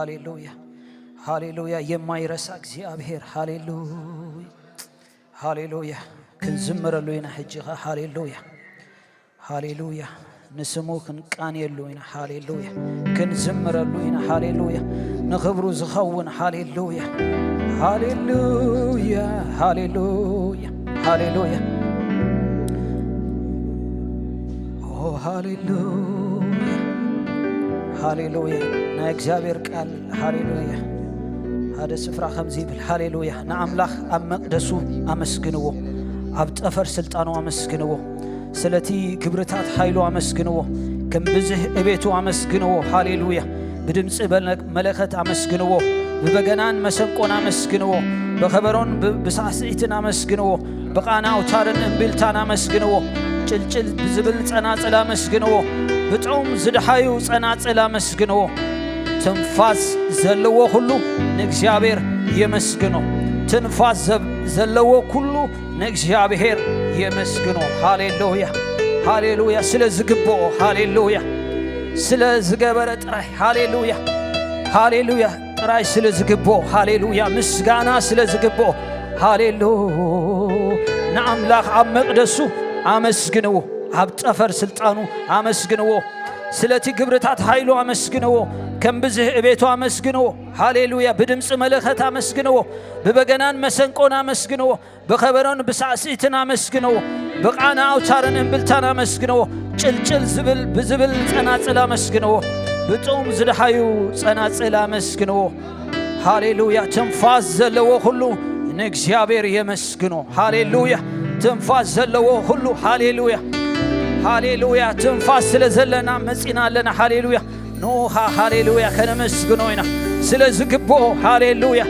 ሃሌሉያ፣ ሃሌሉያ። የማይረሳ እግዚኣብሔር። ሃሌሉያ፣ ሃሌሉያ። ክንዝምረሉ ኢና ሕጂ ኸ። ሃሌሉያ፣ ሃሌሉያ። ንስሙ ክንቃንየሉ ኢና። ሃሌሉያ፣ ክንዝምረሉ ኢና። ሃሌሉያ፣ ንኽብሩ ዝኸውን። ሃሌሉያ፣ ሃሌሉያ፣ ሃሌሉያ፣ ሃሌሉያ። ኦ ሃሌሉያ፣ ሃሌሉያ። ናይ እግዚኣብሔር ቃል። ሃሌሉያ። ሓደ ስፍራ ከምዚ ይብል። ሃሌሉያ፣ ንኣምላኽ ኣብ መቕደሱ ኣመስግንዎ፣ ኣብ ጠፈር ስልጣኑ ኣመስግንዎ፣ ስለቲ ግብርታት ሓይሉ ኣመስግንዎ፣ ከም ብዝህ እቤቱ ኣመስግንዎ። ሃሌሉያ። ብድምፂ በለ-፣ መለኸት ኣመስግንዎ፣ ብበገናን መሰንቆን ኣመስግንዎ፣ ብኸበሮን ብ-፣ ብሳዕስዒትን ኣመስግንዎ፣ ብቓና ኣውታርን እምቢልታን ኣመስግንዎ፣ ጭልጭል ብዝብል ጸናጽል ኣመስግንዎ፣ ብጥዑም ዝደሓዩ ጸናጽል ኣመስግንዎ። ትንፋስ ዘለዎ ኩሉ ንእግዚኣብሔር የመስግኖ። ትንፋስ ዘብ-፣ ዘለዎ ኩሉ ንእግዚኣብሔር የመስግኖ። ሃሌሉያ፣ ሃሌሉያ። ስለ ዝግብኦ፣ ሃሌሉያ። ስለ ዝገበረ ጥራይ፣ ሃሌሉያ፣ ሃሌሉያ። ጥራይ ስለ ዝግብኦ፣ ሃሌሉያ። ምስጋና ስለ ዝግብኦ፣ ሃሌሉ። ንኣምላኽ ኣብ መቕደሱ ኣመስግንዎ፣ ኣብ ጠፈር ስልጣኑ ኣመስግንዎ፣ ስለቲ ግብርታት ሓይሉ ኣመስግንዎ፣ ከም ብዝህ እቤቱ ኣመስግንዎ። ሃሌሉያ። ብድምፂ መለኸት ኣመስግንዎ፣ ብበገናን መሰንቆን ኣመስግንዎ፣ ብኸበሮን ብሳዕስዒትን ኣመስግንዎ፣ ብቓና ኣውታርን እምብልታን ኣመስግንዎ። ጭልጭል ዝብል ብዝብል ጸናጽል ኣመስግንዎ፣ ብጥዑም ዝደሓዩ ጸናጽል ኣመስግንዎ። ሃሌሉያ። ትንፋስ ዘለዎ ኩሉ ንእግዚኣብሔር የመስግኖ። ሃሌሉያ። ትንፋስ ዘለዎ ኩሉ፣ ሃሌሉያ፣ ሃሌሉያ። ትንፋስ ስለ ዘለና መጺና ኣለና። ሃሌሉያ። ንኡኻ፣ ሃሌሉያ፣ ከነመስግኖ ኢና። ስለ ዝግብኦ፣ ሃሌሉያ፣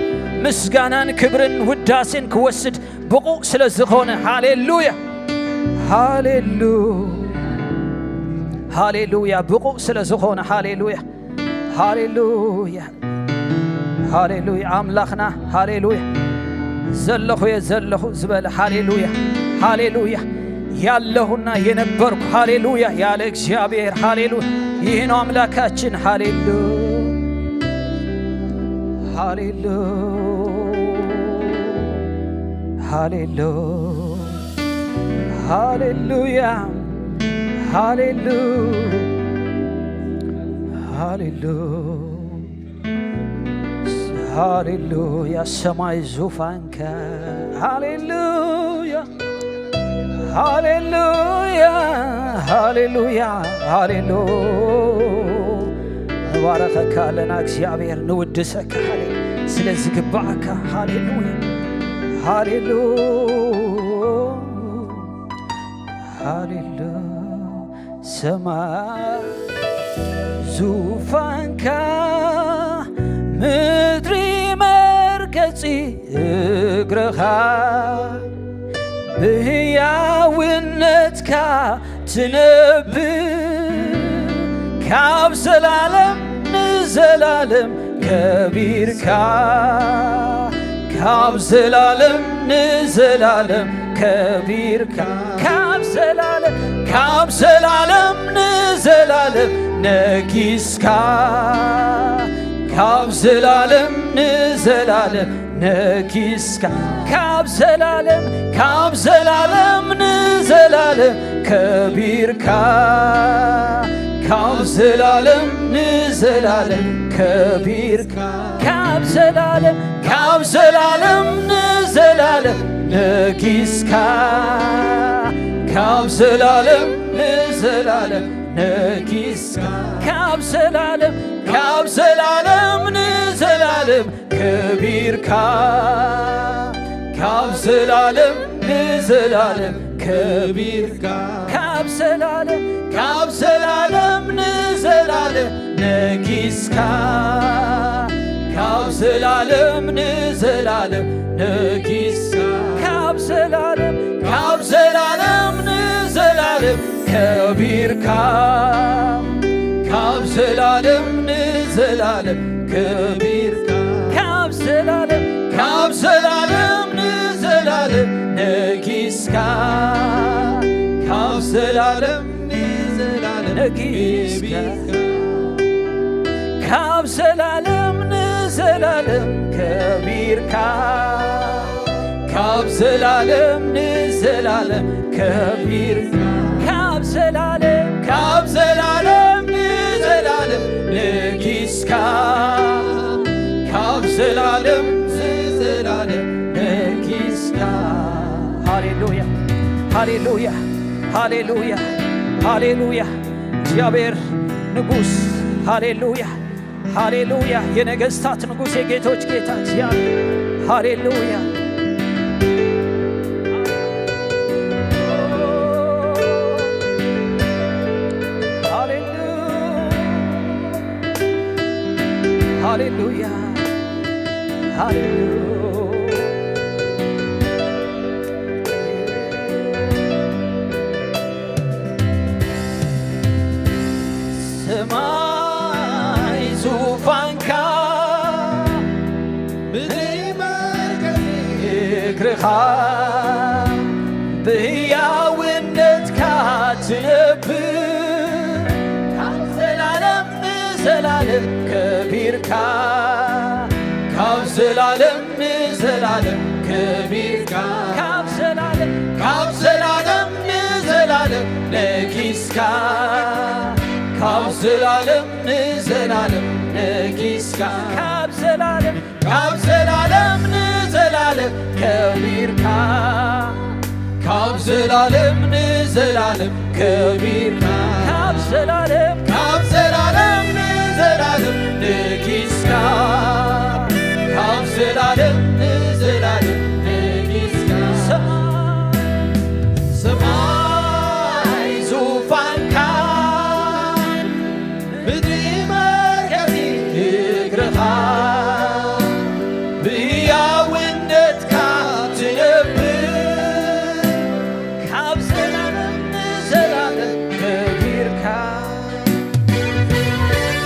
ምስጋናን ክብርን ውዳሴን ክወስድ ብቑዕ ስለ ዝኾነ፣ ሃሌሉያ፣ ሃሌሉ-፣ ሃሌሉያ፣ ብቑዕ ስለ ዝኾነ፣ ሃሌሉያ፣ ሃሌሉያ፣ ሃሌሉያ። ኣምላኽና፣ ሃሌሉያ። ዘለኹ እየ ዘለኹ ዝበለ፣ ሃሌሉያ፣ ሃሌሉያ። ያለሁና የነበርኩ፣ ሃሌሉያ፣ ያለ እግዚአብሔር፣ ሃሌሉያ። ይህ ነው አምላካችን፣ ሃሌሉ-፣ ሃሌሉ-፣ ሃሌሉ-፣ ሃሌሉያ፣ ሃሌሉ-፣ ሃሌሉ-፣ ሃሌሉያ። ሰማይ ዙፋንከ፣ ሃሌሉያ፣ ሃሌሉያ፣ ሃሌሉያ፣ ሃሌሉ-፣ ንባረኸካ ኣለና እግዚኣብሔር፣ ንውድሰካ፣ ሃሌ-፣ ስለ ዝግባኣካ፣ ሃሌሉያ፣ ሃሌሉ-፣ ሃሌሉ-፣ ሰማይ ዙፋንካ፣ ምድሪ መርገጺ እግርኻ፣ ብህያውነትካ ትነብር፣ ካብ ዘላለም ንዘላለም ከቢርካ፣ ካብ ዘላለም ንዘላለም ከቢርካ፣ ካብ ዘላለም፣ ካብ ዘላለም ንዘላለም ነጊስካ፣ ካብ ዘላለም ንዘላለም ነጊስካ፣ ካብ ዘላለም፣ ካብ ዘላለም ንዘላለም ከቢርካ፣ ካብ ዘላለም ንዘላለም ከቢርካ፣ ካብ ዘላለም፣ ካብ ዘላለም ንዘላለም ነጊስካ፣ ካብ ዘላለም ንዘላለም ነጊስካ፣ ካብ ዘላለም፣ ካብ ዘላለም ንዘላለም ከቢርካ፣ ካብ ዘላለም ንዘላለም ከቢርካ፣ ካብ ዘላለም፣ ካብ ዘላለም ንዘላለም ነጊስካ፣ ካብ ዘላለም ንዘላለም ነጊስካ፣ ካብ ዘላለም፣ ካብ ዘላለም ንዘላለም ከቢርካ፣ ካብ ዘላለም ንዘላለም ከቢርካ፣ ካብ ዘላለም፣ ካብ ዘላለም ንዘላለም ነጊስካ፣ ካብ ዘላለም ንዘላለም ነጊስካ፣ ከቢርካ፣ ካብ ዘላለም ንዘላለም ከቢርካ፣ ካብ ዘላለም ንዘላለም ከቢርካ፣ ካብ ዘላለም፣ ካብ ዘላለም ንዘላለም ነጊስካ፣ ካብ ዘላለም ንዘላለም ነጊስካ። ሃሌሉያ፣ ሃሌሉያ፣ ሃሌሉያ፣ ሃሌሉያ። እግዚአብሔር ንጉሥ። ሃሌሉያ፣ ሃሌሉያ። የነገሥታት ንጉሥ፣ የጌቶች ጌታ እግዚአብሔር። ሃሌሉያ፣ ሃሌሉያ፣ ሃሌሉያ፣ ሃሌሉያ። ሰማይ ዙፋንካ፣ ምድሪ መርከሲ እግርኻ፣ ብህያውነትካ ትነብር፣ ካብ ዘላለም ንዘላለም ከቢርካ፣ ካብ ዘላለም ንዘላለም ከቢርካ፣ ካብ ዘላለም፣ ካብ ዘላለም ንዘላለም ነጊስካ፣ ካብ ዘላለም ንዘላለም ነጊስካ፣ ካብ ዘላለም፣ ካብ ዘላለም ንዘላለም ከቢርካ፣ ካብ ዘላለም ንዘላለም ከቢርካ፣ ካብ ዘላለም፣ ካብ ዘላለም ንዘላለም ነጊስካ፣ ካብ ዘላለም ንዘላለም ነጊስካ። ሰማይ፣ ሰማይ ዙፋንካ፣ ምድሪ መርከሲ እግርኻ፣ ብህያውነትካ ትነብር፣ ካብ ዘላለም ንዘላለም ከቢርካ፣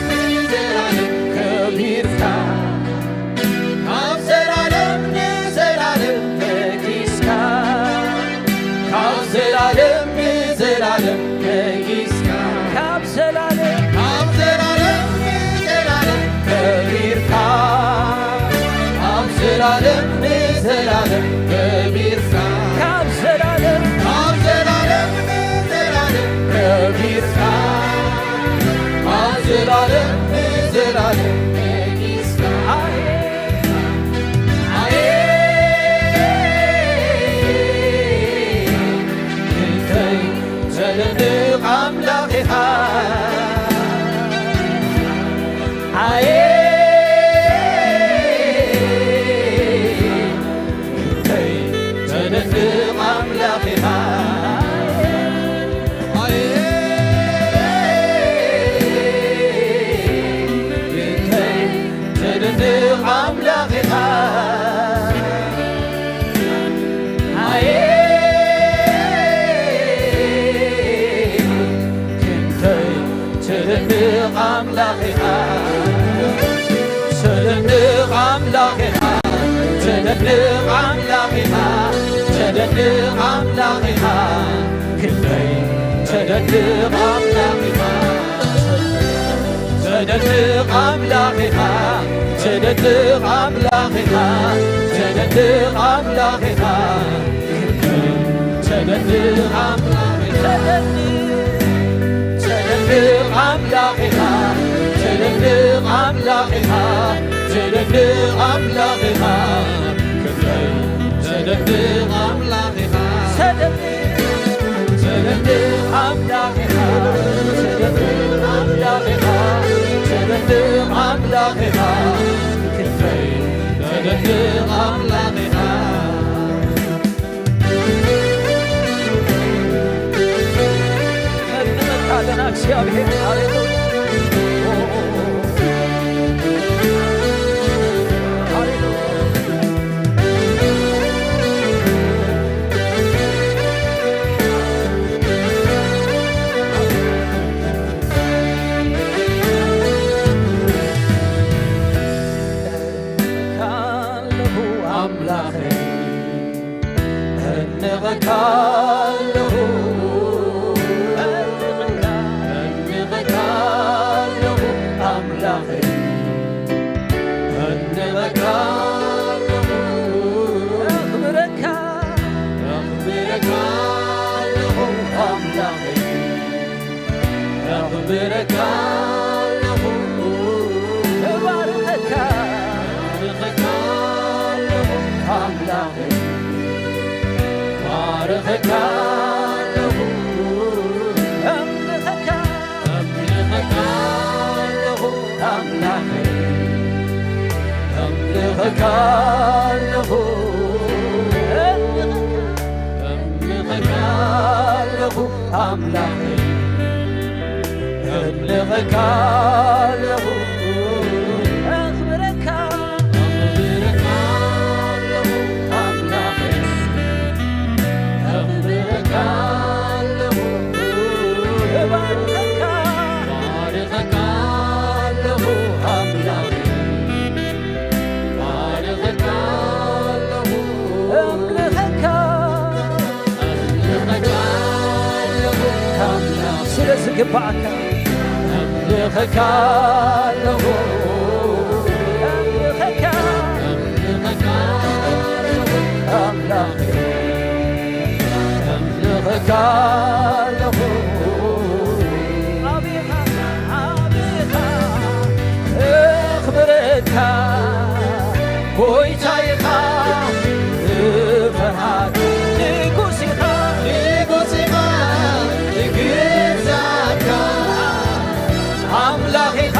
ንዘላለም ከቢርካ፣ ካብ ዘላለም ንዘላለም ነጊስካ፣ ካብ ዘላለም ንዘላለም ነጊስካ፣ ካብ ዘላለም፣ ካብ ዘላለም ንዘላለም ከቢርካ፣ ካብ ዘላለም ንዘላለም ከቢርካ፣ ካብ ዘላለም፣ ካብ ዘላለም ንዘላለም ከቢርካ፣ ካብ ዘላለም ንዘላለም ነጊስካ። ኣየ፣ ኣየ፣ ክንደይ ዘደንቕ ኣምላኽ ኢኻ። ኣየ፣ ክንደይ ዘደንቕ ኣምላኽ ኢኻ። ኣየ፣ ክንደይ ዘደንቕ ኣምላኽ ኢኻ። ኣየ፣ ክንደይ ትድንቕ ኣምላኽ ኢኻ። ትድንቕ ኣምላኽ ኢኻ። ትድንቕ ኣምላኽ ኢኻ። ትድንቕ ኣምላኽ ኢኻ። ክንደይ ትድንቕ ኣምላኽ ኢኻ። ትድንቕ ኣምላኽ ኢኻ። ትድንቕ ኣምላኽ ኢኻ። ትድንቕ ኣምላኽ ኢኻ። ትድንቕ ኣምላኽ ኢኻ። ትድንቕ ኣምላኽ ኢኻ። ትድንቕ ኣምላኽ ኢኻ። ትድንቕ ኣምላኽ ኢኻ። ክንደይ ትድንቕ ኣምላኽ ኢኻ። ትድንቕ፣ ትድንቕ ኣምላኽ ኢኻ። ትድንቕ ኣምላኽ ኢኻ። ትድንቕ ኣምላኽ ኢኻ። ክንደይ ትድንቕ ኣምላኽ ኢኻ። ነግንበካ ኣለና እግዚኣብሔር። ሃሌሉያ። ሃሌሉያ። ካለሁ ኣምላኸይ፣ እድንቐካ ኣለኹ፣ እድንቐካ ኣለኹ፣ ክብረካ ኣለኹ፣ እባርኸካ፣ እባርኸካ ኣለኹ ኣምላኸይ፣ እባርኸካ ኣለኹ፣ እምልኸካ፣ እምልኸካ ኣለኹ ኣምላኸይ፣ እምልኸካ ኣለኹ፣ እምልኸካ ኣለኹ ኣምላኸይ፣ እምልኸካ ኣለኹ፣ ኣኽብረካ፣ ኣኽብረካ ኣለኹ ኣምላኸይ፣ ኣኽብረካ ኣለኹ፣ እባርኸካ፣ እባርኸካ ኣለኹ ኣምላኸይ፣ እባርኸካ ኣለኹ፣ እምልኸካ፣ ስለ ዝግባእካ ኣምልኸካ ኣለኹ፣ ኣምልኸካ፣ ኣምልኸካ ኣለኹ ኣምላኸይ፣ ኣምልኸካ ኣለኹ። ኣቤኻ፣ ኣቤኻ፣ እኽብረካ ጎይታ ኢኻ፣ እፈርሃካ ንጉስ ኢኻ፣ ንጉስ ኢኻ፣ እግዛእካ ኣምላኽ ኢኻ፣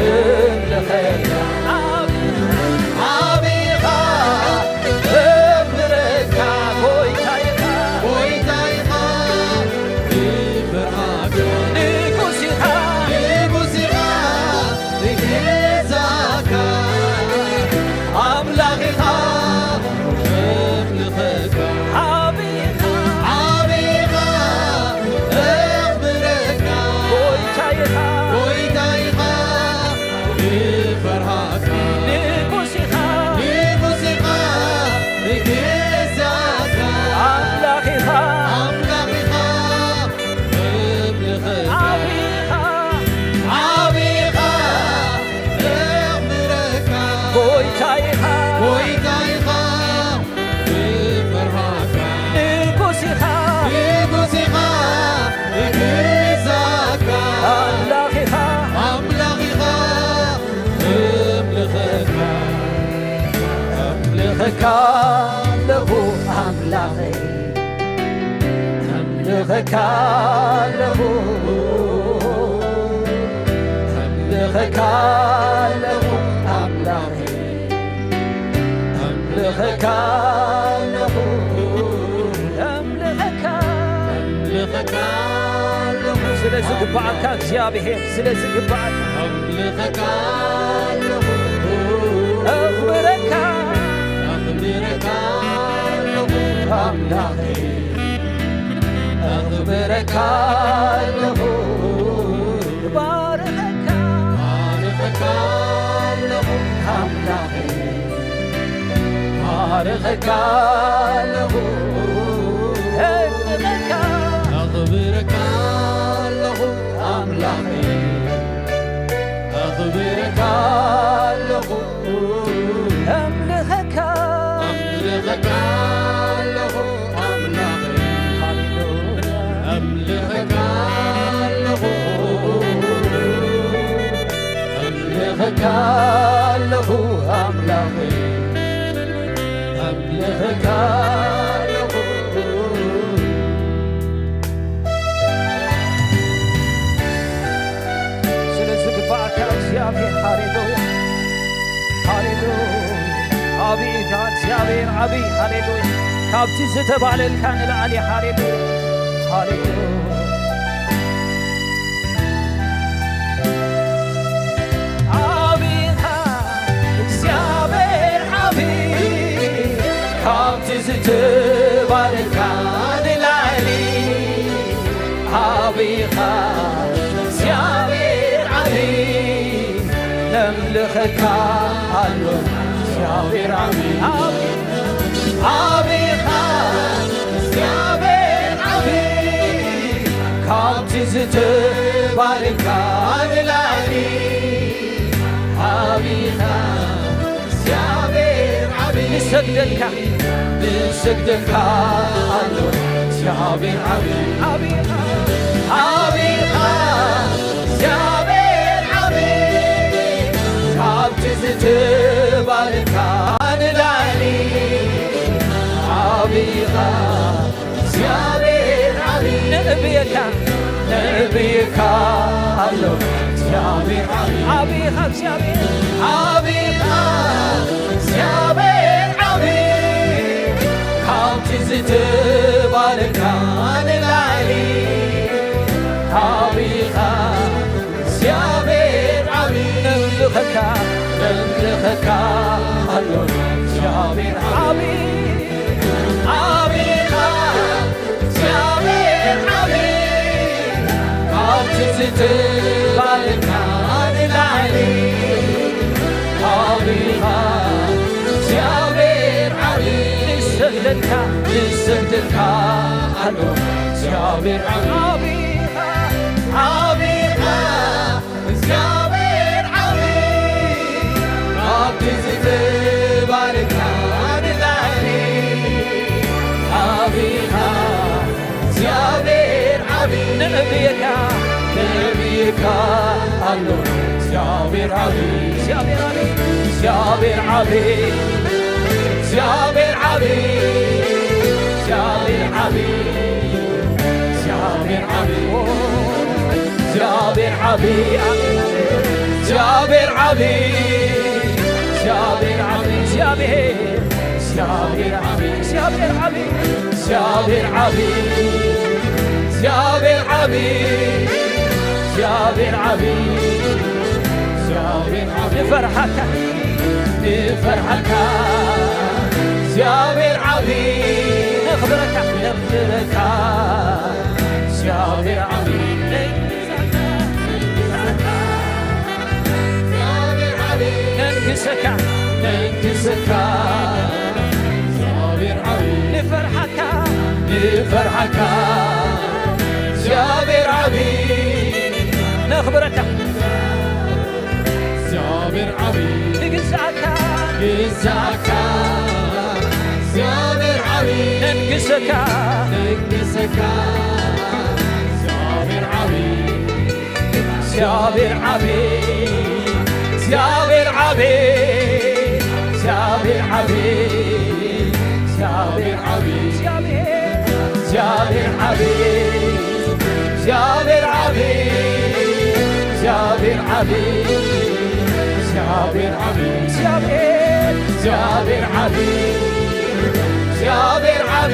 እምልኸካ፣ ዓቢ ኢኻ፣ እኽብረካ ጎይታ ኢኻ፣ ጎይታ ኢኻ፣ እፈርሃካ ንጉስ ኢኻ፣ ንጉስ ኢኻ፣ እግዛእካ ኣምላኽ ኢኻ፣ እምልኸካ፣ ዓቢ ኢኻ፣ ዓቢ ኢኻ፣ እኽብረካ፣ ጎይታ ኢኻ፣ ጎይታ ኢኻ፣ እፈርሃካ፣ ንጉስ ኢኻ፣ ንጉስ ኢኻ፣ እግዛእካ፣ ኣምላኽ ኢኻ፣ ኣምላኽ ኢኻ፣ እምልኸካ፣ ዓቢ ኢኻ፣ ዓቢ ኢኻ፣ እኽብረካ፣ ጎይታ ኢኻ፣ ጎይታ ኢኻ፣ እፈርሃካ፣ ንጉስ ኢኻ፣ ንጉስ ኢኻ፣ እግዛእካ፣ ኣምላኽ ኢኻ፣ ኣምላኽ ኢኻ፣ እምልኸካ፣ እምልኸካ ኣለኹ ኣምላኸይ፣ እምልኸካ ኣለኹ፣ እምልኸካ ኣለኹ ኣምላኸይ፣ እምልኸካ ኣለኹ፣ እምልኸካ፣ እምልኸካ ኣለኹ። ስለ ዝግባኣካ እግዚኣብሔር፣ ስለ ዝግባኣካ እምልኸካ ኣለኹ፣ ኣኽብረካ፣ ኣኽብረካ ኣለኹ ኣምላኸይ። ኣኽብረካ ኣለኹ፣ እባርኸካ፣ እባርኸካ ኣለኹ ኣምላኸይ፣ እባርኸካ ኣለኹ፣ እባርኸካ፣ ኣኽብረካ ኣለኹ ኣምላኸይ፣ ኣኽብረካ ኣለኹ። ኣምልኸካ፣ ኣምልኸካ ኣለኹ ኣምላኸይ። ሃሌሉያ። ኣምልኸካ ኣለኹ፣ ኣምልኸካ ኣለኹ ኣምላኸይ። ኣምልኸካ ኣለኹ። ስለ ዝግባእካ እግዚኣብሔር፣ ሃሌሉያ፣ ሃሌሉያ። ዓብዪ ኢኻ እግዚኣብሔር፣ ዓብዪ፣ ሃሌሉያ። ካብቲ ዝተባህለልካ ንላዕሊ፣ ሃሌሉያ፣ ሃሌሉያ። ዓብዪ ኢኻ እግዚኣብሔር፣ ዓብዪ፣ ካብቲ ዝተባህለልካ ንላዕሊ። ዓብዪ ኢኻ እግዚኣብሔር ዓብዪ፣ ነምልኸካ ኣሎ እግዚኣብሔር ዓብዪ። ዓብዪ ኢኻ እግዚኣብሔር ዓብዪ፣ ካብቲ ዝተባህለልካ ንላዕሊ። ዓብዪ ኢኻ እግዚኣብሔር ዓብዪ፣ ንሰግደልካ፣ ንሰግደልካ ኣሎ እግዚኣብሔር ዓብዪ። ዓብዪ ኢኻ፣ ዓብዪ ኢኻ ኣሎ እግዚኣብሔር ዓቢ። ዓቢኻ እግዚኣብሔር። ዓቢኻ እግዚኣብሔር ዓቢ። ካብቲ ዝተባረካ ንላዕሊ። ዓቢኻ እግዚኣብሔር ዓቢ። ነምልኸካ። ነምልኸካ ኣሎ እግዚኣብሔር ዓቢ። ዓቢኻ እግዚኣብሔር ዓቢ። ካብቲ ዝተባረካ ንላዕሊ። ዓቢኻ እግዚኣብሔር ዓቢ። ንሰግደልካ። ንሰግደልካ ኣሎ እግዚኣብሔር ዓቢ። ዓቢኻ። ዓቢኻ እግዚኣብሔር ዓቢ። ካብቲ ዝተባረካ ንላዕሊ። ዓቢኻ እግዚኣብሔር ዓቢ። ነዕብየካ። ነዕብየካ ኣሎ እግዚኣብሔር ዓቢ። እግዚኣብሔር ዓቢ። እግዚኣብሔር ዓቢ። እግዚኣብሔር ዓቢ። እግዚኣብሔር ዓቢ። እግዚኣብሔር ዓቢ። እግዚኣብሔር ዓቢ። ኣሜን፣ ኣሜን። እግዚኣብሔር ዓቢ። እግዚኣብሔር ዓቢ። እግዚኣብሔር። እግዚኣብሔር ዓቢ። እግዚኣብሔር ዓቢ። እግዚኣብሔር ዓቢ። እግዚኣብሔር ዓቢ። እግዚኣብሔር ዓቢ። እግዚኣብሔር ዓቢ። ንፈርሓካ። ንፈርሓካ። እግዚኣብሔር ዓቢ። ነኽብረካ። ነኽብረካ። እግዚኣብሔር ዓቢ። እግዚኣብሔር ዓቢ። ነንግሰካ። ነንግሰካ። እግዚኣብሔር ዓቢ። ንፈርሓካ። ንፈርሓካ። እግዚኣብሔር ዓቢ። ነኽብረካ። እግዚኣብሔር ዓቢ። ንግዛእካ። ግዛእካ። እግዚኣብሔር ዓቢ። ነንግሰካ። ነንግሰካ። እግዚኣብሔር ዓቢ። እግዚኣብሔር ዓቢ። እግዚኣብሔር ዓቢ። እግዚኣብሔር ዓቢ። እግዚኣብሔር ዓቢ። እግዚኣብሔር። እግዚኣብሔር ዓቢ። እግዚኣብሔር ዓቢ። እግዚኣብሔር ዓቢ። እግዚኣብሔር ዓቢ። እግዚኣብሔር። እግዚኣብሔር ዓቢ። እግዚኣብሔር ዓቢ።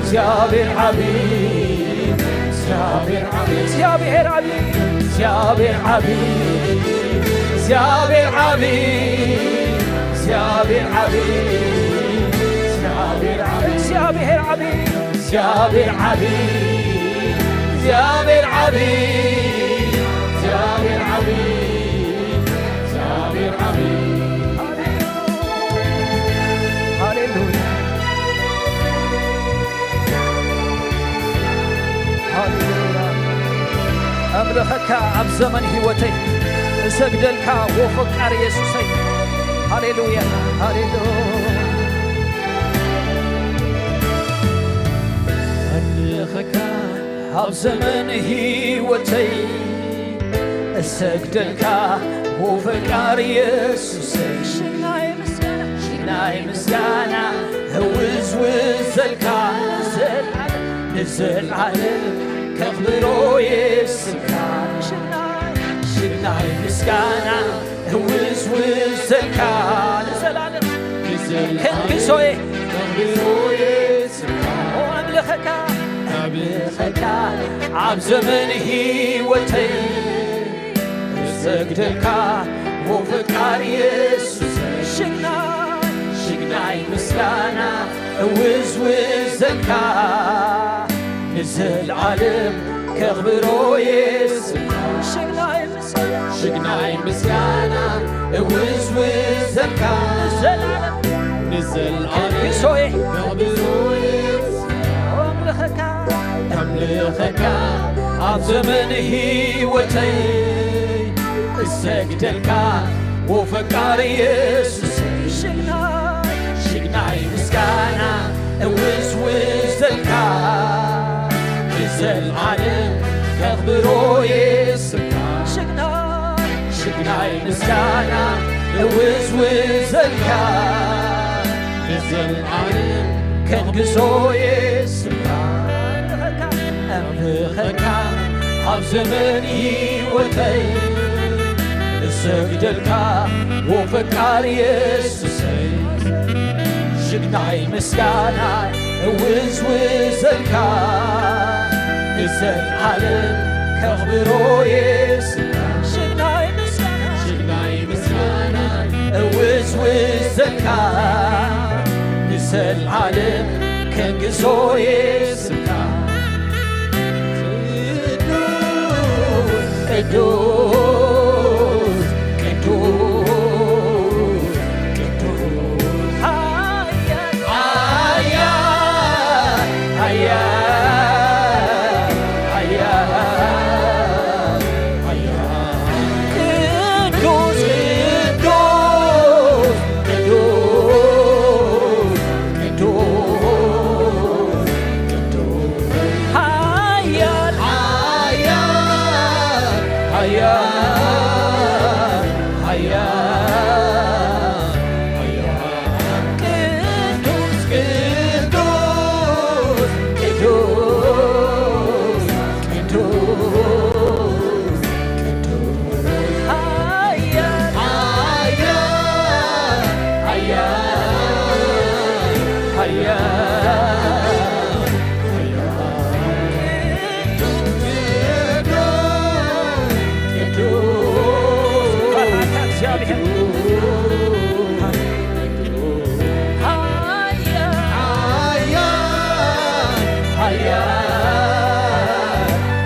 እግዚኣብሔር ዓቢ። እግዚኣብሔር ዓቢ። እግዚኣብሔር ዓቢ። እግዚኣብሔር ዓቢ። እግዚኣብሔር ዓቢ። እግዚኣብሔር ዓቢ። እግዚኣብሔር ዓቢ። እግዚኣብሔር ዓቢ። እግዚኣብሔር ዓቢ። እግዚኣብሔር ዓቢ። ሃሌሉያ። ሃሌሉያ። ኣምልኸካ ኣብ ዘመን ህይወተይ እሰግደልካ ወፈቃር የሱሰይ። ሃሌሉያ። ሃሌሉያ። ኣምልኸካ ኣብ ዘመን ህይወተይ እሰግደልካ ወፈቃር የሱሰይ። ሽናይ ምስጋና፣ ሽናይ ምስጋና ህውዝውዘልካ ንዘልዓለም፣ ንዘልዓለም ከኽብሮ የስምካ። ሽናይ፣ ሽናይ ምስጋና ህውዝውዘልካ ንዘልዓለም፣ ንዘልዓለም ከንግሶየ ከኽብሮ የስምካ። ኦ ኣምልኸካ፣ ኣምልኸካ ኣብ ዘመን ህይወተይ እሰግደልካ ወፈቃር የሱስ። ሽግናይ፣ ሽግናይ ምስጋና እውዝውዘልካ ንዘልዓለም ከኽብሮ የስምካ። ሽግናይ ምስጋና፣ ሽግናይ ምስጋና እውዝውዘልካ ንዘልዓለም፣ ንዘልዓለም ከንግሶየ ከኽብሮ የስምካ። ኣምልኸካ፣ ኣምልኸካ ኣብ ዘመን ህይወተይ እሰግደልካ ወፈቃር የሱስ። ሽግናይ፣ ሽግናይ ምስጋና እውዝውዘልካ ንዘልዓለም ከኽብሮ የስምካ። ሽግናይ፣ ሽግናይ ምስጋና እውዝውዘልካ ንዘልዓለም ከንግሶ የስምካ። ኣምልኸካ፣ ኣምልኸካ ኣብ ዘመን ህይወተይ እሰግደልካ፣ ዎ ፈቃር የሱሰይ። ሽግናይ ምስጋናይ እውዝውዘልካ፣ ንዘለዓለም ከኽብሮ የስካ። ሽግናይ ምስጋናይ፣ ሽግናይ ምስጋናይ እውዝውዘልካ፣ ንዘለዓለም ከንግሶ የስካ። ቅዱስ፣ ቅዱስ፣ ቅዱስ፣ ቅዱስ፣ ኃያል፣ ኃያል፣ ኃያል፣ ኃያል፣ ኃያል። ቅዱስ፣ ቅዱስ፣ ቅዱስ፣ ቅዱስ፣ ቅዱስ፣ ኃያል፣ ኃያል፣ ኃያል፣ ኃያል፣ ኃያል። ቅዱስ፣ ቅዱስ፣ ቅዱስ፣ ቅዱስ፣ ቅዱስ፣ ኃያል፣ ኃያል፣ ኃያል፣ ኃያል፣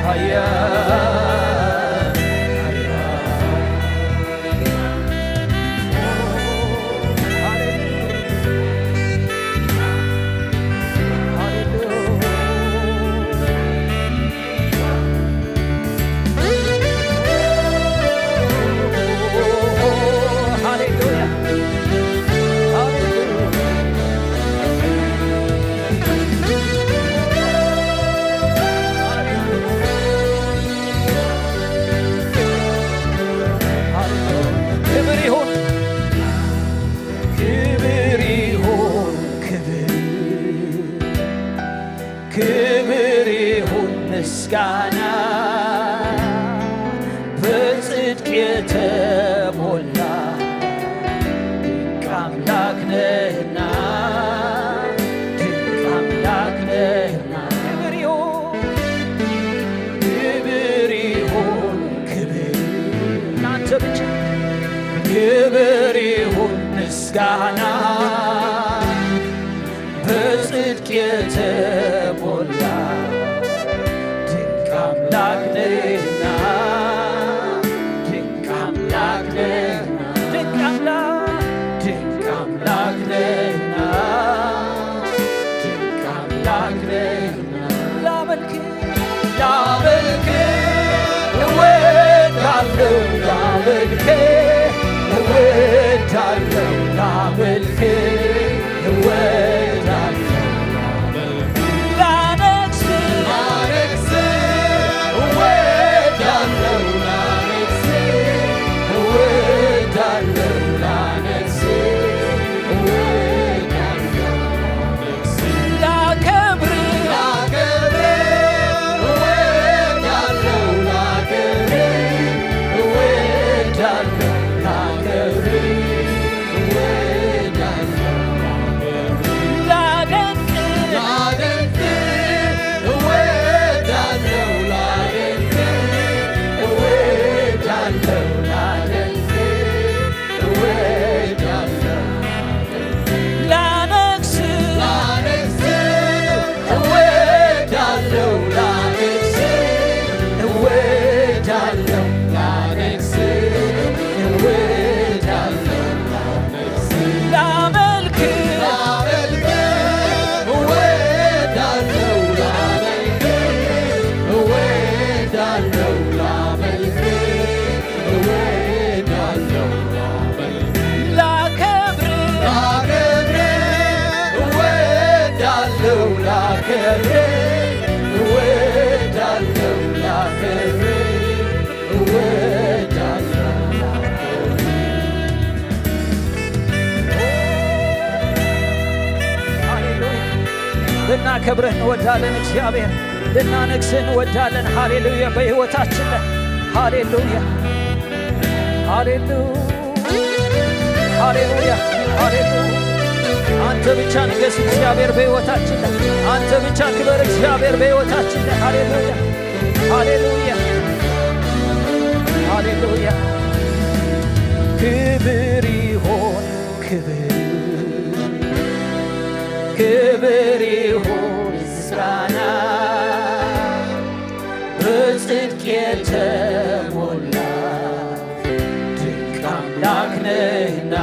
ኃያል። ክብር ይሁን፣ ክብር ይሁን፣ ክብር፣ ክብር ይሁን፣ ምስጋና በጽድቅ የተሞላ ድንቅ አምላክ ነህና፣ ድንቅ አምላክ ነህና። ክብር ይሁን፣ ክብር ይሁን፣ ክብር ላንተ ብቻ። ክብር ይሁን፣ ምስጋና በጽድቅ የተሞላ ድንቅ አምላክ ነህና፣ ድንቅ አምላክ ነህና፣ ድንቅ አምላክ፣ ድንቅ አምላክ ነህና፣ ድንቅ አምላክ ነህና። ላመልክ፣ ላመልክ እወዳለሁ፣ ላመልክ እወዳለሁ፣ ላመልክ እወዳለሁ። ላነግስ፣ ላነግስ እወዳለሁ፣ ላነግስ እወዳለሁ፣ ላነግስ እወዳለሁ። ላከብር፣ ላከብር እወዳለሁ፣ ላከብር እወዳለሁ፣ ላከብር እወዳለሁ። ላደንቅ፣ ላደንቅ እወዳለሁ፣ ላደንቅ እወዳለሁ፣ ላደንቅ እወዳለሁ። ላነግስ፣ ላነግስ እወዳለሁ፣ ላነግስ እወዳለሁ፣ ላነግስ እወዳለሁ። ላመልክ፣ ላመልክ እወዳለሁ፣ ላመልክ እወዳለሁ፣ ላመልክ እወዳለሁ፣ ላመልክ ላከብር፣ ላከብር እወዳለሁ፣ ላከብር እወዳለሁ፣ ላከብር እወዳለሁ። ሃሌሉያ። ልናከብርህ እንወዳለን እግዚአብሔር። ልናነግስ እንወዳለን። ሃሌሉያ! በሕይወታችን ላይ ሃሌሉያ፣ ሃሌሉያ፣ ሃሌሉያ፣ ሃሌሉያ። አንተ ብቻ ንገስ እግዚአብሔር በሕይወታችን ላይ። አንተ ብቻ ክበር እግዚአብሔር በሕይወታችን ላይ። ሃሌሉያ፣ ሃሌሉያ፣ ሃሌሉያ። ክብር ይሆን ክብር፣ ክብር ይሁን ምስጋና፣ በጽድቅ የተሞላ ድንቅ አምላክ ነህና፣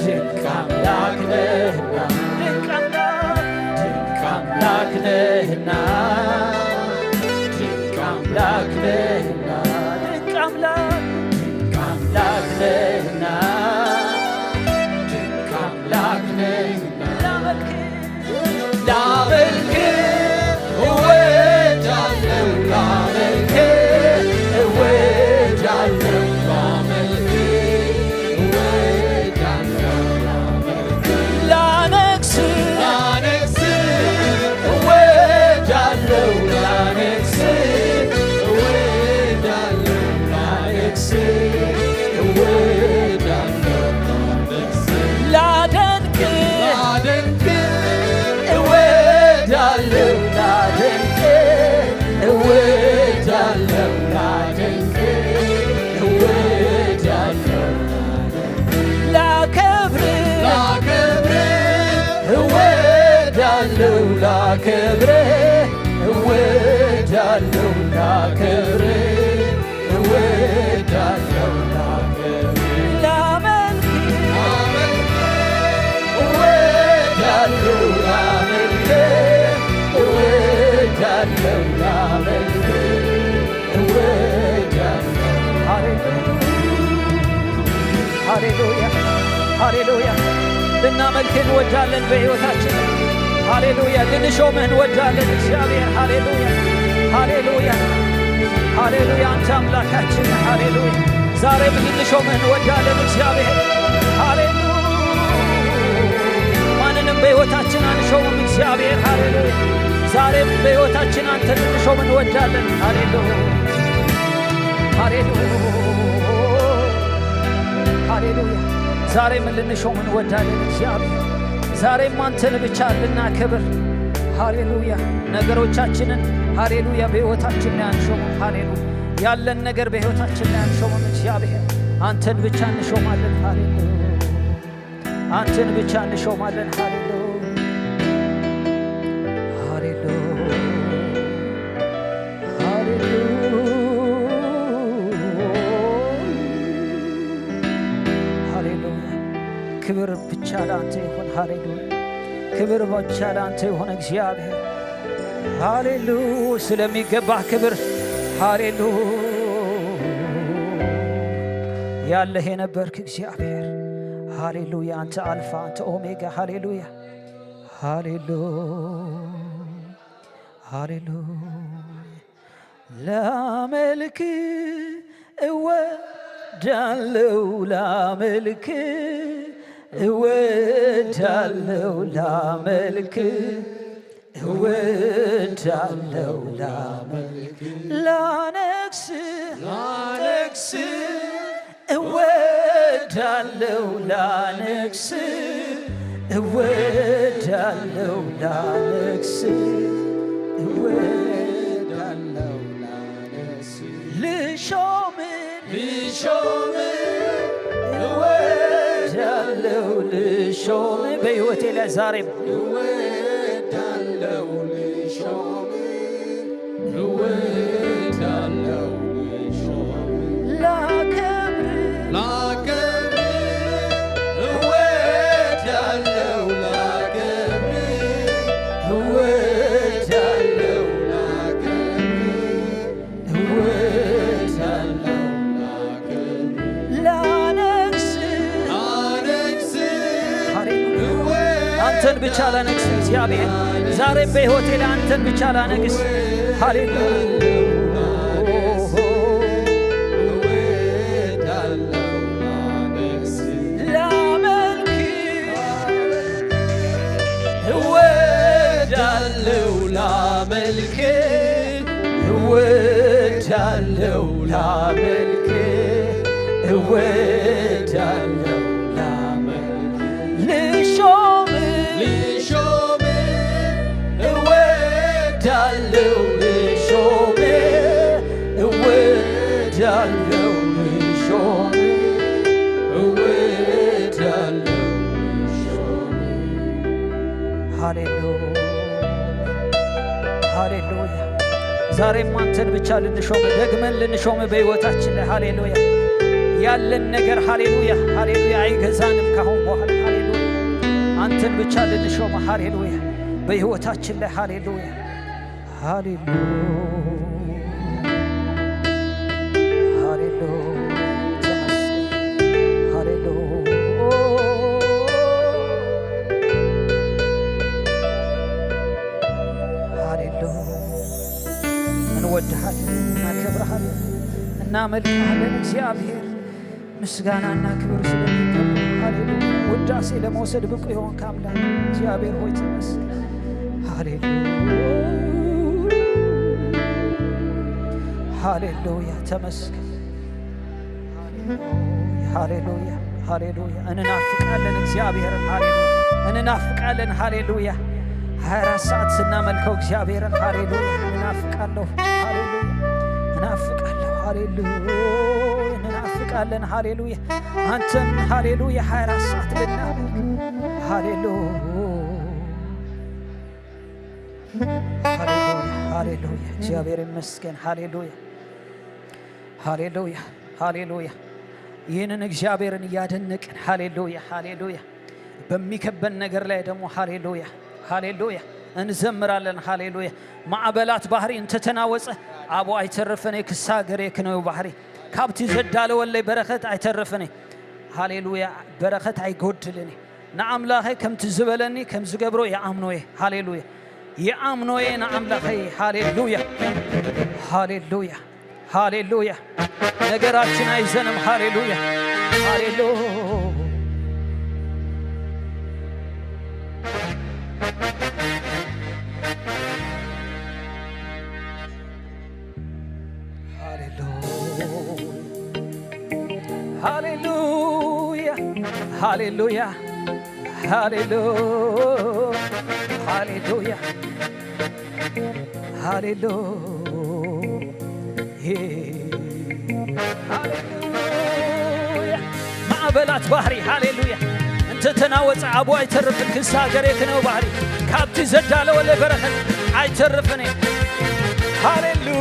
ድንቅ አምላክ ነህና፣ ድንቅ አምላክ፣ ድንቅ አምላክ ነህና፣ ድንቅ አምላክ ነህና፣ ድንቅ አምላክ፣ ድንቅ አምላክ ነህና፣ ድንቅ አምላክ ነህና። ላመልክ፣ ላመልክ እወዳለሁ፣ ላመልክ እወዳለሁ፣ ላመልክ እወዳለሁ፣ ላመልክ፣ ላነግስ፣ ላነግስ እወዳለሁ፣ ላነግስ እወዳለሁ፣ ላነግስ እወዳለሁ፣ ላነግስ፣ ላደንቅ፣ ላደንቅ እወዳለሁ፣ ላደንቅ እወዳለሁ፣ ላደንቅ እወዳለሁ፣ ላከብር፣ ላከብር እወዳለሁ፣ ላከብር እወዳለሁ፣ ላከብር እወዳለሁ፣ ላከብር፣ ላመልክ፣ ላመልክ እወዳለሁ፣ ላመልክ እወዳለሁ፣ ላመልክ እወዳለሁ። ሃሌሉያ፣ ሃሌሉያ፣ ሃሌሉያ። ልናመልክህ እንወዳለን በሕይወታችን። ሃሌሉያ። ልንሾምህ እንወዳለን እግዚአብሔር። ሃሌሉያ፣ ሃሌሉያ፣ ሃሌሉያ። አንተ አምላካችን ነህ። ሃሌሉያ። ዛሬም ልንሾምህ እንወዳለን እግዚአብሔር። ሃሌሉያ። ማንንም በሕይወታችን አንሾምም እግዚአብሔር። ሃሌሉያ። ዛሬም በሕይወታችን አንተን ልንሾም እንወዳለን። ሃሌሉያ፣ ሃሌሉያ፣ ሃሌሉያ። ዛሬም ልንሾም እንወዳለን እግዚአብሔር። ዛሬም አንተን ብቻ ልናከብር። ሃሌሉያ። ነገሮቻችንን፣ ሃሌሉያ፣ በሕይወታችን ላይ አንሾምም። ሃሌሉያ። ያለን ነገር በሕይወታችን ላይ አንሾምም እግዚአብሔር። አንተን ብቻ እንሾማለን። ሃሌሉያ። አንተን ብቻ እንሾማለን። ሃሌሉያ፣ ሃሌሉያ፣ ሃሌሉያ፣ ሃሌሉያ። ክብር ብቻ ለአንተ ይሁን። ሃሌሉያ። ክብር ብቻ ለአንተ ይሁን እግዚአብሔር። ሃሌሉያ። ስለሚገባህ ክብር ሃሌሉያ። ያለህ የነበርክ እግዚአብሔር ሃሌሉያ። አንተ አልፋ፣ አንተ ኦሜጋ። ሃሌሉያ፣ ሃሌሉያ፣ ሃሌሉያ። ላመልክ እወዳለው፣ ላመልክ እወዳለው፣ ላመልክ እወዳለው፣ ላመልክ ላነግስ፣ ላነግስ እወዳለው፣ ላነግስ እወዳለው፣ ላነግስ እወዳለው፣ ላነግስ ልሾም፣ ልሾም እወዳለው፣ ልሾም በሕይወቴ ላይ ዛሬም እወዳለው፣ ልሾም እወዳለው፣ ልሾም ላከብር፣ ላከብር እወዳለው፣ ላከብር እወዳለው፣ ላከብር እወዳለው፣ ላከብር ላነግስ፣ ላነግስ ሃሌሉያ። እወ- አንተን ብቻ ላነግስ እግዚአብሔር፣ ዛሬም በሕይወቴ ላይ አንተን ብቻ ላነግስ። ሃሌሉያ። እወዳለው፣ ላነግስ ላመልክ እወዳለው፣ ላመ እወዳለሁ ላመልክ፣ እወዳለሁ ላመልክ፣ ልሾም፣ ልሾም፣ እወዳለሁ ልሾም፣ እወዳለሁ ልሾም፣ እወዳለሁ ልሾም። ሃሌሉያ፣ ሃሌሉያ። ዛሬም አንተን ብቻ ልንሾም፣ ደግመን ልንሾም በሕይወታችን ላይ። ሃሌሉያ። ያለን ነገር፣ ሃሌሉያ፣ ሃሌሉያ፣ አይገዛንም ካሁን በኋላ። ሃሌሉያ። አንተን ብቻ ልንሾም፣ ሃሌሉያ፣ በሕይወታችን ላይ። ሃሌሉያ፣ ሃሌሉያ፣ ሃሌሉያ። ተመስገን። ሃሌሉያ፣ ሃሌሉያ። እንወድሃለን፣ እናከብርሃለን፣ እናመልክሃለን። እግዚአብሔር ምስጋናና ክብር ስለሚገባ፣ ሃሌሉያ፣ ውዳሴ ለመውሰድ ብቁ የሆንክ አምላክ እግዚአብሔር ሆይ ተመስገን። ሃሌሉያ፣ ሃሌሉያ፣ ተመስገን። ሃሌሉያ፣ ሃሌሉያ። እንናፍቃለን እግዚአብሔርን። ሃሌሉያ፣ እንናፍቃለን። ሃሌሉያ፣ ሃያ አራት ሰዓት ስናመልከው እግዚአብሔርን። ሃሌሉያ፣ እንናፍቃለሁ። ሃሌሉያ፣ እናፍቃለሁ። ሃሌሉያ፣ እንናፍቃለን። ሃሌሉያ፣ አንተን። ሃሌሉያ፣ ሃያ አራት ሰዓት ልናመልክ። ሃሌሉያ፣ ሃሌሉያ፣ ሃሌሉያ። እግዚአብሔር ይመስገን። ሃሌሉያ፣ ሃሌሉያ፣ ሃሌሉያ። ይህንን እግዚአብሔርን እያደነቅን፣ ሃሌሉያ፣ ሃሌሉያ፣ በሚከበን ነገር ላይ ደግሞ ሃሌሉያ፣ ሃሌሉያ፣ እንዘምራለን። ሃሌሉያ። ማዕበላት ባሕሪ እንተተናወጸ፣ አቦ ኣይተርፍን ክሳገር የክነዩ ባሕሪ ካብቲ ዘዳለወለይ በረኸት ኣይተርፍን። ሃሌሉያ፣ በረኸት ኣይጎድልን። ንኣምላኸ ከምቲ ዝበለኒ ከም ዝገብሮ ይኣምኖ እየ። ሃሌሉያ፣ ይኣምኖ እየ ንኣምላኸይ። ሃሌሉያ፣ ሃሌሉያ፣ ሃሌሉያ። ነገራችን ኣይዘንም። ሃሌሉያ፣ ሃሌሉያ። ሃሌሉያ፣ ሃሌሉያ፣ ሃሌሉያ፣ ሃሌሉያ፣ ሃሌሉያ፣ ሃሌሉያ፣ ሃሌሉያ። ማዕበላት ባሕሪ፣ ሃሌሉያ፣ እንተ ተናወጸ፣ ኣቦ ኣይተርፍን ክሳ ገሬ ክነው ባሕሪ ካብቲ ዘዳለወለ በረኸት ኣይተርፍን። ሃሌሉያ፣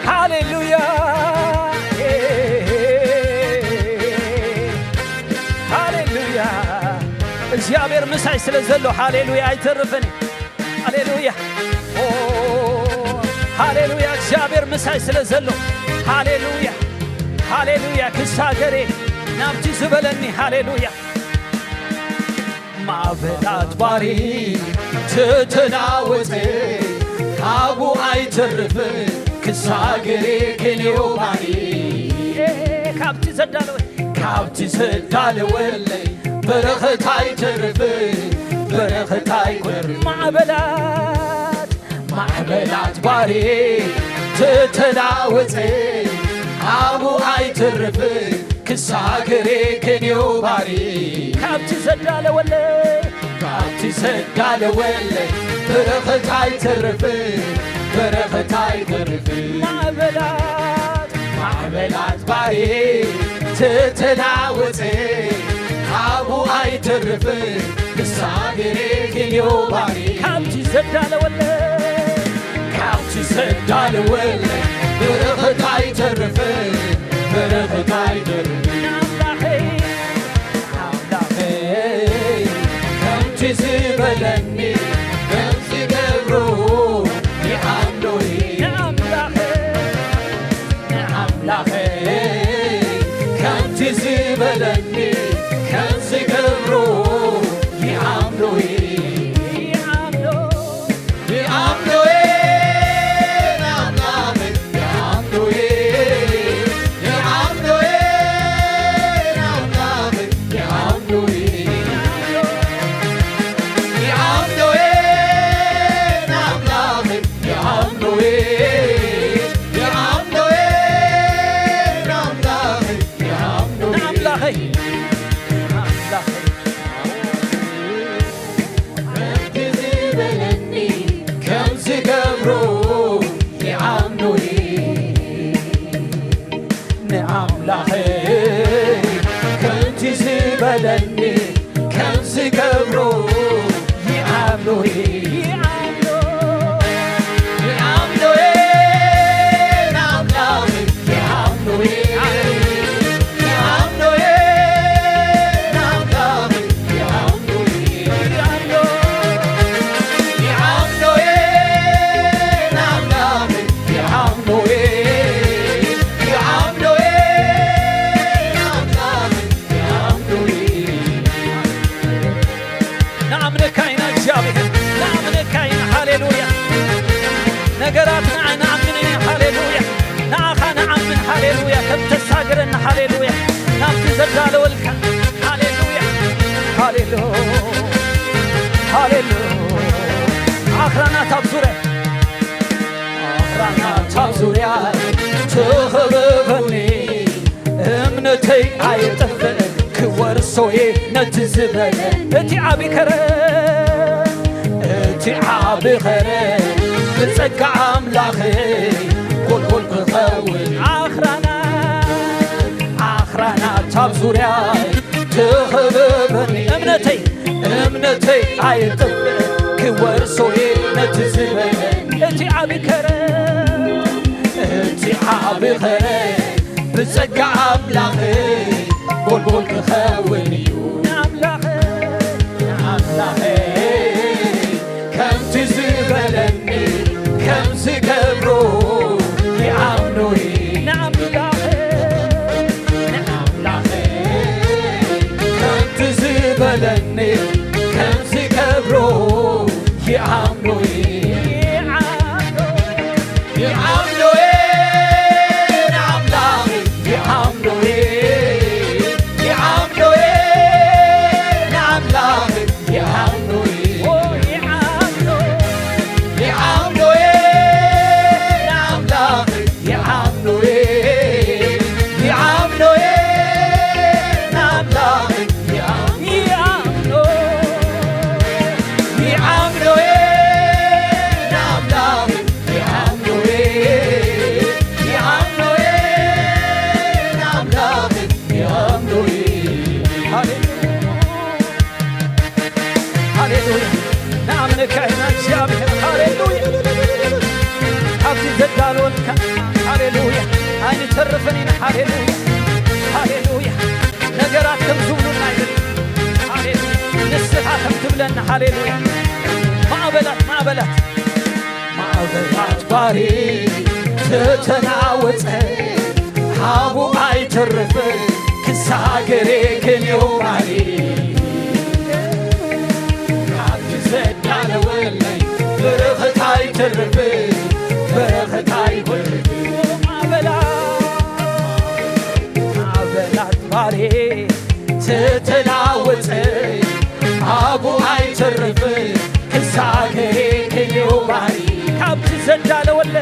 ሃሌሉያ፣ ሃሌሉያ። እግዚኣብሔር ምሳይ ስለ ዘሎ፣ ሃሌሉያ፣ ኣይተርፍን። ሃሌሉያ፣ ኦ፣ ሃሌሉያ፣ እግዚኣብሔር ምሳይ ስለ ዘሎ፣ ሃሌሉያ፣ ሃሌሉያ። ክሳ ገሬ ናብቲ ዝበለኒ፣ ሃሌሉያ። ማዕበላት ባሕሪ ተተናወጸ፣ ካብኡ ኣይተርፍን ክሳ ገሬ ከኔዮ ባሕሪ። ካብቲ ዘዳለወ፣ ካብቲ ዘዳለወለይ በረኸት ኣይተርፍን፣ በረኸት ኣይተርፍን። ማዕበላት፣ ማዕበላት ባሕሪ ተተናወጸ፣ ኣብኡ ኣይተርፍን ክሳ ገሬ ከኔዮ ባሕሪ። ካብቲ ዘዳለወለይ፣ ካብቲ ዘዳለወለይ በረኸት ኣይተርፍን፣ በረኸት ኣይተርፍን። ማዕበላት፣ ማዕበላት ባሕሪ ተተናወጸ፣ ኣብኡ ኣይተርፍን ክሳ ገሬ ከኔዮ ባሕሪ። ካብቲ ዘዳለወለይ፣ ካብቲ ዘዳለወለይ በረኸት ኣይተርፍን፣ በረኸት ኣይተርፍን። ኣምላኸይ፣ ኣምላኸይ ከምቲ ዝበለኒ ከም ዝገብሮ ይኣምኖ እየ። ንኣምላኸይ፣ ንኣምላኸይ ከምቲ ዝበለኒ ከም ዝገብሮ ይኣምኖ እየ። ይኣምኖ፣ ይኣምኖ እየ፣ ንኣምላኸይ ይኣምኖ እየ፣ ይኣምኖ እየ፣ ንኣምላኸይ ይኣምኖ እየ። ይኣምኖ እየ፣ ንኣምላኸይ ይኣምኖ ሃሌሉያ። ናብቲ ዘዳለወልካ። ሃሌሉያ። ሃሌሉያ። ሃሌሉያ። ኣኽራናት ኣብ ዙርያ፣ ኣኽራናት ኣብ ዙርያ ተኸበበኒ። እምነተይ ኣይጠፍእ ክወርሶ እየ ነቲ ዝበለ። እቲ ዓቢ ከረ፣ እቲ ዓቢ ከረ ብጸጋ ኣምላኸይ ጎልጎል ክኸውን። ኣኽራና፣ ኣኽራናት ኣብ ዙርያ ተኸበበኒ። እምነተይ፣ እምነተይ ኣይጠፍእ ክወርሶ እየ ነቲ ዝበለ። እቲ ዓቢ ከረ፣ እቲ ዓቢ ከረ ብጸጋ ኣምላኸይ ጎልጎል ክኸውን እዩ። ንኣምላኸይ፣ ንኣምላኸይ ከምቲ ዝበለኒ ከም ዝገብሮ ይኣምኖ እየ። ንኣምላኸይ፣ ንኣምላኸይ ከምቲ ዝበለኒ ከም ዝገብሮ ይኣምኖ እየ። ይኣምኖ እየ፣ ንኣምላኽ ይኣምኖ እየ፣ ይኣምኖ እየ፣ ንኣምላኽ ይኣምኖ እየ። ኦ፣ ይኣምኖ። ይኣምኖ እየ፣ ንኣምላኽ ይኣምኖ እየ፣ ይኣምኖ እየ፣ ንኣምላኽ ይኣምኖ። ይኣምኖ። ይኣምኖ እየ፣ ንኣምላኽ ይኣምኖ እየ፣ ይኣምኖ እየ፣ ንኣምላኽ ይኣምኖ እየ። ሃሌሉያ፣ ሃሌሉያ። ንኣምነካ ኢና እግዚኣብሔር። ሃሌሉያ። ካብዚ ዘዳለወልካ፣ ሃሌሉያ፣ ኣይንተርፍን ኢና። ሃሌሉያ፣ ሃሌሉያ። ነገራት ከም ዝብሉና ይብል። ሃሌሉያ። ንስኻ ከም ትብለና። ሃሌሉያ። ማዕበላት፣ ማዕበላት፣ ማዕበላት ባሕሪ ተተናወጸ፣ ሓቡ ኣይተርፍ ክሳገሬ ክንዮ ባሕሪ። ካብቲ ዘዳለወለይ በረኸት ኣይተርፍ፣ በረኸት ኣይተርፍ። ማዕበላት ማዕበላት ባሕሪ ተተናወጸ፣ ሓቡ ኣይተርፍ ክሳገሬ ክንዮ ባሕሪ። ካብቲ ዘዳለወለ፣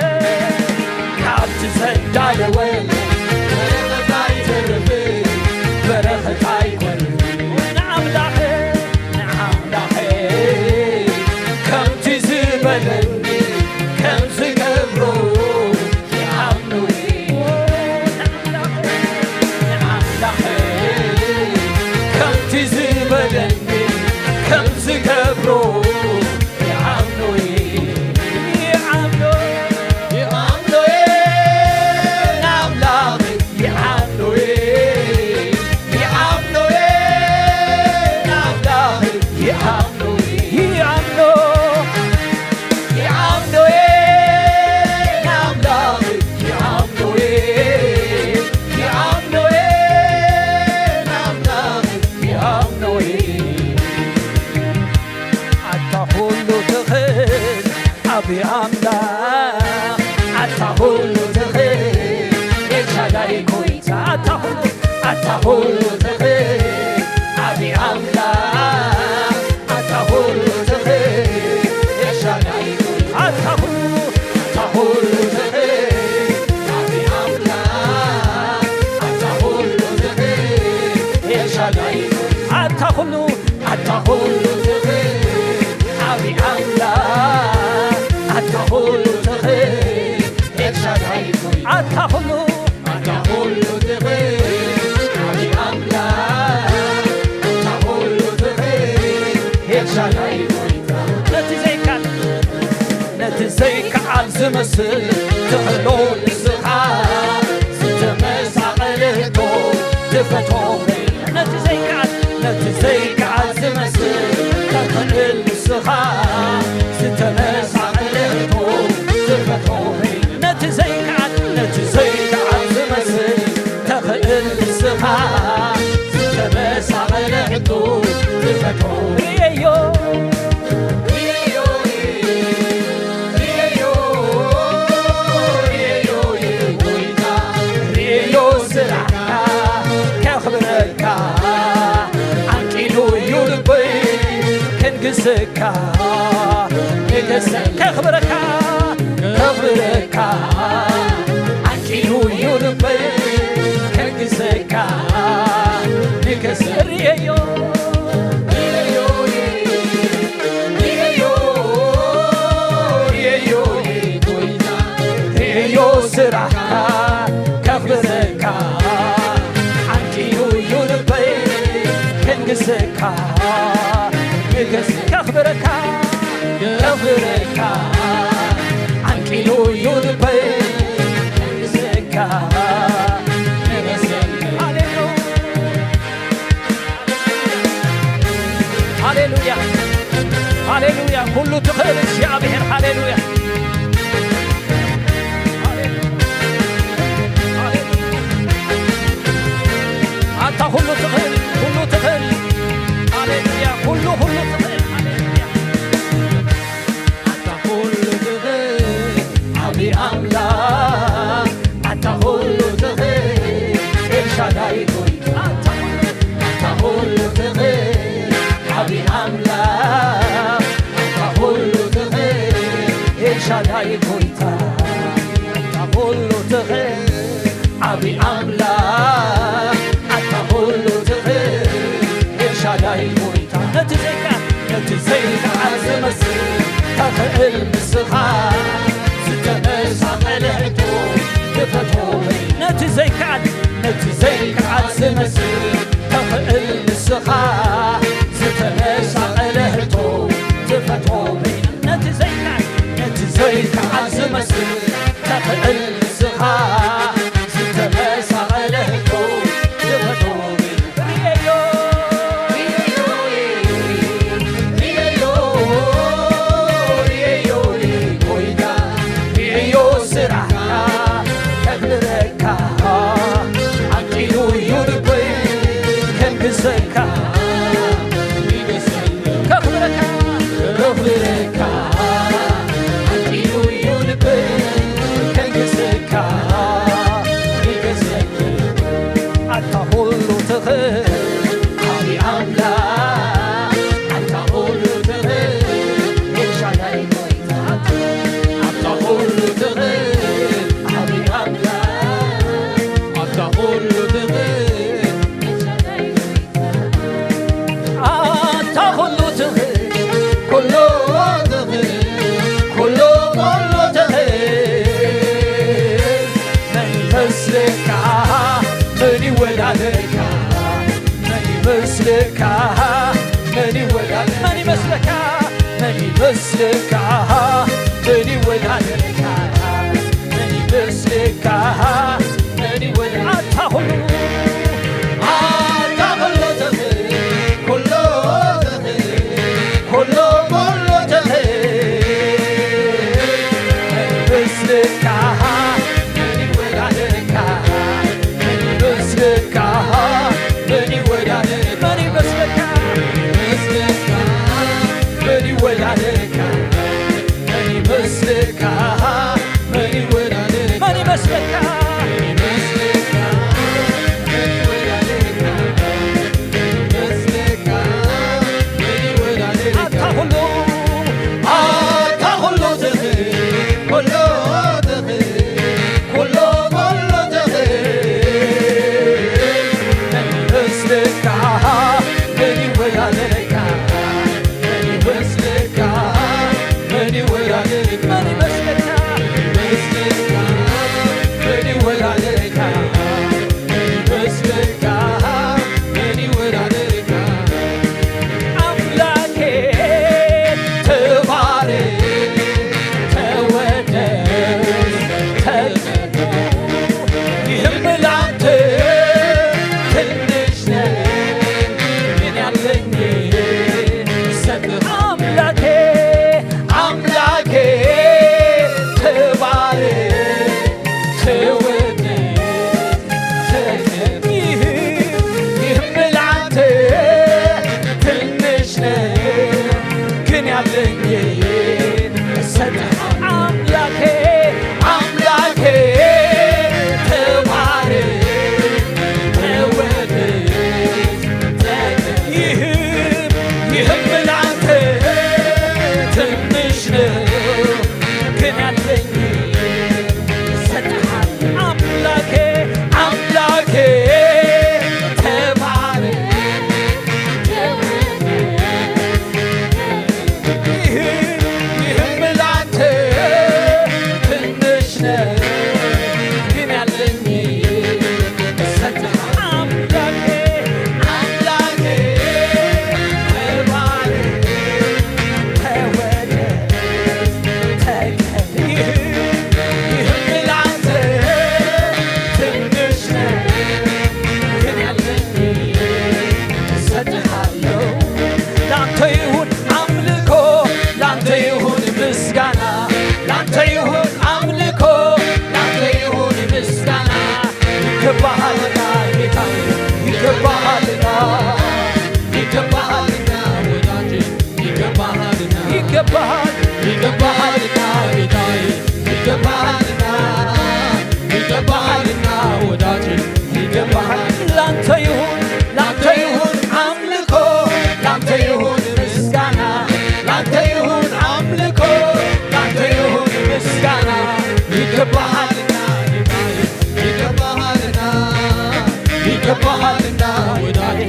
ካብቲ ዘዳለወለ በረኸት ኣይተርፍ፣ በረኸት ኣይተርፍ። ንኣምላኸ፣ ንኣምላኸ ከምቲ ዝበለኒ ከም ዝገብሮ ይኣምኑ። ንኣምላኸይ ከምቲ ዝበለኒ ከም ዝገብሮ ይኣምኑ። ይኣምኑ። ይኣምኑ። ንኣምላኸይ ይኣምኑ። ይኣምኑ። ንኣምላኸይ ይኣምኑ። ይኣምኖ። ይኣምኖ። ንኣምላኽ ይኣምኖ። ይኣምኖ። ንኣምላኽ ይኣምኖ። ኣታ ኩሉ ትኽእል ዓቢ ኣምላኽ፣ ኣታ ኩሉ ትኽእል ኤልሻዳይ ጎይታ፣ ኣታ ኩሉ፣ ኣታ ኩሉ ትኽእል ዓቢ ኣምላኽ፣ ኣታ ኩሉ ትኽእል ኤልሻዳይ፣ ኣታ ኩሉ፣ ኣታ ኩሉ ትኽእል ዓቢ ኣምላኽ፣ ኣታ ኩሉ ትኽእል ኤልሻዳይ፣ ኣታ ኩሉ፣ ኣታ ኩሉ ትኽእል ዓቢ ኣምላኽ፣ ኣታ ኩሉ ትኽእል ኤልሻዳይ፣ ኣታ ኩሉ ኣታ ኩሉ ትኽእል ዓቢ ኣምላኽ፣ ኣታ ኩሉ ትኽእል ኤልሻዳይ ጎይታ። ነቲ ዘይከኣል፣ ነቲ ዘይከኣል ዝመስል ትኽእሎ ንስኻ፣ ዝተመሳቐለ ሕቶ ትፈትሖ። ነቲ ዘይከኣል፣ ነቲ ዘይከኣል ዝመስል ተኽእል ንስኻ፣ ዝተመሳቐለ ሕቶ ትፈትሖ። ነቲ ዘይከኣል፣ ነቲ ዘይከኣል ዝመስል ተኽእል ንስኻ፣ ዝተመሳቐለ ሕቶ ትፈትሖ። ርእየዮ፣ ርእየዮ፣ ርእየዮ፣ ርእየዮ፣ የጎይታ፣ ርእየዮ ስራሕካ፣ ስካ ንገሰ ከኽብረካ ከኽብረካ ዓንቂሉ እዩ ልበይ ከንግሰካ ንገሰ ርእየዮ ርእየዮ ርእየዮ ርእየዮ ጎይታ ርእየዮ ስራሕካ ከኽብረካ ዓንቂሉ እዩ ልበይ ከንግሰካ ንገስ ከኽብረካ ከኽብረካ ዓንቂሉ እዩ ልበይ ንገስካ ንገስካ ሃሌሉ ሃሌሉያ ሃሌሉያ ኩሉ ትኽእል እግዚኣብሔር ሃሌሉያ ኣታ ኩሉ ትኽእል ኩሉ ትኽእል ሃሌሉያ ኩሉ ኩሉ ትኽእል ሃሌሉያ ኣታ ኩሉ ትኽእል ዓቢ ኣምላኽ ኣታ ኩሉ ትኽእል ኤልሻዳይ ጎይታ ኣታ ኩሉ ኣታ ኩሉ ትኽእል ዓቢ ኣምላኽ ኣታ ኩሉ ትኽእል ኤልሻዳይ ጎይታ ኣታ ኩሉ ትኽእል ዓቢ ኣምላኽ ኣታ ኩሉ ትኽእል ኤልሻዳይ ጎይታ ነቲ ዘይከኣል ነቲ ዘይከኣል ዝመስል ተኽእል ንስኻ ዝተመሳቐለ ሕቶ ክፈትዎ ነቲ ዘይከኣል ነቲ ዘይከኣል ዝመስል ተኽእል ንስኻ ዝተመሳቐለ ሕቶ ትፈትዎ ነቲ ዘይከኣል ነቲ ዘይከኣል ዝመስል ተኽእል ንስኻ ዝተመሳቐለ ሕቶ ትፈትዎ ርእየዮ ርእየዮ ርእየዮ ጎይታ ርእየዮ ስራሕካ ከኽብረካ ዓቂሉ እዩ ልበይ ከንግሰካ ከኽብረካ ከኽብረካ ዓቂሉ እዩ ልበይ ከንግሰካ ከንግሰካ ኣታ ኩሉ ትኽእል ዓቢ ኣምላኽ ኣታ ኩሉ ትኽእል ኤልሻዳይ ጎይታ ኣታ ኩሉ ትኽእል ዓቢ ኣምላኽ ኣታ ኩሉ ትኽእል ኣታ ኩሉ ትኽእል ኩሉ ትኽእል ኩሉ ኩሉ ትኽእል መን ይመስለካ መን ይወዳደርካ መን ይመስለካ መን ይወዳደር መን ይመስለካ መን ይመስለካ መን ይወዳደርካ መን ይመስለካ መን ይወዳደር ኣታ ኩሉ ኣታ ኩሉ ትኽእል ኩሉ ትኽእል ኩሉ ኩሉ ትኽእል መን ይመስለካ መን ይወዳደርካ መን ይመስለካ መን ይወዳደር መን ይመስለካ ይመስለካ መን ይወዳደርካ መን ይመስለካ መን ይወዳደርካ መን ይመስለካ ይመስለካ መን ይወዳደርካ ይመስለካ መን ይወዳደርካ ኣታ ኩሉ ኣታ ኩሉ ትኽእል ኩሉ ትኽእል ኩሉ ኩሉ ትኽእል መን ይመስለካ መን ይወዳደረካ መን ይመስለካ መን ይወዳደረካ መን ይመስለካ ይመስለካ መን ይወዳደረካ መን ይመስለካ መን ይወዳደረካ ኣምላኬ ተባረክ ተወደስ ይገባሃልና፣ ይገባሃልና ወዳጅ፣ ይገባሃል። ላንተ ይሁን፣ ላንተ ይሁን አምልኮ፣ ላንተ ይሁን ምስጋና፣ ላንተ ይሁን አምልኮ፣ ላንተ ይሁን ምስጋና። ይገባሃልና ጌታዬ፣ ይገባሃልና፣ ይገባሃልና ወዳጅ፣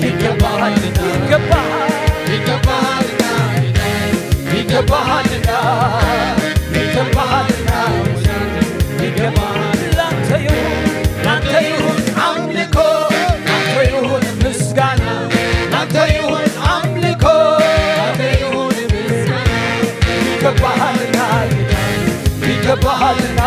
ይገባሃልና፣ ይገባሃል። ይገባሃልና ጌታዬ፣ ይገባሃልና፣ ይገባሃልና ወዳጅ፣ ይገባሃል። ላንተ ይሁን፣ ላንተ ይሁን አምልኮ፣ ላንተ ይሁን ምስጋና፣ ላንተ ይሁን አምልኮ፣ ላንተ ይሁን ምስጋና። ይገባሃልና ጌታዬ፣ ይገባሃልና፣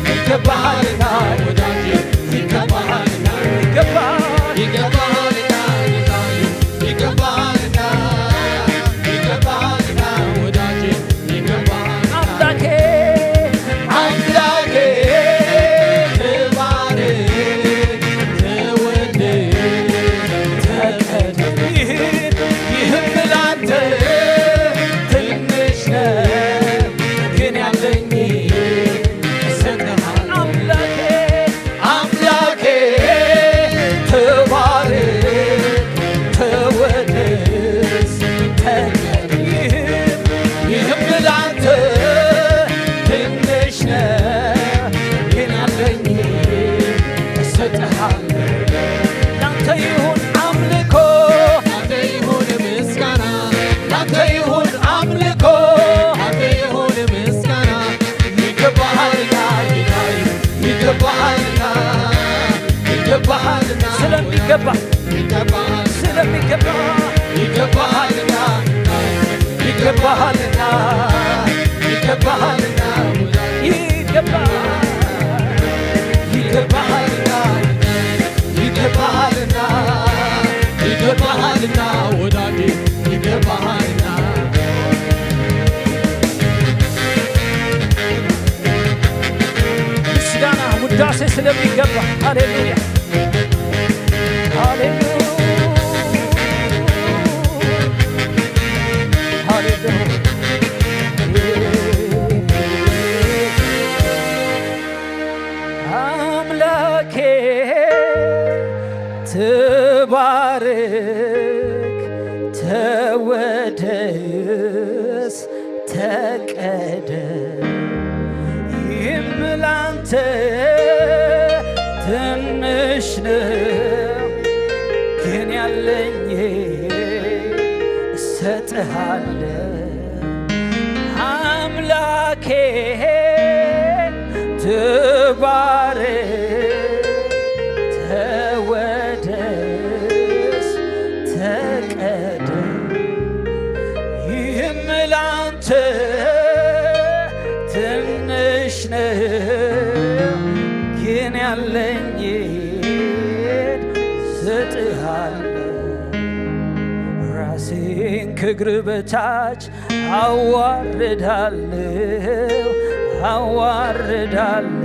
ይገባሃልና ወዳጄ፣ ይገባሃልና፣ ይገባሃል። ይገባሃልና ጌታዬ፣ ይገባሃልና፣ ይገባሃልና ወዳጄ፣ ይገባሃል። አምላኬ፣ አምላኬ ተባረክ፣ ተወደስ፣ ተቀደስ። ይህም፣ ይህም ላንተ ትንሽ ነው፣ ግን ያለኝ እሰጥሃለሁ። አምላኬ፣ አምላኬ ተባረክ፣ ተወደስ፣ ተቀደስ። ይህም፣ ይህም ላንተ ትንሽ ነው፣ ግን ያለኝ እሰጥሃለሁ። ላንተ ይሁን አምልኮ፣ ላንተ ይሁን ምስጋና፣ ላንተ ይሁን አምልኮ፣ ላንተ ይሁን ምስጋና። ይገባሃልና ጌታዬ፣ ይገባሃልና፣ ይገባሃልና ስለሚገባ፣ ይገባሃል፣ ስለሚገባ ይገባሃልና፣ ይገባሃልና፣ ይገባሃልና፣ ይገባ ይገባሃልና፣ ይገባሃልና፣ ይገባሃልና ወዳጄ፣ ይገባሃልና። ምስጋና ውዳሴ ስለሚገባ፣ ሃሌሉያ፣ ሃሌሉያ፣ ሃሌሉያ። አምላኬ ተባረክ፣ ተወደስ፣ ተቀደስ። ይህም ላንተ ትንሽ ነው፣ ግን ያለኝ እሰጥሃለሁ። አምላኬ ተባረክ፣ ተወደስ፣ ተቀደስ። ይህም ላንተ ትንሽ ነው፣ ግን ያለኝ እሰጥሃለሁ። ራሴን ከእግር በታች አዋርዳለሁ፣ አዋርዳለሁ፣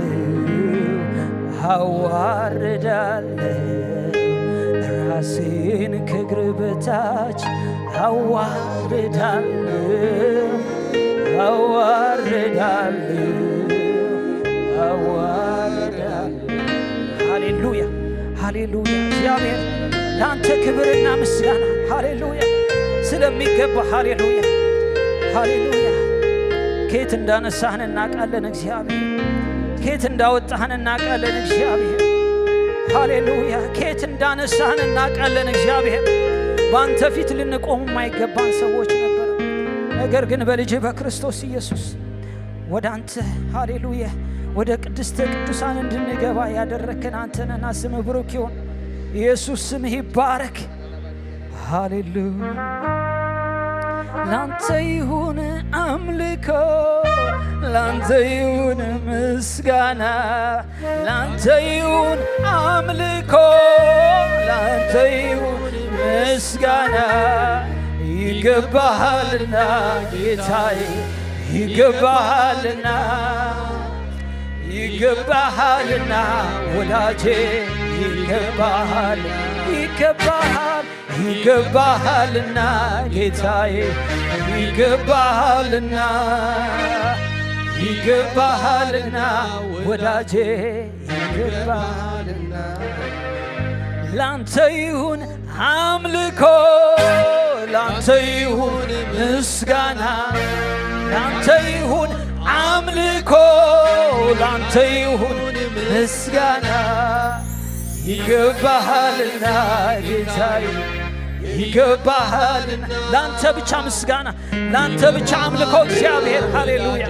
አዋርዳለሁ። ራሴን ከእግር በታች አዋርዳለሁ፣ አዋርዳለሁ፣ አዋርዳለሁ። ሃሌሉያ፣ ሃሌሉያ። እግዚአብሔር ለአንተ ክብርና ምስጋና፣ ሃሌሉያ፣ ስለሚገባ፣ ሃሌሉያ፣ ሃሌሉያ። ከየት እንዳነሳህን እናውቃለን እግዚአብሔር። ከየት እንዳወጣህን እናውቃለን እግዚአብሔር። ሃሌሉያ። ከየት እንዳነሳህን እናውቃለን እግዚአብሔር። በአንተ ፊት ልንቆም የማይገባን ሰዎች ነበር። ነገር ግን በልጅህ በክርስቶስ ኢየሱስ ወደ አንተ፣ ሃሌሉያ፣ ወደ ቅድስተ ቅዱሳን እንድንገባ ያደረግከን አንተ ነህና ስምህ ብሩክ ይሁን። ኢየሱስ ስምህ ይባረክ። ሃሌሉያ። ላንተ ይሁን አምልኮ፣ ላንተ ይሁን ምስጋና፣ ላንተ ይሁን አምልኮ፣ ላንተ ይሁን ምስጋና። ይገባሃልና ጌታዬ፣ ይገባሃልና፣ ይገባሃልና ወዳጄ፣ ይገባሃል፣ ይገባሃል፣ ይገባሃልና ጌታዬ፣ ይገባሃልና፣ ይገባሃልና ወዳጄ፣ ይገባሃልና። ላንተ ይሁን አምልኮ፣ ላንተ ይሁን ምስጋና፣ ላንተ ይሁን አምልኮ፣ ላንተ ይሁን ምስጋና። ይገባሃልና ጌታዬ፣ ይገባሃልና። ላንተ ብቻ ምስጋና፣ ላንተ ብቻ አምልኮ እግዚአብሔር። ሃሌሉያ።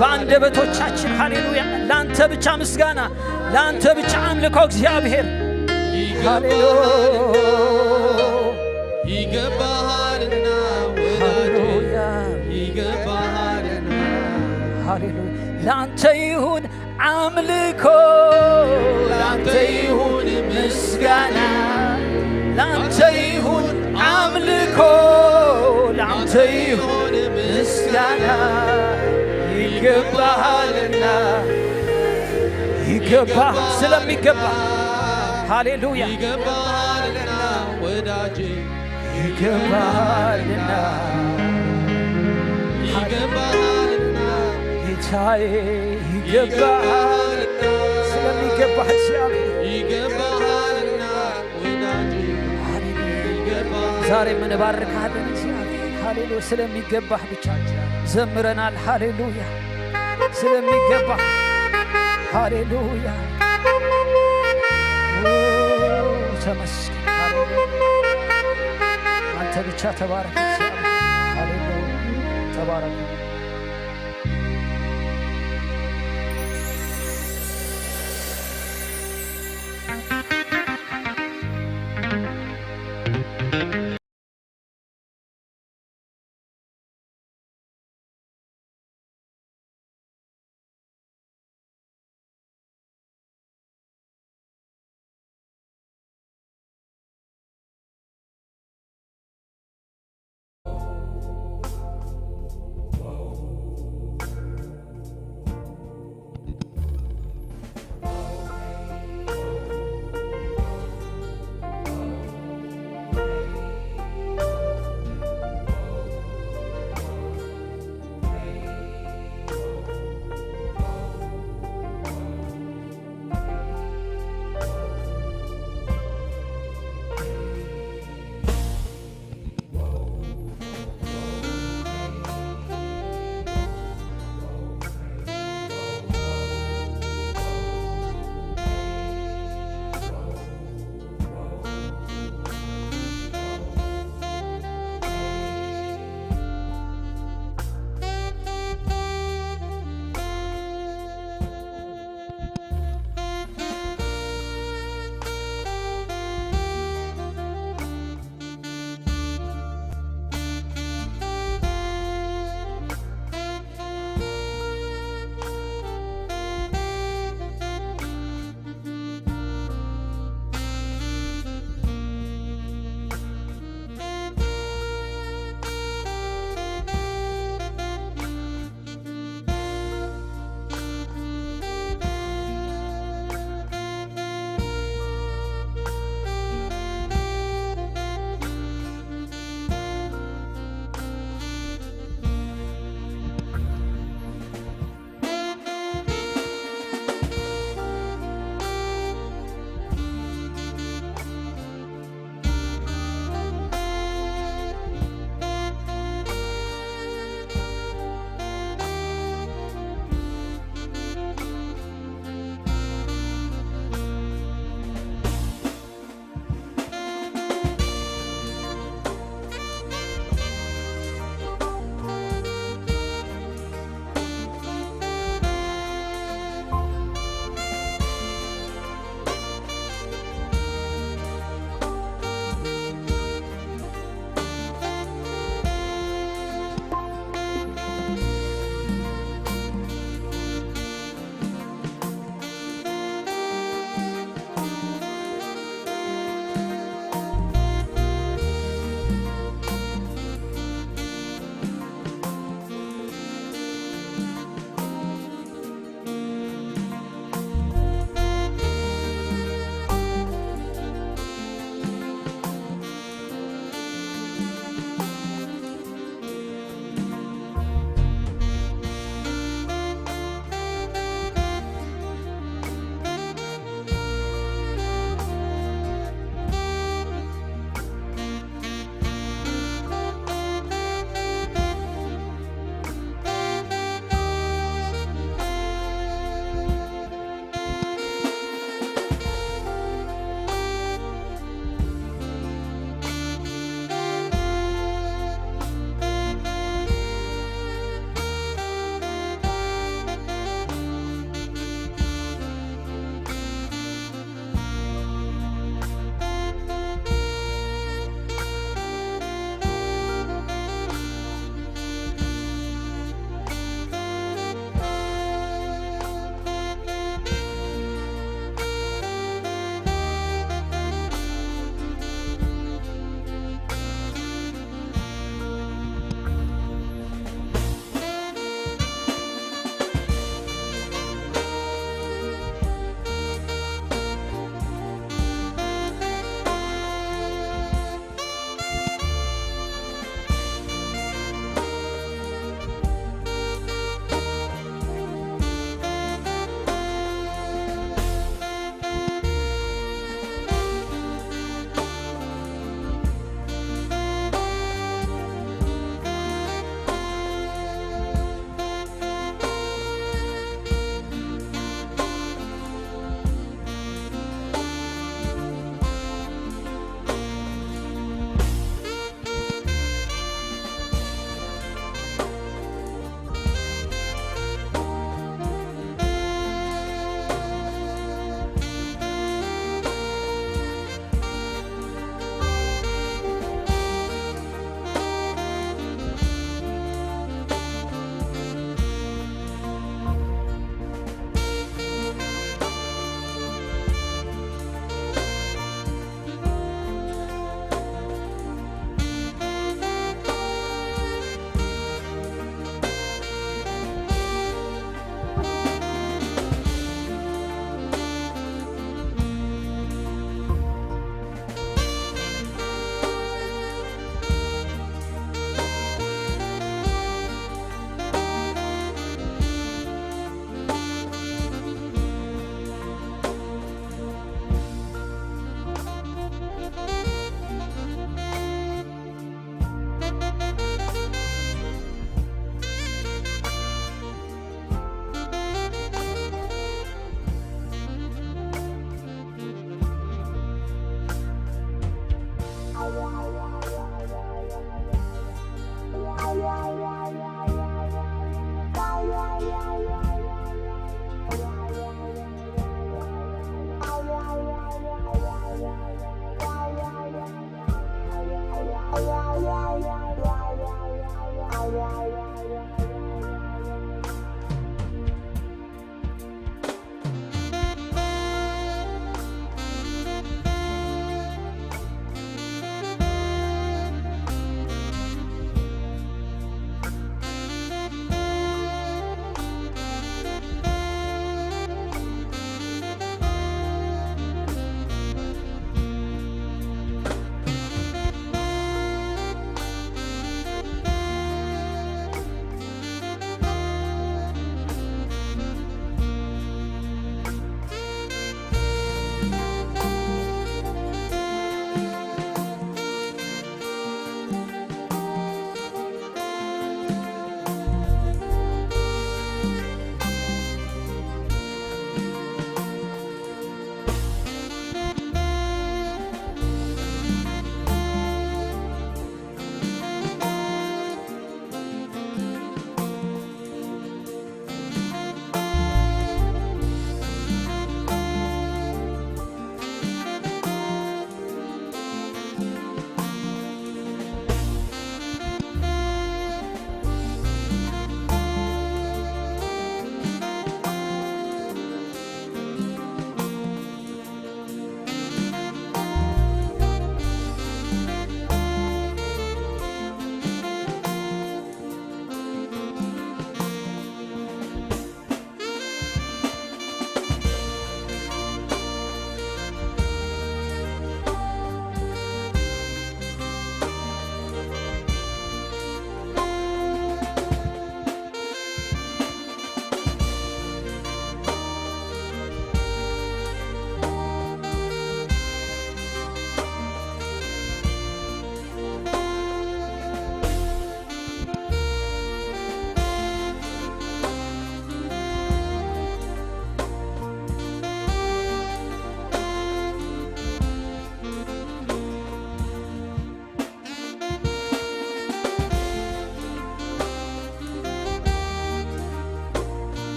በአንደበቶቻችን ሃሌሉያ፣ ላንተ ብቻ ምስጋና፣ ላንተ ብቻ አምልኮ እግዚአብሔር። ሃሌሉያ። ይገባሃልና ወዳጄ፣ ሃሌሉያ። ይገባሃልና። ሃሌሉያ። ላንተ ይሁን አምልኮ፣ ላንተ ይሁን ምስጋና፣ ላንተ ይሁን አምልኮ፣ ላንተ ይሁን ምስጋና። ይገባሃልና፣ ይገባ ስለሚገባ። ሃሌሉያ። ይገባሃልና ወዳጄ፣ ይገባልና፣ ይገባልና፣ ጌታዬ፣ ይገባልና። ስለሚገባህ እግዚአብሔር፣ ይገባልና ወዳጄ፣ ሃሌሉያ። ይገባልና። ዛሬ እንባርካለን እግዚአብሔር። ሃሌሉያ። ስለሚገባህ ብቻ ዘምረናል። ሃሌሉያ። ስለሚገባ። ሃሌሉያ። ኦ፣ ተመስገን። ሃሌሉያ። አንተ ብቻ ተባረክ። ሃሌሉያ። ተባረክ።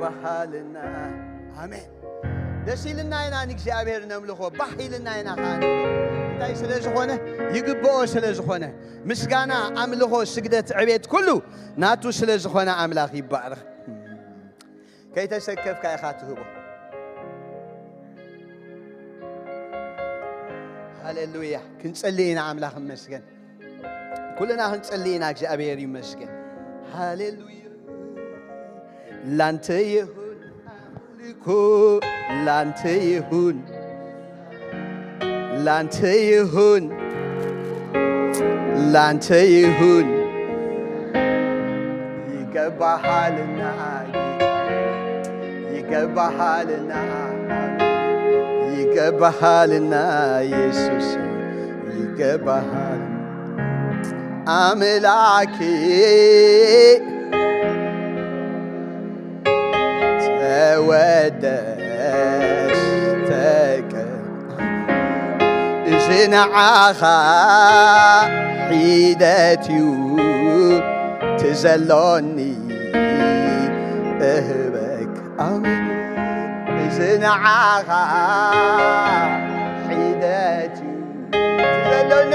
ይባሃልና። ኣሜን። ደስ ኢልና ኢና ንእግዚኣብሔር ነምልኾ፣ ባህ ኢልና ኢና ከዓ ነምልኾ። እንታይ ስለ ዝኾነ? ይግብኦ ስለ ዝኾነ። ምስጋና፣ ኣምልኾ፣ ስግደት፣ ዕቤት ኩሉ ናቱ ስለ ዝኾነ ኣምላኽ ይባረኽ። ከይተሰከፍካ ኢኻ ትህቦ። ሃሌሉያ። ክንጸሊ ኢና፣ ኣምላኽ ይመስገን። ኩልና ክንጸሊ ኢና፣ እግዚኣብሔር ይመስገን። ሃሌሉያ። ላንተ ይሁን ኣምልኮ፣ ላንተ ይሁን፣ ላንተ ይሁን፣ ላንተ ይሁን። ይገባሃልና ጌታ፣ ይገባሃልና፣ ይገባሃልና ኢየሱስ፣ ይገባሃል ኣምላኬ። ተወደስ ተቀ-፣ እዚ ንዓኻ ሒደት እዩ ትዘሎኒ እህበክ። ኣሜን። እዚ ንዓኻ ሒደት እዩ ትዘሎኒ፣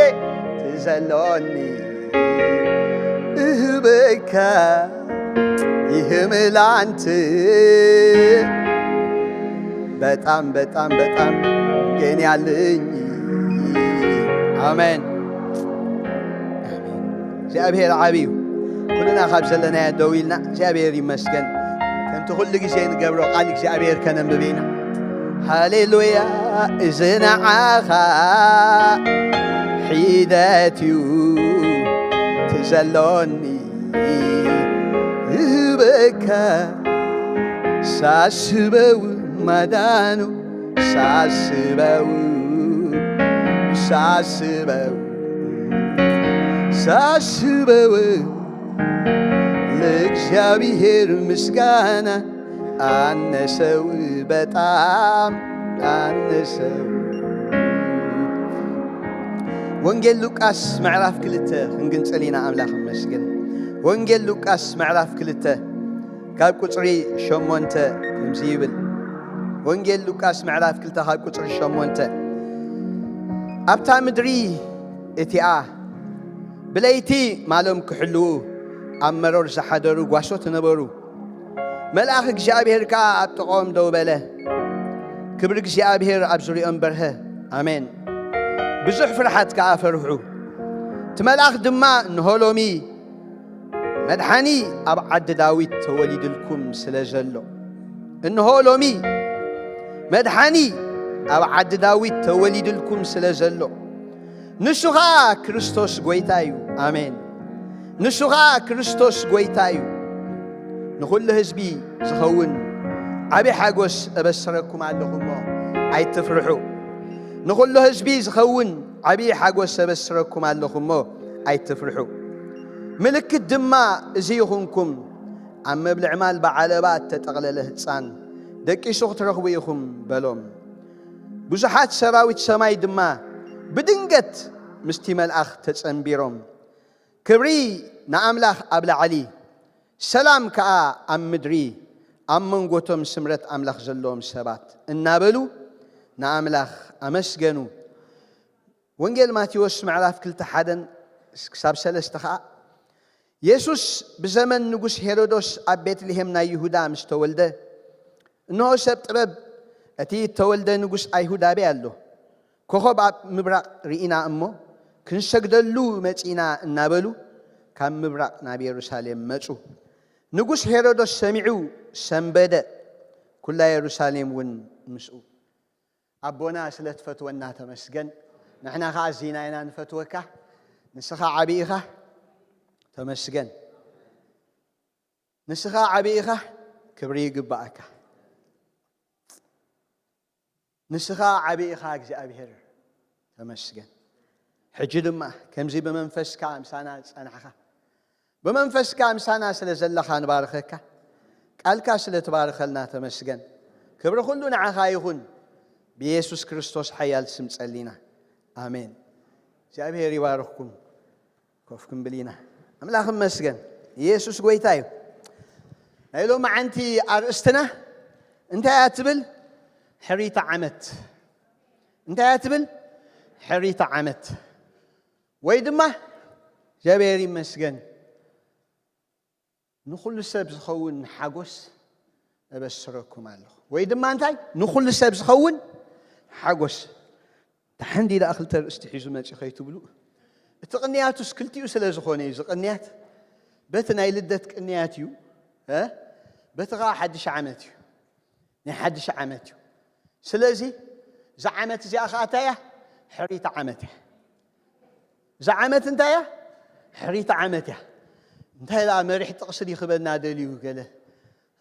ትዘሎኒ እህበካ ይህምላንት። በጣም፣ በጣም፣ በጣም ግን ያለኝ። ኣሜን። እግዚኣብሔር ዓቢ እዩ። ኩልና ካብ ዘለናዮ ደው ኢልና እግዚኣብሔር ይመስገን። ከምቲ ኩሉ ግዜ ንገብሮ ቃል እግዚኣብሔር ከነንብብ ኢና። ሃሌሉያ። እዚ ንዓኻ ሒደት እዩ ትዘሎኒ እህበካ ሳስበው ማዳኑ ሳስበው ሳስበው ሳስበው ለእግዚአብሔር ምስጋና አነሰው በጣም አነሰው። ወንጌል ሉቃስ ምዕራፍ ክልተ ክንግንጽል ኢና። ኣምላኽ ይመስገን። ወንጌል ሉቃስ ምዕራፍ ክልተ ካብ ቁጽሪ ሸሞንተ ከምዚ ይብል። ወንጌል ሉቃስ ምዕራፍ ክልተ ካብ ቁጽሪ ሸሞንተ፣ ኣብታ ምድሪ እቲኣ ብለይቲ ማሎም ክሕልዉ ኣብ መሮር ዝሓደሩ ጓሶት ነበሩ። መልኣኽ እግዚኣብሔር ከኣ ኣብ ጥቕኦም ደው በለ። ክብሪ እግዚኣብሔር ኣብ ዙርያኦም በርሀ። ኣሜን። ብዙሕ ፍርሓት ከኣ ፈርሑ። እቲ መልኣኽ ድማ፣ እንሆ ሎሚ መድሓኒ ኣብ ዓዲ ዳዊት ተወሊድልኩም ስለ ዘሎ፣ እንሆ ሎሚ መድሓኒ ኣብ ዓዲ ዳዊት ተወሊድልኩም ስለ ዘሎ፣ ንሱ ኸኣ ክርስቶስ ጐይታ እዩ። ኣሜን። ንሱ ኸኣ ክርስቶስ ጐይታ እዩ። ንኹሉ ህዝቢ ዝኸውን ዓቢ ሓጎስ እበስረኩም ኣለኹ እሞ ኣይትፍርሑ። ንኹሉ ህዝቢ ዝኸውን ዓቢ ሓጎስ እበስረኩም ኣለኹ እሞ ኣይትፍርሑ። ምልክት ድማ እዚ ይኹንኩም፣ ኣብ መብልዕ ማል ብዓለባ እተጠቕለለ ህጻን ደቂሱ ክትረኽቡ ኢኹም በሎም። ብዙሓት ሰራዊት ሰማይ ድማ ብድንገት ምስቲ መልኣኽ ተጸንቢሮም፣ ክብሪ ንኣምላኽ ኣብ ላዕሊ፣ ሰላም ከኣ ኣብ ምድሪ፣ ኣብ መንጎቶም ስምረት ኣምላኽ ዘለዎም ሰባት እናበሉ ንኣምላኽ ኣመስገኑ። ወንጌል ማቴዎስ ምዕራፍ ክልተ ሓደን ክሳብ ሰለስተ ኸኣ፣ የሱስ ብዘመን ንጉስ ሄሮዶስ ኣብ ቤትልሄም ናይ ይሁዳ ምስ ተወልደ፣ እንሆ ሰብ ጥበብ፣ እቲ እተወልደ ንጉስ ኣይሁድ ኣበይ ኣሎ? ኮኸብ ኣብ ምብራቕ ርኢና እሞ ክንሰግደሉ መጺእና እናበሉ ካብ ምብራቕ ናብ የሩሳሌም መጹ። ንጉስ ሄሮዶስ ሰሚዑ ሰንበደ፣ ኩላ የሩሳሌም እውን ምስኡ። ኣቦና ስለ ትፈትወና ተመስገን። ንሕና ኸዓ ኣዚና ኢና ንፈትወካ። ንስኻ ዓቢ ኢኻ፣ ተመስገን። ንስኻ ዓቢ ኢኻ፣ ክብሪ ይግብኣካ። ንስኻ ዓቢ ኢኻ እግዚኣብሔር፣ ተመስገን። ሕጂ ድማ ከምዚ ብመንፈስካ ምሳና ዝጸናሕካ፣ ብመንፈስካ ምሳና ስለ ዘለኻ ንባርኸካ። ቃልካ ስለ ትባርኸልና ተመስገን። ክብሪ ኩሉ ንዓኻ ይኹን። ብየሱስ ክርስቶስ ሓያል ስም ጸሊና። ኣሜን። እግዚኣብሔር ይባርኽኩም። ኮፍ ክንብል ኢና። ኣምላኽ ይመስገን። ኢየሱስ ጐይታ እዩ። ናይ ሎማዓንቲ ኣርእስትና እንታይ እያ ትብል? ሕሪታ ዓመት። እንታይ እያ ትብል? ሕሪታ ዓመት። ወይ ድማ እግዚኣብሔር ይመስገን፣ ንኹሉ ሰብ ዝኸውን ሓጎስ እበስረኩም ኣለኹ። ወይ ድማ እንታይ? ንኹሉ ሰብ ዝኸውን ሓጎስ። እንተ ሓንዲ ደኣ ክልተ ርእስቲ ሒዙ መጺ ከይትብሉ። እቲ ቅንያቱስ ክልቲኡ ስለ ዝኾነ እዩ። እዚ ቅንያት በቲ ናይ ልደት ቅንያት እዩ፣ እ? በቲ ኸዓ ሓድሽ ዓመት እዩ። ናይ ሓድሽ ዓመት እዩ። ስለዚ እዛ ዓመት እዚኣ ኸዓ እንታይ እያ? ሕሪታ ዓመት እያ። እዛ ዓመት እንታይ እያ? ሕሪታ ዓመት እያ። እንታይ ደኣ መሪሕ ጥቕሲ ድዩ ክበና ደልዩ ገለ?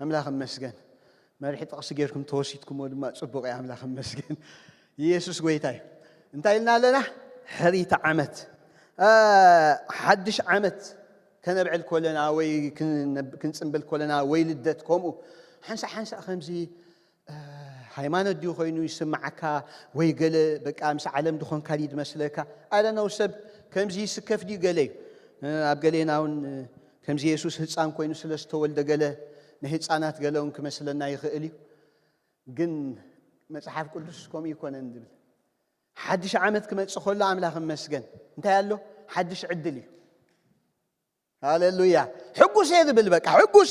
ኣምላኽ እመስገን። መሪሕ ጥቕሲ ጌርኩም ተወሲድኩሞ ድማ ጽቡቕ እዩ። ኣምላኽ እመስገን። ኢየሱስ ጎይታ እዩ። እንታይ ኢልና ኣለና? ሕሪታ ዓመት። እ፣ ሓድሽ ዓመት ከነብዕል ኮለና ወይ ክን-፣ ክንጽንብል ኮለና ወይ ልደት ከምኡ ሓንሳእ ሓንሳእ ከምዚ፣ እ፣ ሃይማኖት ድዩ ኮይኑ ይስምዓካ ወይ ገለ በቃ ምስ ዓለም ድኾንካ ድዩ ዝመስለካ? I don't know፣ ሰብ ከምዚ ይስከፍ ድዩ ገለ እዩ። እ፣ ኣብ ገሌና እውን፣ እ፣ ከምዚ የሱስ ህፃን ኮይኑ ስለ ዝተወልደ ገለ ንህፃናት ገለ እውን ክመስለና ይኽእል እዩ። ግን መጽሓፍ ቅዱስ ከምኡ ይኮነን ዝብል። ሓድሽ ዓመት ክመጽእ ከሎ ኣምላኽ እመስገን እንታይ ኣሎ? ሓድሽ ዕድል እዩ። ሃሌሉያ። ሕጉስ እየ ዝብል በቃ ሕጉስ።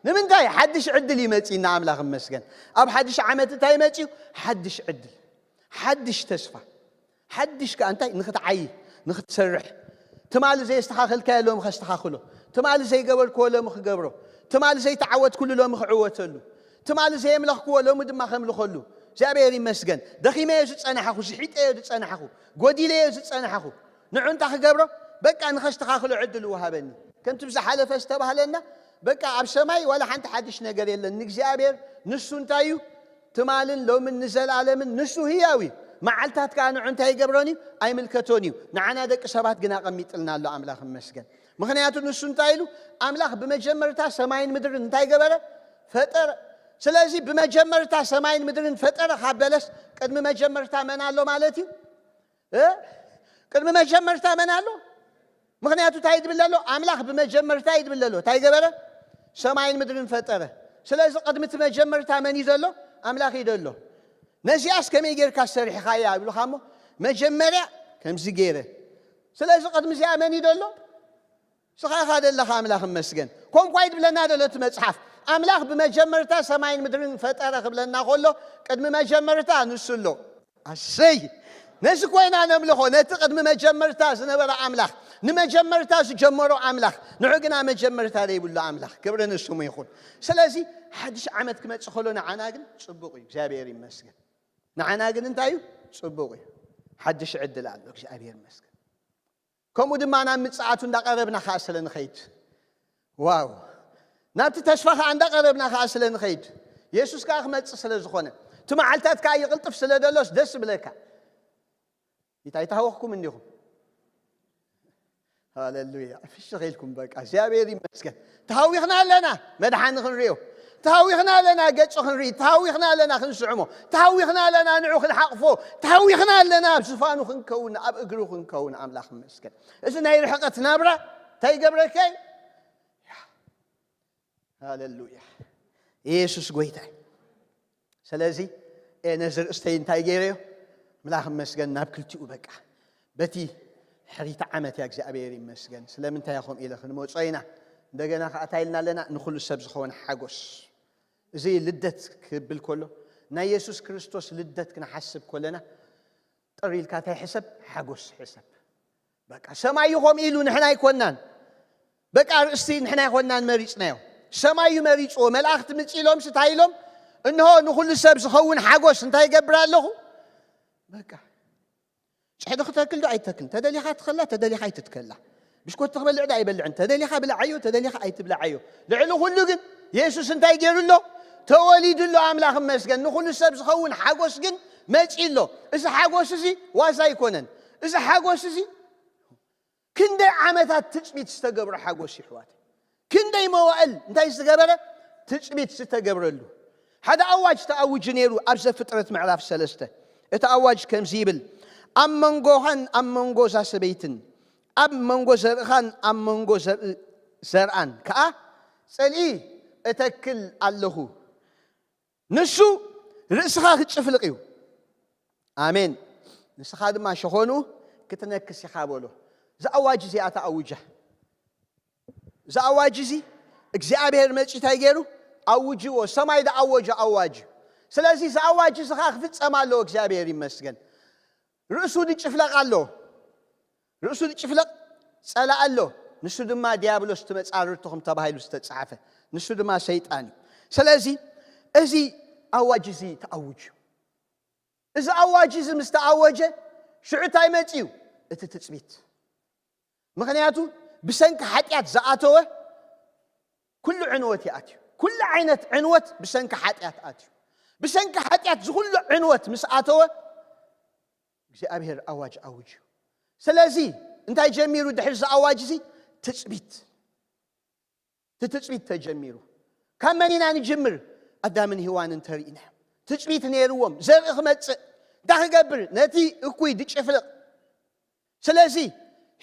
ንምንታይ? ሓድሽ ዕድል ይመጽእና ኣምላኽ እመስገን። ኣብ ሓድሽ ዓመት እንታይ መጽዩ? ሓድሽ ዕድል፣ ሓድሽ ተስፋ፣ ሓድሽ ከኣ እንታይ? ንኽትዓይ፣ ንኽትሰርሕ። ትማሊ ዘየስተኻኸልካዮ ሎሚ ከስተኻኽሎ፣ ትማሊ ዘይገበርክዎ ሎሚ ክገብሮ፣ ትማሊ ዘይተዓወትኩሉ ሎሚ ክዕወተሉ፣ ትማሊ ዘየምለኽክዎ ሎሚ ድማ ከምልኸሉ። እግዚኣብሔር ይመስገን። ደኺመዮ ዝጸናሕኹ፣ ስሒጠዮ ዝጸናሕኹ፣ ጎዲለዮ ዝጸናሕኹ፣ ንዑ እንታይ ክገብሮ? በቃ ንኸስተኻኽሎ ዕድል ወሃበኒ። ከምቲ ብዝሓለፈ ዝተባህለና፣ በቃ ኣብ ሰማይ ዋላ ሓንቲ ሓድሽ ነገር የለን። ንእግዚኣብሔር ንሱ እንታይ እዩ? ትማልን ሎምን ንዘለኣለምን ንሱ ህያው እዩ። መዓልታት ከኣ ንዑ እንታይ ይገብሮን እዩ? ኣይምልከቶን እዩ። ንዓና ደቂ ሰባት ግን ኣቐሚጥልና ኣሎ። ኣምላኽ ይመስገን። ምኽንያቱ ንሱ እንታይ ኢሉ? ኣምላኽ ብመጀመርታ ሰማይን ምድርን እንታይ ገበረ? ፈጠረ። ስለዚ ብመጀመርታ ሰማይን ምድርን ፈጠረ ካብ በለስ፣ ቅድሚ መጀመርታ መን ኣሎ ማለት እዩ? እ? ቅድሚ መጀመርታ መን ኣሎ? ምኽንያቱ እንታይ ይድብል ኣሎ? ኣምላኽ ብመጀመርታ ይድብል ኣሎ። እንታይ ገበረ? ሰማይን ምድርን ፈጠረ። ስለዚ ቅድሚ እቲ መጀመርታ መን እዩ ዘሎ? ኣምላኽ እዩ ዘሎ። ነዚኣስ ከመይ ጌርካ ሰሪሕኻያ ይብሉኻ እሞ፣ መጀመርያ ከምዚ ገይረ። ስለዚ ቅድሚ እዚኣ መን እዩ ዘሎ? ስኻ ኢኻ ዘለኻ። ኣምላኽ እመስገን። ኮንኳ ይድብለና ዘሎ እቲ መጽሓፍ። ኣምላኽ ብመጀመርታ ሰማይን ምድርን ፈጠረ ክብለና ከሎ፣ ቅድሚ መጀመርታ ንሱ ኣሎ። ኣሰይ! ነዚ ኮይና ነምልኾ፣ ነቲ ቅድሚ መጀመርታ ዝነበረ ኣምላኽ፣ ንመጀመርታ ዝጀመሮ ኣምላኽ፣ ንዑ ግና መጀመርታ ዘይብሉ ኣምላኽ፣ ክብሪ ንስሙ ይኹን። ስለዚ ሓድሽ ዓመት ክመጽእ ከሎ ንዓና ግን ጽቡቕ እዩ፣ እግዚኣብሔር ይመስገን። ንዓና ግን እንታይ እዩ? ጽቡቕ እዩ። ሓድሽ ዕድል ኣሎ፣ እግዚኣብሔር ይመስገን። ከምኡ ድማ ናብ ምጽኣቱ እንዳቐረብና ከኣ ስለ ንኸይድ፣ ዋው! ናብቲ ተስፋ ከኣ እንዳቐረብና ከኣ ስለ ንኸይድ፣ የሱስ ከኣ ክመጽእ ስለ ዝኾነ፣ እቲ መዓልታት ከኣ ይቕልጥፍ ስለ ደሎስ ደስ ይብለካ። እንታይ ተሃወኽኩም እንዲኹም? ሃሌሉያ። ፍሽኽ ኢልኩም በቃ፣ እግዚኣብሔር ይመስገን። ተሃዊኽና ኣለና፣ መድሓኒ ክንሪኦ። ተሃዊኽና ኣለና፣ ገጹ ክንርኢ። ተሃዊኽና ኣለና፣ ክንስዕሞ። ተሃዊኽና ኣለና፣ ንዑ ክንሓቕፎ። ተሃዊኽና ኣለና፣ ኣብ ዝፋኑ ክንከውን፣ ኣብ እግሩ ክንከውን። ኣምላኽ ይመስገን። እዚ ናይ ርሕቐት ናብራ እንታይ ይገብረካ እዩ? ሃሌሉያ። ኢየሱስ ጎይታ እዩ። ስለዚ፣ እ፣ ነዚ ርእስተይ እንታይ ገይረዮ? ኣምላኽ ይመስገን፣ ናብ ክልቲኡ በቃ። በቲ ሕሪታ ዓመት እያ፣ እግዚኣብሔር ይመስገን። ስለምንታይ ኢኹም ኢለ ክንመጾ ኢና። እንደገና ከኣ እንታይ ኢልና ኣለና? ንኹሉ ሰብ ዝኸውን ሓጎስ። እዚ ልደት ክብል ከሎ፣ ናይ የሱስ ክርስቶስ ልደት ክንሓስብ ከለና፣ ጥር ኢልካ እንታይ ሕሰብ? ሓጎስ ሕሰብ። በቃ ሰማይ እዩ ከምኡ ኢሉ፣ ንሕና ኣይኮናን። በቃ ርእስቲ ንሕና ኣይኮናን መሪጽናዮ። ሰማይ እዩ መሪጽዎ። መላእኽቲ ምጽእ ኢሎምስ እንታይ ኢሎም? እንሆ ንኹሉ ሰብ ዝኸውን ሓጎስ እንታይ ይገብር ኣለኹ? በቃ ጽሕዲ ክተክል ዶ ኣይተክልን? ተደሊኻ ትኸላ፣ ተደሊኻ ኣይትትከላ። ብሽኮቲ ክበልዕ ዶ ኣይበልዕን? ተደሊኻ ብልዓዮ፣ ተደሊኻ ኣይትብልዓዮ። ልዕሊ ኩሉ ግን የሱስ እንታይ ገይሩ ኣሎ? ተወሊዱ ኣሎ። ኣምላኽ ይመስገን። ንኹሉ ሰብ ዝኸውን ሓጎስ ግን መጺኡ ኣሎ። እዚ ሓጎስ እዚ ዋዛ ኣይኮነን። እዚ ሓጎስ እዚ ክንደይ ዓመታት ትጽቢት ዝተገብሮ ሓጎስ ይሕዋት። ክንደይ መዋእል እንታይ ዝተገበረ? ትጽቢት ዝተገብረሉ። ሓደ ኣዋጅ ተኣውጁ ነይሩ ኣብ ዘፍጥረት ምዕራፍ ሰለስተ። እቲ ኣዋጅ ከምዚ ይብል፣ ኣብ መንጎኻን ኣብ መንጎ እዛ ሰበይትን፣ ኣብ መንጎ ዘርእኻን ኣብ መንጎ ዘርኢ ዘርኣን ከኣ ጽልኢ እተክል ኣለኹ። ንሱ ርእስኻ ክጭፍልቕ እዩ። ኣሜን። ንስኻ ድማ ሸኾኑ ክትነክስ ኢኻ በሎ። እዚ ኣዋጅ እዚኣ ተኣውጃ። እዚ ኣዋጅ እዚ እግዚኣብሔር መጺኡ እንታይ ገይሩ? ኣውጅዎ። ሰማይ ዝኣወጆ ኣዋጅ እዩ። ስለዚ እዚ ኣዋጅ እዚ ኸዓ ክፍጸም ኣለዎ። እግዚኣብሔር ይመስገን። ርእሱ ዝጭፍለቕ ኣሎ። ርእሱ ዝጭፍለቕ ጸላኢ ኣሎ። ንሱ ድማ ዲያብሎስ፣ እቲ መጻርርትኹም ተባሂሉ ዝተጻሕፈ፣ ንሱ ድማ ሰይጣን እዩ። ስለዚ እዚ ኣዋጅ እዚ ተኣውጅ እዩ። እዚ ኣዋጅ እዚ ምስ ተኣወጀ፣ ሽዑ እንታይ መጺኡ? እቲ ትጽቢት። ምኽንያቱ ብሰንኪ ሓጢኣት ዝኣተወ ኩሉ ዕንወት ይኣትዩ። ኩሉ ዓይነት ዕንወት ብሰንኪ ሓጢኣት ኣትዩ። ብሰንኪ ሓጢኣት ዝኹሉ ዕንወት ምስ ኣተወ እግዚኣብሔር ኣዋጅ ኣውጅ እዩ። ስለዚ እንታይ ጀሚሩ ድሕሪ እዚ ኣዋጅ እዚ? ትጽቢት። እቲ ትጽቢት ተጀሚሩ። ካብ መን ኢና ንጅምር? ኣዳምን ሄዋንን ተሪእና። ትጽቢት ነይርዎም። ዘርኢ ክመጽእ። እንታይ ክገብር? ነቲ እኩይ ድጭፍልቕ። ስለዚ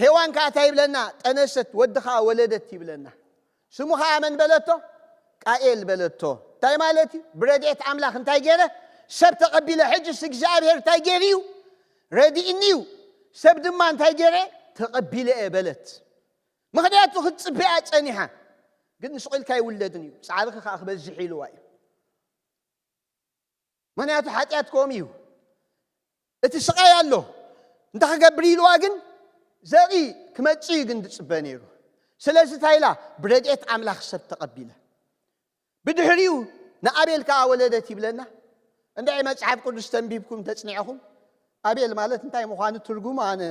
ሄዋን ከኣ እንታይ ይብለና? ጠነሰት፣ ወዲ ከኣ ወለደት ይብለና። ስሙ ከኣ መን በለቶ? ቃኤል በለቶ። እንታይ ማለት እዩ? ብረድኤት ኣምላኽ እንታይ ገይረ? ሰብ ተቐቢለ። ሕጅስ እግዚኣብሔር እንታይ ገይሩ እዩ? ረዲእኒ እዩ። ሰብ ድማ እንታይ ገይረ? ተቐቢለ እየ በለት። ምኽንያቱ ክትጽበያ ጸኒሓ። ግን ስቕ ኢልካ ይውለድን እዩ። ጻዕርኺ ከኣ ክበዝሕ ኢልዋ እዩ። ምኽንያቱ ሓጢኣት ከምኡ እዩ። እቲ ስቓይ ኣሎ። እንታይ ክገብር ኢልዋ ግን? ዘርኢ ክመጽእ እዩ ግን ዝጽበ ነይሩ። ስለዚ እንታይ ኢላ? ብረድኤት ኣምላኽ ሰብ ተቐቢለ። ብድሕሪኡ ንኣቤል ከኣ ወለደት ይብለና። እንድዒ መጽሓፍ ቅዱስ ተንቢብኩም ተጽኒዕኹም፣ ኣቤል ማለት እንታይ ምዃኑ ትርጉሙ ኣነ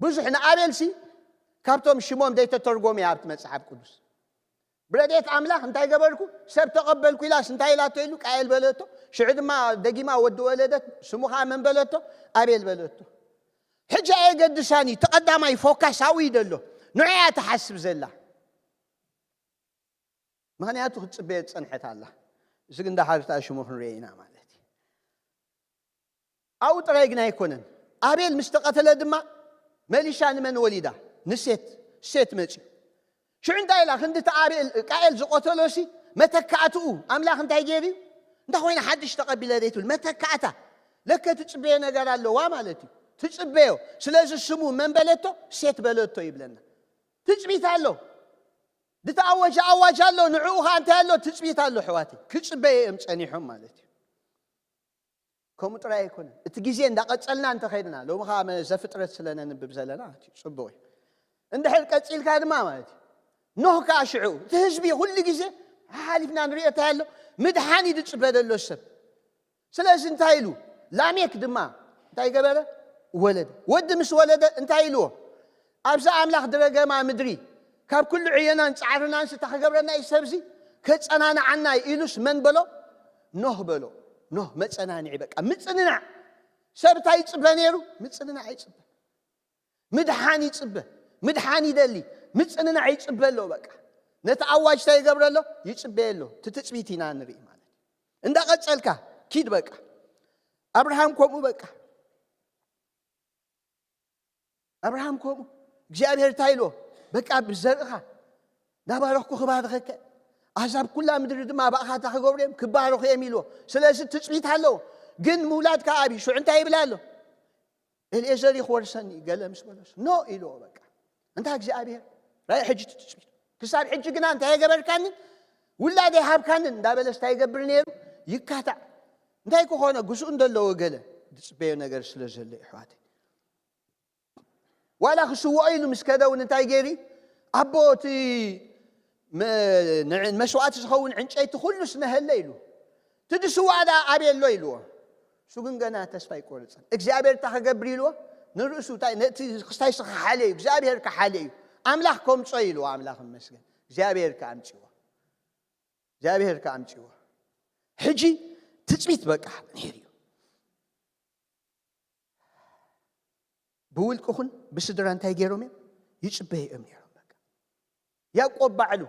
ብዙሕ ንኣቤልሲ ካብቶም ሽሞም ዘይተተርጎሙ እያ ኣብቲ መጽሓፍ ቅዱስ። ብረድኤት ኣምላኽ እንታይ ገበርኩ? ሰብ ተቐበልኩ ኢላስ እንታይ ኢላቶ ኢሉ ቃኤል በለቶ። ሽዑ ድማ ደጊማ ወዲ ወለደት፣ ስሙ ኸዓ መን በለቶ? ኣቤል በለቶ። ሕጂ ኣየገድሳን እዩ፣ እቲ ቀዳማይ ፎካስ ኣብኡ እዩ ዘሎ። ንዑ እያ ትሓስብ ዘላ። ምኽንያቱ ክትጽበዮ ዝጸንሐት ኣላ። እዚ ግን ዳሓር እታ ሽሙ ክንሪኦ ኢና ማለት እዩ። ኣብኡ ጥራይ ግን ኣይኮነን። ኣቤል ምስ ተቐተለ ድማ መሊሻ ንመን ወሊዳ? ንሴት። ሴት መጽዩ። ሽዑ እንታይ ኢላ? ክንዲ እቲ ኣቤል፣ ቃኤል ዝቐተሎሲ መተካእትኡ ኣምላኽ እንታይ ገይሩ እዩ? እንታ ኮይነ ሓድሽ ተቐቢለ ዘይትብል መተካእታ። ለከ ትጽበዮ ነገር ኣለዋ ማለት እዩ። ትጽበዮ። ስለዚ ስሙ መን በለቶ? ሴት በለቶ ይብለና። ትጽቢት ኣሎ። ዝተኣወጀ ኣዋጅ ኣሎ። ንዕኡ ኸኣ እንታይ ኣሎ? ትጽቢት ኣሎ ኣሕዋተይ። ክጽበዩ እዮም ጸኒሖም ማለት እዩ። ከምኡ ጥራይ ኣይኮነን። እቲ ግዜ እንዳቐጸልና እንተኸይድና፣ ሎሚ ኸኣ መ-፣ ዘፍጥረት ስለ ነንብብ ዘለና፣ እቲ ጽቡቕ እዩ። እንድሕር ቀጺልካ ድማ ማለት እዩ። ኖህ ከኣ ሽዑ፣ እቲ ህዝቢ ኩሉ ግዜ ሓሓሊፍና ንሪኦ እንታይ ኣሎ? ምድሓን እዩ ዝጽበ ዘሎ ሰብ። ስለዚ እንታይ ኢሉ? ላሜክ ድማ እንታይ ገበረ? ወለደ። ወዲ ምስ ወለደ እንታይ ኢልዎ? ኣብዛ ኣምላኽ ዝረገማ ምድሪ፣ ካብ ኩሉ ዕዮናን ጻዕርናንስ እንታይ ክገብረና እዩ ሰብዚ? ከጸናንዓና እዩ ኢሉስ መን በሎ? ኖህ በሎ። ኖህ መጸናንዒ በቃ፣ ምጽንናዕ። ሰብ እንታይ ይጽበ ነይሩ? ምጽንናዕ ይጽበ። ምድሓን ይጽበ። ምድሓን ይደሊ። ምጽንናዕ ይጽበ ኣሎ በቃ። ነቲ ኣዋጅ እንታይ ይገብረ ኣሎ? ይጽበየ ኣሎ። እቲ ትጽቢት ኢና ንርኢ ማለት እዩ። እንዳቐጸልካ ኪድ በቃ። ኣብርሃም ከምኡ በቃ። ኣብርሃም ከምኡ። እግዚኣብሔር እንታይ ኢልዎ? በቃ ብዘርእኻ እንዳባረኽኩ ክባርኸከ፣ ኣሕዛብ ኩላ ምድሪ ድማ ብኣኻ እንታይ ክገብሩ እዮም? ክባረኹ እዮም ኢልዎ። ስለዚ ትጽቢት ኣለዎ። ግን ምውላድ ከኣ ኣብዩ። ሽዑ እንታይ ይብል ኣሎ? ኤልኤዘር እዩ ክወርሰኒ ገለ ምስ በሎስ፣ ኖ ኢልዎ በቃ። እንታይ እግዚኣብሔር? ራይ ሕጂ ትጽቢት። ክሳብ ሕጂ ግና እንታይ የገበርካንን? ውላድ ኣይሃብካንን እንዳበለስ እንታይ ይገብር ነይሩ? ይካታዕ። እንታይ ክኾነ? ግዝኡ እንደለዎ ገለ ዝጽበዮ ነገር ስለ ዘሎ እዩ፣ ኣሕዋተይ። ዋላ ክስውኦ ኢሉ ምስ ከደ እውን እንታይ ገይሩ? ኣቦ፣ እቲ መ-፣ ን-፣ መስዋእቲ ዝኸውን ዕንጨይቲ ኩሉስ ነሀለ ኢሉ። እቲ ዝስዋእ ደኣ ኣበይ ኣሎ ኢልዎ። እሱ ግን ገና ተስፋ ኣይቆረጸን። እግዚኣብሔር እንታይ ክገብር ኢልዎ? ንርእሱ እንታይ፣ ነቲ ክስታይ ስኻ ሓልዮ እዩ፣ እግዚኣብሔር ከሓልዮ እዩ። ኣምላኽ ከምጾ ኢልዎ፣ ኣምላኽ ይመስገን። እግዚኣብሔር ከኣምጽዎ። እግዚኣብሔር ከኣምጽዎ። ሕጂ ትጽቢት በቃ ነይሩ እዩ። ብውልቂ ኹን ብስድራ እንታይ ገይሮም እዮም? ይጽበዩ እዮም ነይሮም። በቃ ያዕቆብ ባዕሉ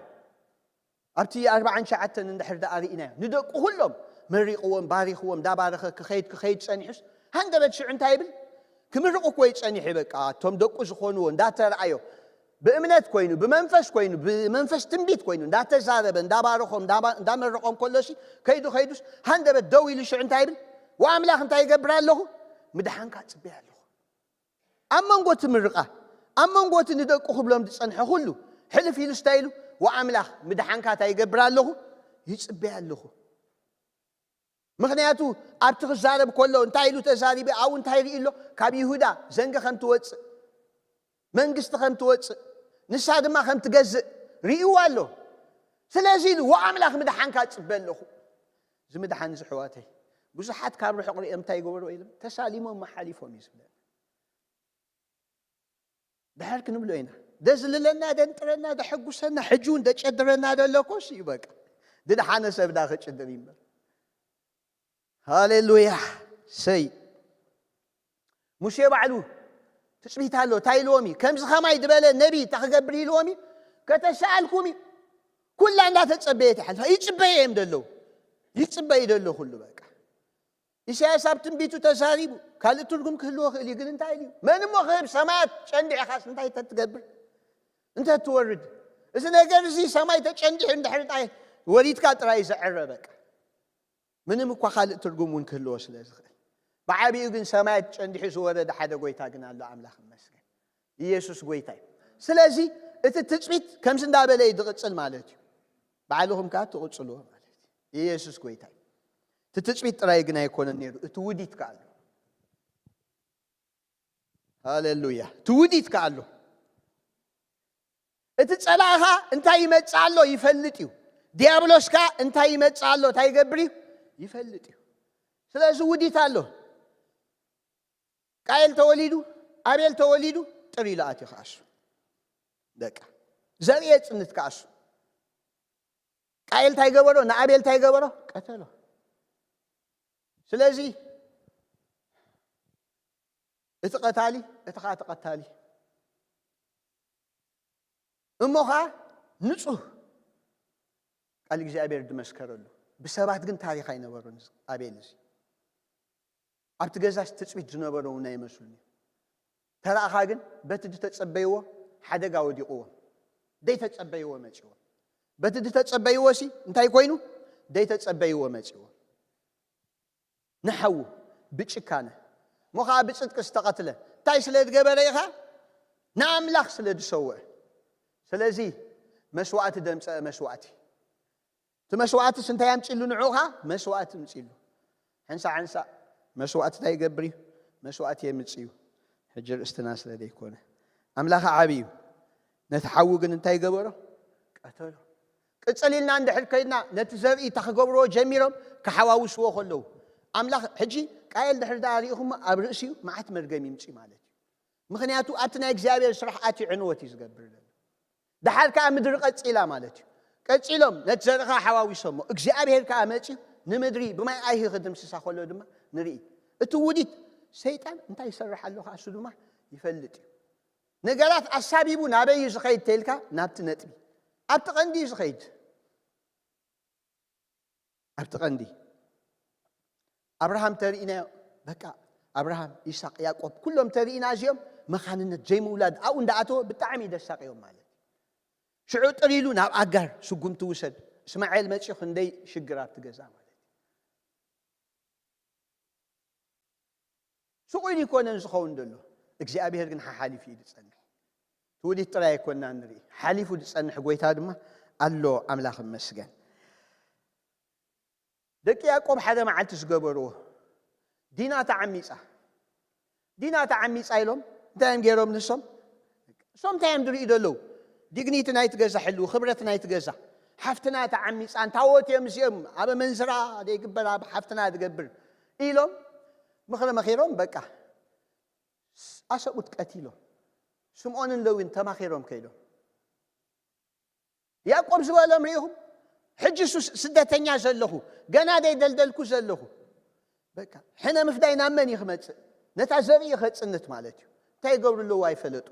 ኣብቲ ኣርባዓን ትሽዓተን እንድሕር ደኣ ርኢናዮ፣ ንደቁ ኩሎም መሪቕዎም፣ ባሪኽዎም፣ እንዳባረኸ ክኸይድ፣ ክኸይድ ጸኒሑስ፣ ሃንደበት ሽዑ እንታይ ይብል? ክምርቕ እኮ እዩ ጸኒሑ። በቃ እቶም ደቁ ዝኾንዎ እንዳተረኣዮ፣ ብእምነት ኮይኑ፣ ብመንፈስ ኮይኑ፣ ብመንፈስ ትንቢት ኮይኑ እንዳተዛረበ፣ እንዳባረኾም፣ እንዳባ- እንዳመረቖም ከሎሲ፣ ከይዱ ከይዱስ ሃንደበት ደው ኢሉ ሽዑ እንታይ ይብል? ወኣምላኽ እንታይ ይገብር ኣለኹ? ምድሓንካ ጽበይ ኣለኹ። ኣብ መንጎ እቲ ምርቓ፣ ኣብ መንጎ እቲ ንደቁ ክብሎም ዝጸንሐ ኩሉ ሕልፍ ኢሉ ስታይ ኢሉ፣ ወኣምላኽ ምድሓንካ እንታይ ይገብር ኣለኹ? ይጽበይ ኣለኹ። ምኽንያቱ ኣብቲ ክዛረብ ከሎ እንታይ ኢሉ ተዛሪቡ? ኣብኡ እንታይ ርኢ ኣሎ? ካብ ይሁዳ ዘንጊ ከም ትወፅእ፣ መንግስቲ ከም ትወፅእ፣ ንሳ ድማ ከም ትገዝእ ርእይዋ ኣሎ። ስለዚ ኢሉ ወኣምላኽ ምድሓንካ እፅበ ኣለኹ። እዚ ምድሓን እዚ ኣሕዋተይ፣ ብዙሓት ካብ ርሑቕ ሪኦም እንታይ ይገበሩ ኢሎም ተሳሊሞም ሓሊፎም እዩ ዝብለና። ድሓር ክንብሎ ኢና። ደዝልለና፣ ደንጥረና፣ ደሐጉሰና፣ ሕጂ እውን ደጨድረና ደሎ እኮ እሱ እዩ በቃ። ድድሓነ ሰብ ዳ ክጭድር ይምበር። ሃሌሉያ። ሰይ ሙሴ ባዕሉ ትጽቢት ኣሎ። እንታይ ኢልዎም እዩ? ከምዚ ኸማይ ዝበለ ነቢ እንታይ ክገብር ኢልዎም እዩ? ከተሰኣልኩም እዩ። ኩላ እንዳተጸበየት ይሓልፋ። ይጽበየ እዮም ደለዉ። ይጽበዩ ደሎ ኩሉ በቃ። ኢሳያስ ኣብ ትንቢቱ ተዛሪቡ። ካልእ ትርጉም ክህልዎ ክእል እዩ፣ ግን እንታይ ኢሉ? መን እሞ ክህብ ሰማያት ጨንዲዕኻስ እንታይ ተትገብር? እንተ ትወርድ። እዚ ነገር እዚ ሰማይ ተጨንዲሑ እንድሕር እንታይ ወሪድካ ጥራይ ዘዕረ በቃ። ምንም እኳ ካልእ ትርጉም እውን ክህልዎ ስለ ዝኽእል። ብዓቢኡ ግን ሰማያት ጨንዲሑ ዝወረደ ሓደ ጎይታ ግን ኣሎ፣ ኣምላኽ ይመስገን። ኢየሱስ ጎይታ እዩ። ስለዚ እቲ ትጽቢት ከምዚ እንዳበለ እዩ ዝቕጽል ማለት እዩ። ባዕልኹም ከኣ ትቕጽልዎ ማለት እዩ። ኢየሱስ ጎይታ እዩ። እቲ ትጽቢት ጥራይ ግን ኣይኮነን ነይሩ፣ እቲ ውዲት ከኣ ኣሎ። ሃሌሉያ። እቲ ውዲት ከኣ ኣሎ። እቲ ጸላእኻ እንታይ ይመጽእ ኣሎ ይፈልጥ እዩ። ዲያብሎስካ እንታይ ይመጽእ ኣሎ እንታይ ይገብር እዩ ይፈልጥ እዩ። ስለዚ ውዲት ኣሎ። ቃየል ተወሊዱ፣ ኣቤል ተወሊዱ፣ ጥር ኢሉ ኣትዩ ከኣሱ። በቃ ዘርኢ የጽንት ከኣሱ። ቃየል እንታይ ገበሮ? ንኣቤል እንታይ ገበሮ? ቀተሎ። ስለዚ እቲ ቀታሊ፣ እቲ ኸዓ ተቐታሊ። እሞ ኸዓ ንጹህ ቃል እግዚኣብሔር ዝመስከረሉ። ብሰባት ግን ታሪኽ ኣይነበሮን እዚ ኣቤል እዚ። ኣብቲ ገዛስ ትጽቢት ዝነበሮ እውን ኣይመስሉን እዩ። ተራእኻ ግን በቲ ዝተጸበይዎ ሓደጋ ወዲቕዎም። ደይተጸበይዎ መጺዎም። በቲ ዝተጸበይዎ ሲ እንታይ ኮይኑ? ደይተጸበይዎ መጺዎም። ንሓዉ ብጭካነ እሞ ኸዓ ብጽድቂ ዝተቐትለ እንታይ ስለ ዝገበረ ኢኻ? ንኣምላኽ ስለ ዝሰውዐ። ስለዚ መስዋእቲ ደምጸ መስዋእቲ። እቲ መስዋእትስ እንታይ ኣምጺሉ ንዑኻ? መስዋእቲ ኣምጺሉ። ሕንሳ ሕንሳ መስዋእቲ እንታይ ይገብር እዩ? መስዋእቲ የምጽእ እዩ። ሕጂ ርእስትና ስለ ዘይኮነ ኣምላኽ ዓቢ እዩ። ነቲ ሓዉ ግን እንታይ ገበሮ? ቀተሎ። ቅጽል ኢልና እንድሕር ከይድና ነቲ ዘርኢ እታ ክገብርዎ ጀሚሮም ክሓዋውስዎ ከለዉ ኣምላኽ ሕጂ ቃየል ድሕር ደኣ ርኢኹሞ ኣብ ርእሲኡ መዓት መርገም ይምጽእ ማለት እዩ። ምኽንያቱ ኣብቲ ናይ እግዚኣብሔር ስራሕ ኣትዩ ዕንወት እዩ ዝገብር ዘሎ። ደሓር ከኣ ምድሪ ቀጺላ ማለት እዩ። ቀጺሎም ነቲ ዘርእኻ ሓዋዊሶሞ እግዚኣብሔር ከኣ መጺኡ ንምድሪ ብማይ ኣይሂ ክድምስሳ ከሎ ድማ ንርኢ። እቲ ውዲት ሰይጣን እንታይ ይሰርሕ ኣሎ ከኣ እሱ ድማ ይፈልጥ እዩ። ነገራት ኣሳቢቡ ናበይ እዩ ዝኸይድ ተልካ ናብቲ ነጥቢ ኣብቲ ቀንዲ እዩ ዝኸይድ። ኣብቲ ቀንዲ ኣብርሃም ተርእናዮ በቃ ኣብርሃም ይስቅ ያዕቆብ ኩሎም ተርእና እዚኦም መኻንነት ዘይምውላድ ኣብኡ እንዳኣተወ ብጣዕሚ ደሳቂዮም ማለት ሽዑ ጥር ኢሉ ናብ ኣጋር ስጉምቲ ውሰድ እስማኤል መፂኡ ክንደይ ሽግር ኣብቲ ገዛ ማለት ስቑ ኢሉ ይኮነን ዝኸውን ዘሎ እግዚኣብሔር ግን ሓሓሊፉ እዩ ዝፀንሕ ትውዲት ጥራይ ኣይኮንና ንርኢ ሓሊፉ ዝፀንሕ ጎይታ ድማ ኣሎ ኣምላኽ መስገን ደቂ ያዕቆብ ሓደ መዓልቲ ዝገበርዎ ዲና ተዓሚፃ ዲና ተዓሚፃ ኢሎም እንታይ እዮም ገይሮም ንሶም እሶም እንታይ እዮም ዝርእዩ ዘለዉ ዲግኒቲ ናይቲ ገዛ ሕልው ክብረት ናይቲ ገዛ ሓፍትና ተዓሚፃ እንታወት እዮም እዚኦም ኣብ መንዝራ ዘይግበር ኣብ ሓፍትና ዝገብር ኢሎም ምኽሪ መኺሮም በቃ ኣሰብኡት ቀቲሎም ስምዖንን ለዊን ተማኺሮም ከይዶም ያዕቆብ ዝበሎም ርኢኹም ሕጂ ሱ ስደተኛ ዘለኹ ገና ደይደልደልኩ ዘለኹ በቃ ሕነ ምፍዳይ ናብ መን እዩ ክመፅእ ነታ ዘርኢ ከፅንት ማለት እዩ እንታይ ይገብሩ ኣለዎ ኣይፈለጡ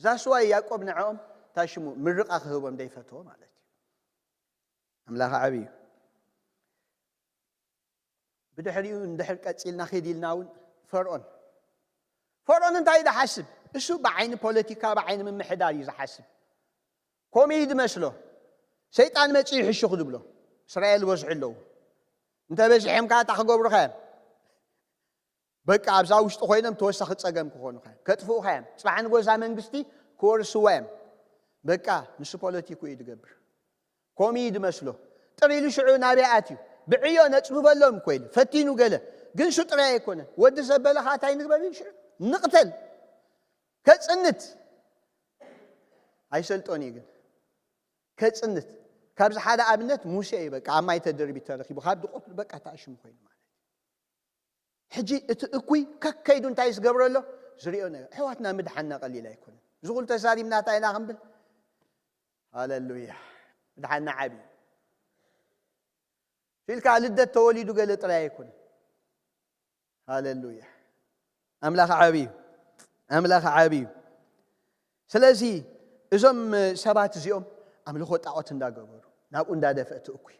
ዛስዋይ ያዕቆብ ንዕኦም ታሽሙ ምርቃ ክህቦም ደይፈትዎ ማለት እዩ ኣምላኽ ዓብ እዩ ብድሕሪኡ እንድሕር ቀፂልና ኺድ ኢልና እውን ፈርኦን ፈርኦን እንታይ እዩ ዝሓስብ እሱ ብዓይኒ ፖለቲካ፣ ብዓይኒ ምምሕዳር እዩ ዝሓስብ። ከምኡ እዩ ዝመስሎ። ሰይጣን መፂኡ ይሕሽኹ ዝብሎ። እስራኤል በዝሑ ኣለዉ። እንተ በዚሖም ከዓ እታ ክገብሩኻ እዮም። በቃ ኣብዛ ውሽጢ ኮይኖም ተወሳኺ ፀገም ክኾኑኻ እዮም። ከጥፍኡኻ እዮም። ፅባሕ ንጎዛ መንግስቲ ክወርስዋ እዮም። በቃ ንሱ ፖለቲኩ እዩ ዝገብር። ከምኡ እዩ ዝመስሎ። ጥር ኢሉ ሽዑ ናበይ ኣትዩ? ብዕዮ ነፅብበሎም እኮ ኢሉ ፈቲኑ ገለ። ግን እሱ ጥራይ ኣይኮነን። ወዲ ዘበለ ኸዓ እንታይ ንግበር ኢሉ ሽዑ? ንቕተል። ከፅንት። ኣይሰልጦን እዩ ግን። ከፅንት። ካብዚ ሓደ ኣብነት ሙሴ እዩ። በቃ ኣብ ማይ ተደርቢ ተረኺቡ። ካብ ድቆት በቃ ተኣሽሙ ኮይኑ ማለት እዩ። ሕጂ እቲ እኩይ ከከይዱ እንታይ ዝገብሮ ኣሎ? ዝሪኦ ነገር። ኣሕዋትና ምድሓንና ቀሊል ኣይኮነን። እዚ ኩሉ ተዛሪብና እንታይ ኢና ክንብል? ሃሌሉያ። ምድሓንና ዓብዩ። ኢልካ ልደት ተወሊዱ ገለ ጥራይ ኣይኮነን። ሃሌሉያ። ኣምላኽ ዓብዩ። ኣምላኽ ዓብዩ። ስለዚ እዞም ሰባት እዚኦም ኣምልኾ ጣዖት እንዳገበሩ፣ ናብኡ እንዳደፍአ እቲ እኩይ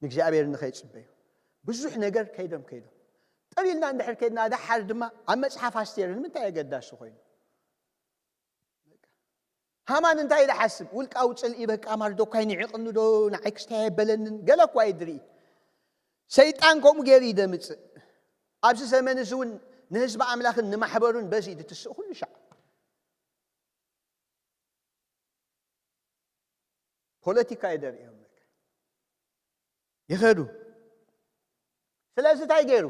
ንእግዚኣብሔር ንኸይጽበዩ ብዙሕ ነገር ከይዶም ከይዶም። ጠቢልና እንድሕር ከይድና ደሓር ድማ ኣብ መጽሓፍ ኣስቴር ንምንታይ ኣገዳሲ ኮይኑ? ሃማን እንታይ ኢሉ ሓስብ? ውልቃዊ ጽልኢ፣ በቃ ማርዶካይ ንዒቕኒ ዶ ንዓይ ክስታይ ኣይበለንን? ገለ እኳ እዩ ዝርኢ። ሰይጣን ከምኡ ገይሩ እዩ ደምጽእ። ኣብዚ ዘመን እዚ እውን ንህዝቢ ኣምላኽን ንማሕበሩን በዚ እዩ ዝትስእ ኩሉ ሻዕ። ፖለቲካ እዩ ደርእዮም። ይኸዱ። ስለዚ እንታይ ገይሩ?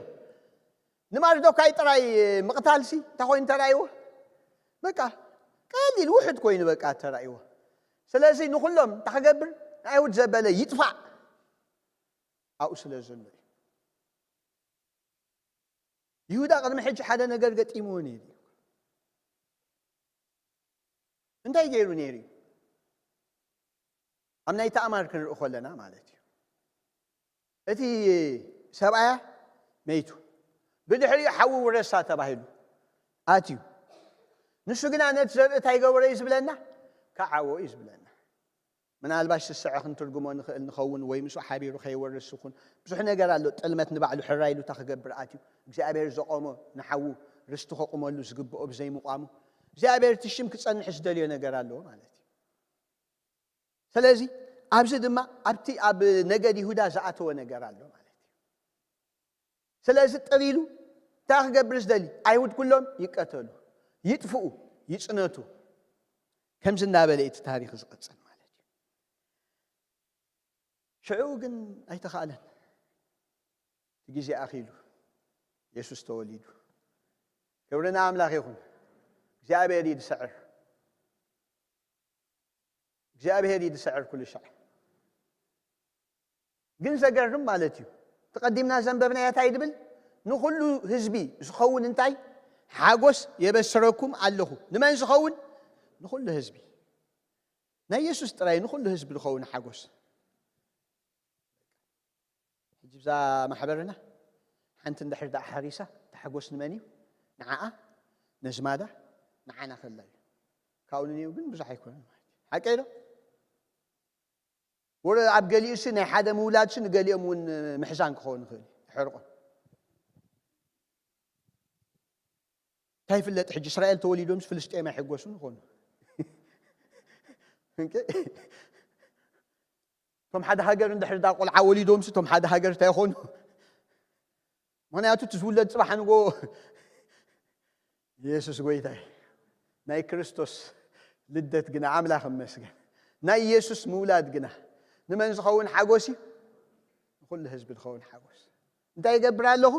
ንማርዶካይ ጥራይ ምቕታልሲ እንታይ ኮይኑ ተራእይዎ? በቃ ቀሊል ውሑድ ኮይኑ በቃ ተራእይዎ። ስለዚ ንኹሎም እንታይ ክገብር? ንኣይሁድ ዘበለ ይጥፋእ ኣብኡ ስለ ዘሎ እዩ። ይሁዳ ቅድሚ ሕጂ ሓደ ነገር ገጢምዎ ነይሩ እዩ። እንታይ ገይሩ ነይሩ እዩ? ኣብ ናይ ተኣማር ክንርኢ ከለና ማለት እዩ። እቲ ሰብኣያ መይቱ፣ ብድሕሪኡ ሓዉ ውረሳ ተባሂሉ ኣትዩ። ንሱ ግና ነቲ ዘርኢ እንታይ ገበሮ እዩ ዝብለና? ከዓዎ እዩ ዝብለና። ምናልባሽ ስስዐ ክንትርጉሞ ንኽእል ንኸውን፣ ወይ ምስኡ ሓቢሩ ከይወርስ ይኹን። ብዙሕ ነገር ኣሎ። ጥልመት ንባዕሉ ሕራይ ኢሉ እታ ክገብር ኣትዩ። እግዚኣብሔር ዘቆሞ ንሓዉ ርስቲ ከቑመሉ ዝግብኦ ብዘይምቋሙ፣ እግዚኣብሔር እቲ ሽም ክጸንሕ ዝደልዮ ነገር ኣለዎ ማለት እዩ። ስለዚ ኣብዚ ድማ ኣብቲ ኣብ ነገድ ይሁዳ ዝኣተወ ነገር ኣሎ ማለት እዩ። ስለዚ ጥር ኢሉ እንታይ ክገብር ዝደሊ? ኣይሁድ ኩሎም ይቀተሉ፣ ይጥፍኡ፣ ይጽነቱ። ከምዚ እናበለ እቲ ታሪኽ ዝቐጽል ማለት እዩ። ሽዑ ግን ኣይተኻእለን። እቲ ግዜ ኣኺሉ። የሱስ ተወሊዱ። ክብሪ ንኣምላኽ ይኹን። እግዚኣብሔር እዩ ዝስዕር። እግዚኣብሔር እዩ ዝስዕር ኩሉ ሻዕ። ግን ዘገርም ማለት እዩ። ተቐዲምና ዘንበብናዮ እንታይ ድብል? ንኹሉ ህዝቢ ዝኸውን እንታይ? ሓጎስ የበስረኩም ኣለኹ። ንመን ዝኸውን? ንኹሉ ህዝቢ። ናይ የሱስ ጥራይ ንኹሉ ህዝቢ ዝኸውን ሓጎስ። ሕጂ ብዛ ማሕበርና ሓንቲ እንድሕር ደኣ ሓሪሳ፣ እቲ ሓጎስ ንመን እዩ? ንዓኣ፣ ነዝማዳ፣ ንዓና ከላ እዩ። ካብኡ ንንየው ግን ብዙሕ ኣይኮነን ማለት እዩ። ሓቀይ ዶ? ወረ ኣብ ገሊኡሲ ናይ ሓደ ምውላድሲ ንገሊኦም እውን ምሕዛን ክኸውን ይኽእል እዩ። ይሕርቆም። እንታይ ይፍለጥ ሕጂ? እስራኤል ተወሊዶምስ ፍልስጤም ኣይሕጎሱን ይኾኑ። እንከ እቶም ሓደ ሃገር እንድሕር ዳ ቆልዓ ወሊዶምስ እቶም ሓደ ሃገር እንታይ ይኾኑ? ምኽንያቱ እቲ ዝውለድ ጽባሕ ንጎ የሱስ ጎይታይ። ናይ ክርስቶስ ልደት ግና ኣምላኽ እመስገን። ናይ የሱስ ምውላድ ግና ንመን ዝኸውን ሓጎስ እዩ? ንኹሉ ህዝቢ ዝኸውን ሓጎስ። እንታይ ይገብር ኣለኹ?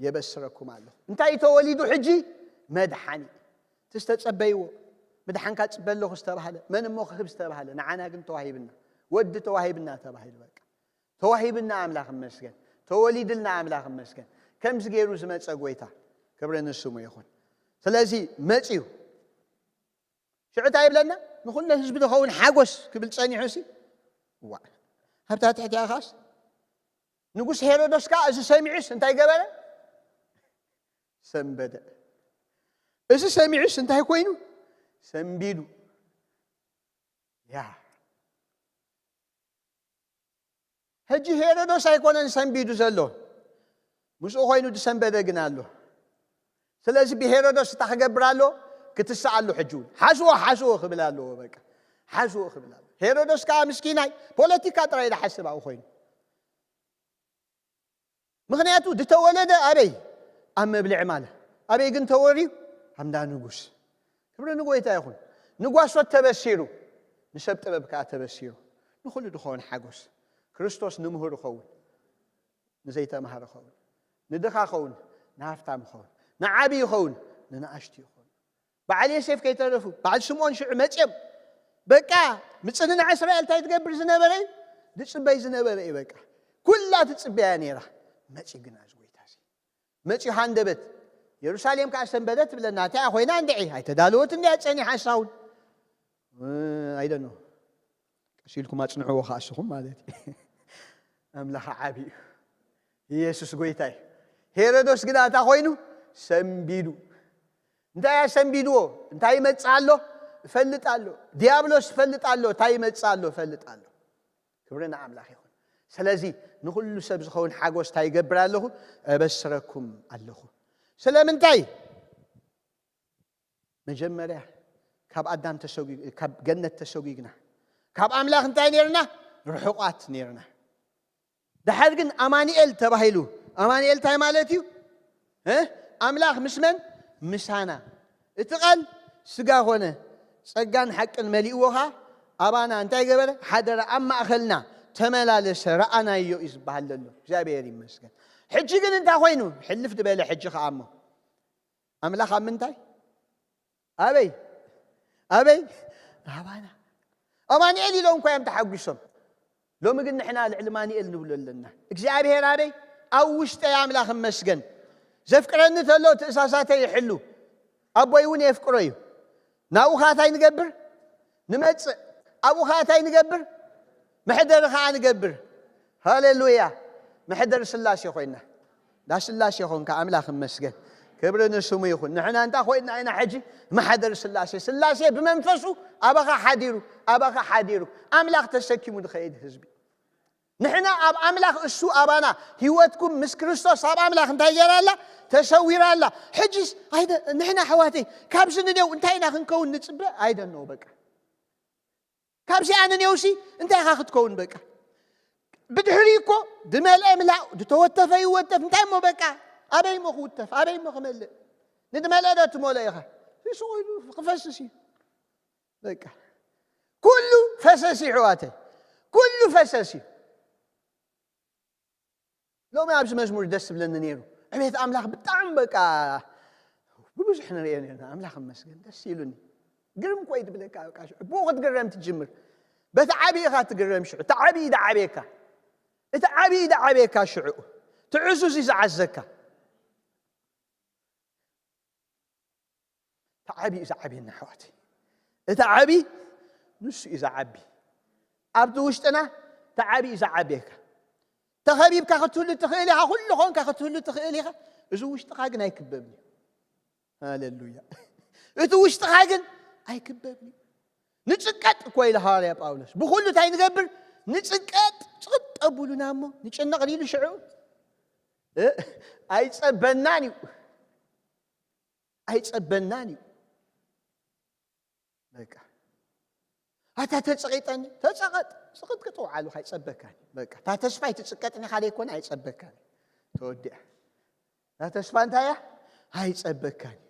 የበስረኩም ኣለኹ። እንታይ ተወሊዱ ሕጂ? መድሓኒ። እቲ ዝተጸበይዎ፣ ምድሓንካ ጽበ ኣለኹ ዝተባህለ፣ መን እሞ ክህብ ዝተባህለ፣ ንዓና ግን ተዋሂብና። ወዲ ተዋሂብና ተባሂሉ በቃ። ተዋሂብና ኣምላኽ እመስገን። ተወሊድልና ኣምላኽ እመስገን። ከምዚ ገይሩ ዝመጸ ጎይታ፣ ክብሪ ንስሙ ይኹን። ስለዚ መጺኡ። ሽዑ እንታይ ይብለና? ንኹሉ ህዝቢ ዝኸውን ሓጎስ ክብል ጸኒሑ ሲ፣ ዋ፣ ኣብታ ትሕቲኣ ኻስ ንጉስ ሄሮዶስ ከኣ እዚ ሰሚዑስ እንታይ ገበረ? ሰንበደ። እዚ ሰሚዑስ እንታይ ኮይኑ? ሰንቢዱ። ያ። ሕጂ ሄሮዶስ ኣይኮነን ሰንቢዱ ዘሎ። ምስኡ ኮይኑ ዝሰንበደ ግን ኣሎ። ስለዚ ብሄሮዶስ እንታይ ክገብር ኣሎ? ክትስኣሉ ሕጂ እውን ሓስዎ ሓስዎ ክብል ኣለዎ። በቃ ሓስዎ ክብል ኣለዎ። ሄሮዶስ ከዓ ምስኪናይ ፖለቲካ ጥራይ ዝሓስብ ኣብኡ ኮይኑ። ምኽንያቱ ዝተወለደ ኣበይ? ኣብ መብልዒ ማለ። ኣበይ ግን ተወርዩ? ኣብ እንዳ ንጉስ። ክብሪ ንጎይታ ይኹን። ንጓሶት ተበሲሩ፣ ንሰብ ጥበብ ከዓ ተበሲሩ። ንኹሉ ድኸውን ሓጎስ። ክርስቶስ ንምሁር ይኸውን፣ ንዘይተማሃረ ይኸውን፣ ንድኻ ይኸውን፣ ንሃፍታም ይኸውን፣ ንዓብዪ ይኸውን፣ ንንኣሽቱ ይኸውን። በዓል ዮሴፍ ከይተረፉ በዓል ስምዖን ሽዑ መፅዮም። በቃ ምፅንናዕ እስራኤል እንታይ ትገብር ዝነበረ እዩ? ዝፅበይ ዝነበረ እዩ። በቃ ኩላ ትፅበያ ነይራ። መፂ ግና እዚ ጎይታ እዚ መፂኡ ሃንደበት። የሩሳሌም ከዓ ሰንበደት ትብለና እንታይ ኮይና እንድዒ? ኣይተዳለወት እንድያ ጸኒሓ ሳውን። ኣይደኖ ቀስ ኢልኩም ኣጽንዕዎ ከዓ እስኹም ማለት እዩ። ኣምላኽ ዓቢ እዩ። ኢየሱስ ጎይታ እዩ። ሄሮዶስ ግና እንታይ ኮይኑ? ሰንቢዱ። እንታይ እያ ሰንቢድዎ? እንታይ ይመጽእ ኣሎ? እፈልጥ ኣሎ። ዲያብሎስ እፈልጥ ኣሎ። እንታይ ይመጽእ ኣሎ? እፈልጥ ኣሎ። ክብሪ ንኣምላኽ ይኹን። ስለዚ ንኹሉ ሰብ ዝኸውን ሓጎስ እንታይ ይገብር ኣለኹ? እበስረኩም ኣለኹ። ስለምንታይ? መጀመርያ ካብ ኣዳም ተሰጒ-፣ ካብ ገነት ተሰጒግና፣ ካብ ኣምላኽ እንታይ ነርና? ርሑቓት ነርና። ደሓር ግን ኣማኑኤል ተባሂሉ። ኣማኑኤል እንታይ ማለት እዩ? እ? ኣምላኽ ምስ መን? ምሳና። እቲ ቃል ስጋ ኾነ፣ ጸጋን ሓቅን መሊእዎ ኸኣ ኣባና እንታይ ገበረ? ሓደረ፣ ኣብ ማእኸልና ተመላለሰ፣ ረኣናዮ እዩ ዝበሃል ዘሎ። እግዚኣብሔር ይመስገን። ሕጂ ግን እንታይ ኮይኑ? ሕልፍ ዝበለ ሕጂ ኸኣ እሞ ኣምላኽ ኣብ ምንታይ? ኣበይ? ኣበይ? ኣባና። ኣማኑኤል ኢሎም እኳ እዮም ተሓጒሶም። ሎሚ ግን ንሕና ልዕሊ ማኑኤል ንብሎ ኣለና። እግዚኣብሔር ኣበይ? ኣብ ውሽጠይ ኣምላኽ እመስገን። ዘፍቅረኒ ተሎ ትእዛዛተይ ይሕሉ። ኣቦይ እውን የፍቅሮ እዩ። ናብኡ ኸዓ እንታይ ንገብር? ንመጽእ። ኣብኡ ኸዓ እንታይ ንገብር? መሕደሪ ኸዓ ንገብር። ሃሌሉያ። መሕደሪ ስላሴ ኮይና። ዳ ስላሴ ኾንካ ኣምላኽ እመስገን። ክብሪ ንስሙ ይኹን። ንሕና እንታይ ኮይና ኢና ሕጂ? መሓደሪ ስላሴ። ስላሴ ብመንፈሱ ኣባኻ ሓዲሩ፣ ኣባኻ ሓዲሩ። ኣምላኽ ተሰኪሙ ዝኸይድ ህዝቢ። ንሕና ኣብ ኣምላኽ እሱ ኣባና። ህይወትኩም ምስ ክርስቶስ ኣብ ኣምላኽ እንታይ ገይራ ኣላ? ተሰዊራ ኣላ። ሕጂስ ኣይደ-፣ ንሕና ኣሕዋተይ ካብዚ ንኔው እንታይ ኢና ክንከውን ንጽበ? ኣይደነው በቃ። ካብዚኣ ንኔውሲ እንታይ ኢኻ ክትከውን በቃ? ብድሕሪ እኮ ዝመልአ ምላእ፣ ዝተወተፈ ይወተፍ። እንታይ እሞ በቃ? ኣበይ እሞ ክውተፍ? ኣበይ እሞ ክመልእ? ንዝመልአ ዶ ትመልኦ ኢኻ? ስቕ ኢሉ ክፈስስ እዩ። በቃ ኩሉ ፈሰስ እዩ ኣሕዋተይ። ኩሉ ፈሰስ እዩ። ሎሚ ኣብዚ መዝሙር ደስ ዝብለኒ ነይሩ። ዕቤት ኣምላኽ ብጣዕሚ በቃ ብብዙሕ ንርእዮ ነርና። ኣምላኽ እመስገን፣ ደስ ኢሉኒ። ግርም ኮይ ትብለካ በቃ ሽዑ። ብኡ ክትግረም ትጅምር። በቲ ዓብዪ ኢኻ ትግረም ሽዑ። እቲ ዓብዪ እዩ ዝዓብየካ። እቲ ዓብዪ እዩ ዝዓብየካ ሽዑ። እቲ ዕዙዝ እዩ ዝዓዘካ። እቲ ዓብዪ እዩ ዝዓብየና ኣሕዋተይ። እቲ ዓብዪ ንሱ እዩ ዝዓቢ። ኣብቲ ውሽጥና እቲ ዓብዪ እዩ ዝዓብየካ። ተኸቢብካ ክትህሉ ትኽእል ኢኻ፣ ኩሉ ኾንካ ክትህሉ ትኽእል ኢኻ። እዚ ውሽጥኻ ግን ኣይክበብን እዩ። ሃሌሉያ። እቲ ውሽጥኻ ግን ኣይክበብን እዩ። ንጽቀጥ እኮ ኢሉ ሃዋርያ ጳውሎስ። ብኹሉ እንታይ ንገብር? ንጽቀጥ። ጽቕጥ ኣቡሉና እሞ ንጭነቕ ኢሉ ሽዑ፣ እ፣ ኣይጸበናን እዩ። ኣይጸበናን እዩ። በቃ ኣታ ተጸቒጠኒ፣ ተጸቐጥ፣ ጽቕጥቅጥ ውዓሉ፣ ኣይጸበካን እዩ። በቃ እታ ተስፋ ኣይትጽቀጥን ኢኻ ዘይኮነ ኣይጸበካን እዩ። ተወዲኣ። እታ ተስፋ እንታይ እያ? ኣይጸበካን እዩ።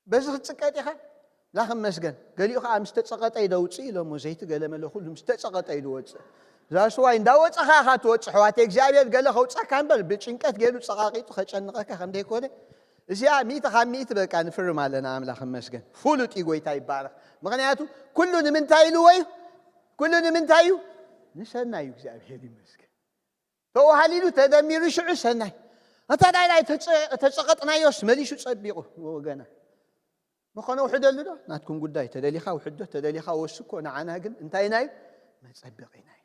በዚ ክትጽቀጥ ኢኻ? ላኽ መስገን። ገሊኡ ኸዓ ምስ ተጸቐጠ እዩ ደውጽእ ኢሎሞ፣ ዘይቲ ገለ መለ ኩሉ ምስ ተጸቐጠ እዩ ዝወጽእ። እዛ ስዋይ እንዳወጸኻ ኢኻ ትወጽእ፣ ኣሕዋተይ። እግዚኣብሔር ገለ ከውጻካ እምበር ብጭንቀት ገይሩ ጸቓቒጡ ከጨንቐካ ከም ዘይኮነ፣ እዚኣ ሚእቲ ካብ ሚእቲ በቃ ንፍርም ኣለና። ኣምላኽ ይመስገን። ፍሉጥ እዩ፣ ጎይታ ይባረኽ። ምኽንያቱ ኩሉ ንምንታይ ኢልዎ እዩ? ኩሉ ንምንታይ እዩ? ንሰናይ እዩ። እግዚኣብሔር ይመስገን። ተዋሃሊሉ ተደሚሩ ሽዑ ሰናይ። እንተ ደኣ ናይ ተጸ-፣ ተጸቐጥናዮስ መሊሱ ጸቢቑ ወገና። ምኾነ ውሕደሉ ዶ? ናትኩም ጉዳይ። ተደሊኻ ውሕዶ፣ ተደሊኻ ወስኮ። ንዓና ግን እንታይ ኢና እዩ? መጸበቒና እዩ።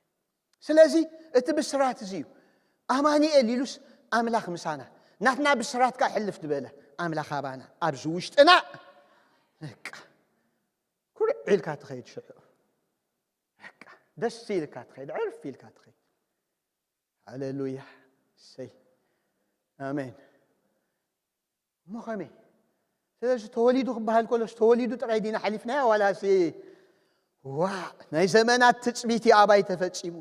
ስለዚ እቲ ብስራት እዚ እዩ። ኣማኑኤል ኢሉስ ኣምላኽ ምሳና። ናትና ብስራት ከኣ ሕልፍ ዝበለ ኣምላኽ ኣባና ኣብዚ ውሽጥና። በቃ ኩርዕ ኢልካ ትኸይድ ሽዑ። በቃ ደስ ኢልካ ትኸይድ፣ ዕርፍ ኢልካ ትኸይድ። ሃሌሉያ። እሰይ። ኣሜን። እሞ ኸመይ? ስለዚ ተወሊዱ ክበሃል ከሎስ ተወሊዱ ጥራይ ዲና ሓሊፍናዮ ዋላሲ ዋ ናይ ዘመናት ትጽቢት ኣባይ ተፈጺሙ?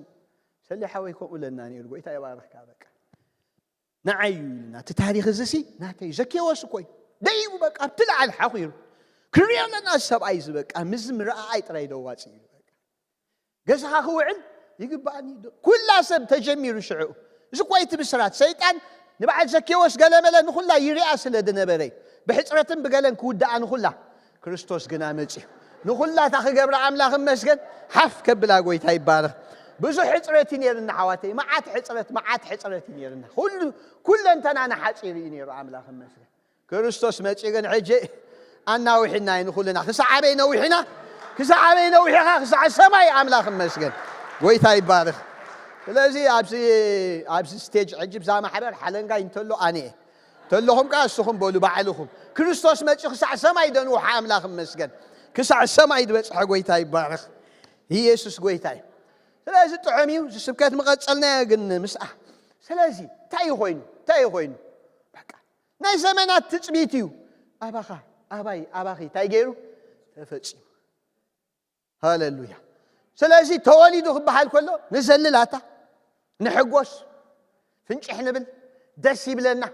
ሰሊሓ ወይ ከምኡ ለና ነይሩ። ጎይታ ይባርኽካ። በቃ ንዓይ እዩ ኢልና እቲ ታሪኽ እዚ ሲ ናተይ ዘኬዎስ እኮ እዩ ደይቡ በቃ ኣብቲ ላዓል ሓኺሩ ክሪኦ ኣለና። ሰብኣይ እዚ በቃ ምዚ ምረኣኣይ ጥራይ ደዋፂ እዩ። ገዛኻ ክውዕል ይግባኣኒ። ኩላ ሰብ ተጀሚሩ ሽዑ እዚ እኮ እቲ ብስራት ሰይጣን ንበዓል ዘኬዎስ ገለመለ ንኹላ ይሪኣ ስለ ዝነበረ ብሕፅረትን ብገለን ክውድኣ ንኹላ ክርስቶስ ግና መፅዩ ንኹላታ ክገብራ ኣምላኽ መስገን ሓፍ ከብላ ጎይታ ይባረኽ። ብዙሕ ሕፅረት እዩ ነይርና ሓዋተይ፣ መዓት ሕፅረት፣ መዓት ሕፅረት እዩ ነይርና። ኩሉ ኩለንተናና ሓፂሩ እዩ ነይሩ። ኣምላኽ መስገን ክርስቶስ መፂኡ ግን ሕጂ ኣናውሒና እዩ ንኹልና። ክሳዕ ኣበይ ነዊሕና? ክሳዕ ኣበይ ነዊሕኻ? ክሳዕ ሰማይ። ኣምላኽ መስገን። ጎይታ ይባርኽ። ስለዚ ኣብዚ ኣብዚ ስቴጅ ሕጂ ብዛ ማሕበር ሓለንጋይ እንተሎ ኣነ እየ። ተለኹም ከኣ እስኹም በሉ ባዕልኹም። ክርስቶስ መፂኡ ክሳዕ ሰማይ ደንውሖ። ኣምላኽ መስገን። ክሳዕ ሰማይ ዝበፅሐ ጎይታ ይባረኽ። ኢየሱስ ጎይታ እዩ። ስለዚ ጥዑም እዩ። እዚ ስብከት ምቐጸልናዮ ግን ምስኣ። ስለዚ እንታይ እዩ ኮይኑ? እንታይ እዩ ኮይኑ? በቃ ናይ ዘመናት ትጽቢት እዩ። ኣባኻ ኣባይ ኣባኺ እንታይ ገይሩ? ተፈጺሙ። ሃሌሉያ። ስለዚ ተወሊዱ ክበሃል ከሎ ንዘልላታ ንሕጎስ ፍንጭሕ ንብል ደስ ይብለና።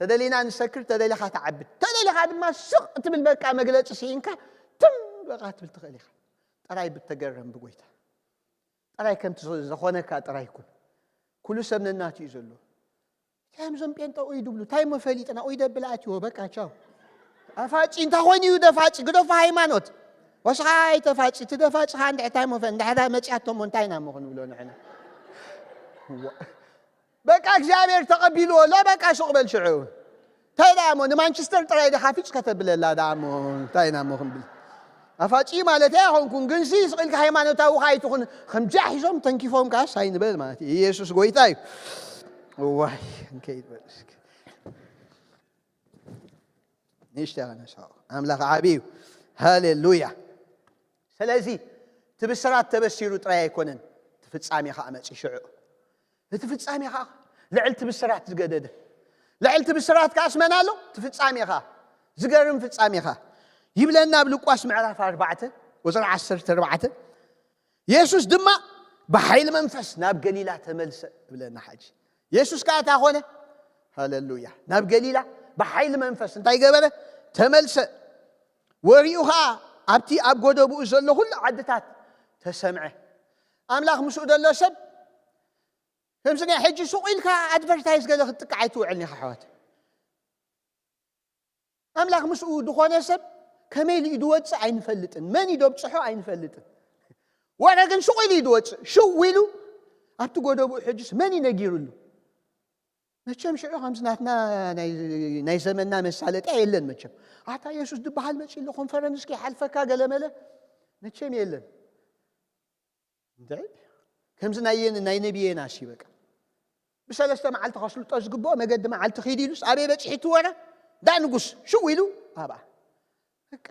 ተደሊና ንሰክር፣ ተደሊኻ ትዓብድ፣ ተደሊኻ ድማ ስቕ ትብል። በቃ መግለጺ ስኢንካ ትም በቃ ትብል ትኽእል ኢኻ። ጥራይ ብተገረም ብጎይታ ጥራይ ከምቲ ዝኾነካ ጥራይ ኩን። ኩሉ ሰብ ነናቱ እዩ ዘሎ። እንታይ እዮም እዞም ጴንጠ ኡይ ድብሉ? እንታይ እሞ ፈሊጥና? ኡይ ደብል ኣትዎ በቃ ቻው። ኣፋጺ እንታይ ኮይኑ እዩ ደፋጺ? ግደፎ ሃይማኖት። ወስኻ ኣይተፋጺ፣ እቲ ደፋጺ ኸኣ እንድሕር እንታይ እሞ ፈ-፣ እንድሕር መጺኣቶ እሞ እንታይ ኢና እሞ ክንብሎ ንሕና? ዋ። በቃ እግዚኣብሔር ተቐቢልዎ ኣሎ። በቃ ሱቕ በል ሽዑ። እንታይ ደኣ እሞ ንማንቸስተር ጥራይ ዲኻ ፊጭ ከተብለላ ደኣ እሞ እንታይ ኢና እሞ ክንብል? ኣፋጺ ማለት ኣይኮንኩን፣ ግንሲ ስቕ ኢልካ ሃይማኖታዊ ኸኣ ኣይትኹን። ከምዚኣ ሒዞም ተንኪፎም ከኣስ ኣይንበል ማለት እዩ። ኢየሱስ ጎይታ እዩ። እዋይ፣ እንከይድ በል እስኪ። ንእሽተይ ኸነስኦ። ኣምላኽ ዓቢ እዩ። ሃሌሉያ። ስለዚ እቲ ብስራት ተበሲሩ ጥራይ ኣይኮነን፣ እቲ ፍጻሜ ኸኣ መጺ ሽዑ። እቲ ፍጻሜ ኸኣ ልዕል እቲ ብስራት ዝገደደ። ልዕል እቲ ብስራት ከኣስ መን ኣሎ? እቲ ፍጻሜ ኸኣ። ዝገርም ፍጻሜ ኸኣ። ይብለና ኣብ ሉቃስ ምዕራፍ ኣርባዕተ፣ ቁጽሪ ዓሰርተ ኣርባዕተ። የሱስ ድማ ብሓይሊ መንፈስ ናብ ገሊላ ተመልሰ ይብለና። ሕጂ የሱስ ከኣ እንታይ ኾነ? ሃሌሉያ። ናብ ገሊላ ብሓይሊ መንፈስ እንታይ ገበረ? ተመልሰ። ወሬኡ ኸኣ ኣብቲ ኣብ ጎደቦኡ ዘሎ ኩሉ ዓድታት ተሰምዐ። ኣምላኽ ምስኡ ዘሎ ሰብ ከምዚ ናይ ሕጂ ሱቕ ኢልካ ኣድቨርታይዝ ገለ ክትጥቃዕ ኣይትውዕልን ኢኻ ኣሕዋት። ኣምላኽ ምስኡ ዝኾነ ሰብ ከመይ ኢሉ እዩ ዝወጽእ ኣይንፈልጥን። መን እዩ ደብጽሖ ኣይንፈልጥን። ወረ ግን ሱቕ ኢሉ እዩ ዝወጽእ። ሽው ኢሉ ኣብቲ ጎደቦኡ ሕጅስ መን እዩ ነጊሩሉ? መቸም ሽዑ ከምዚ ናትና ናይ ናይ ዘመንና መሳለጥያ የለን መቸም። ኣታ የሱስ ዝበሃል መጺኡ ኣሎ ኮንፈረንስ ከይሓልፈካ ገለ መለ መቸም የለን። እንታይ ከምዚ ናይ የን ናይ ነብየና ሲ በቃ ብሰለስተ መዓልቲ ከስልጦ ዝግብኦ መገዲ መዓልቲ ኺድ ኢሉስ ኣበይ በጺሑ ትወረ? እንዳ ንጉስ ሽው ኢሉ ኣብኣ በቃ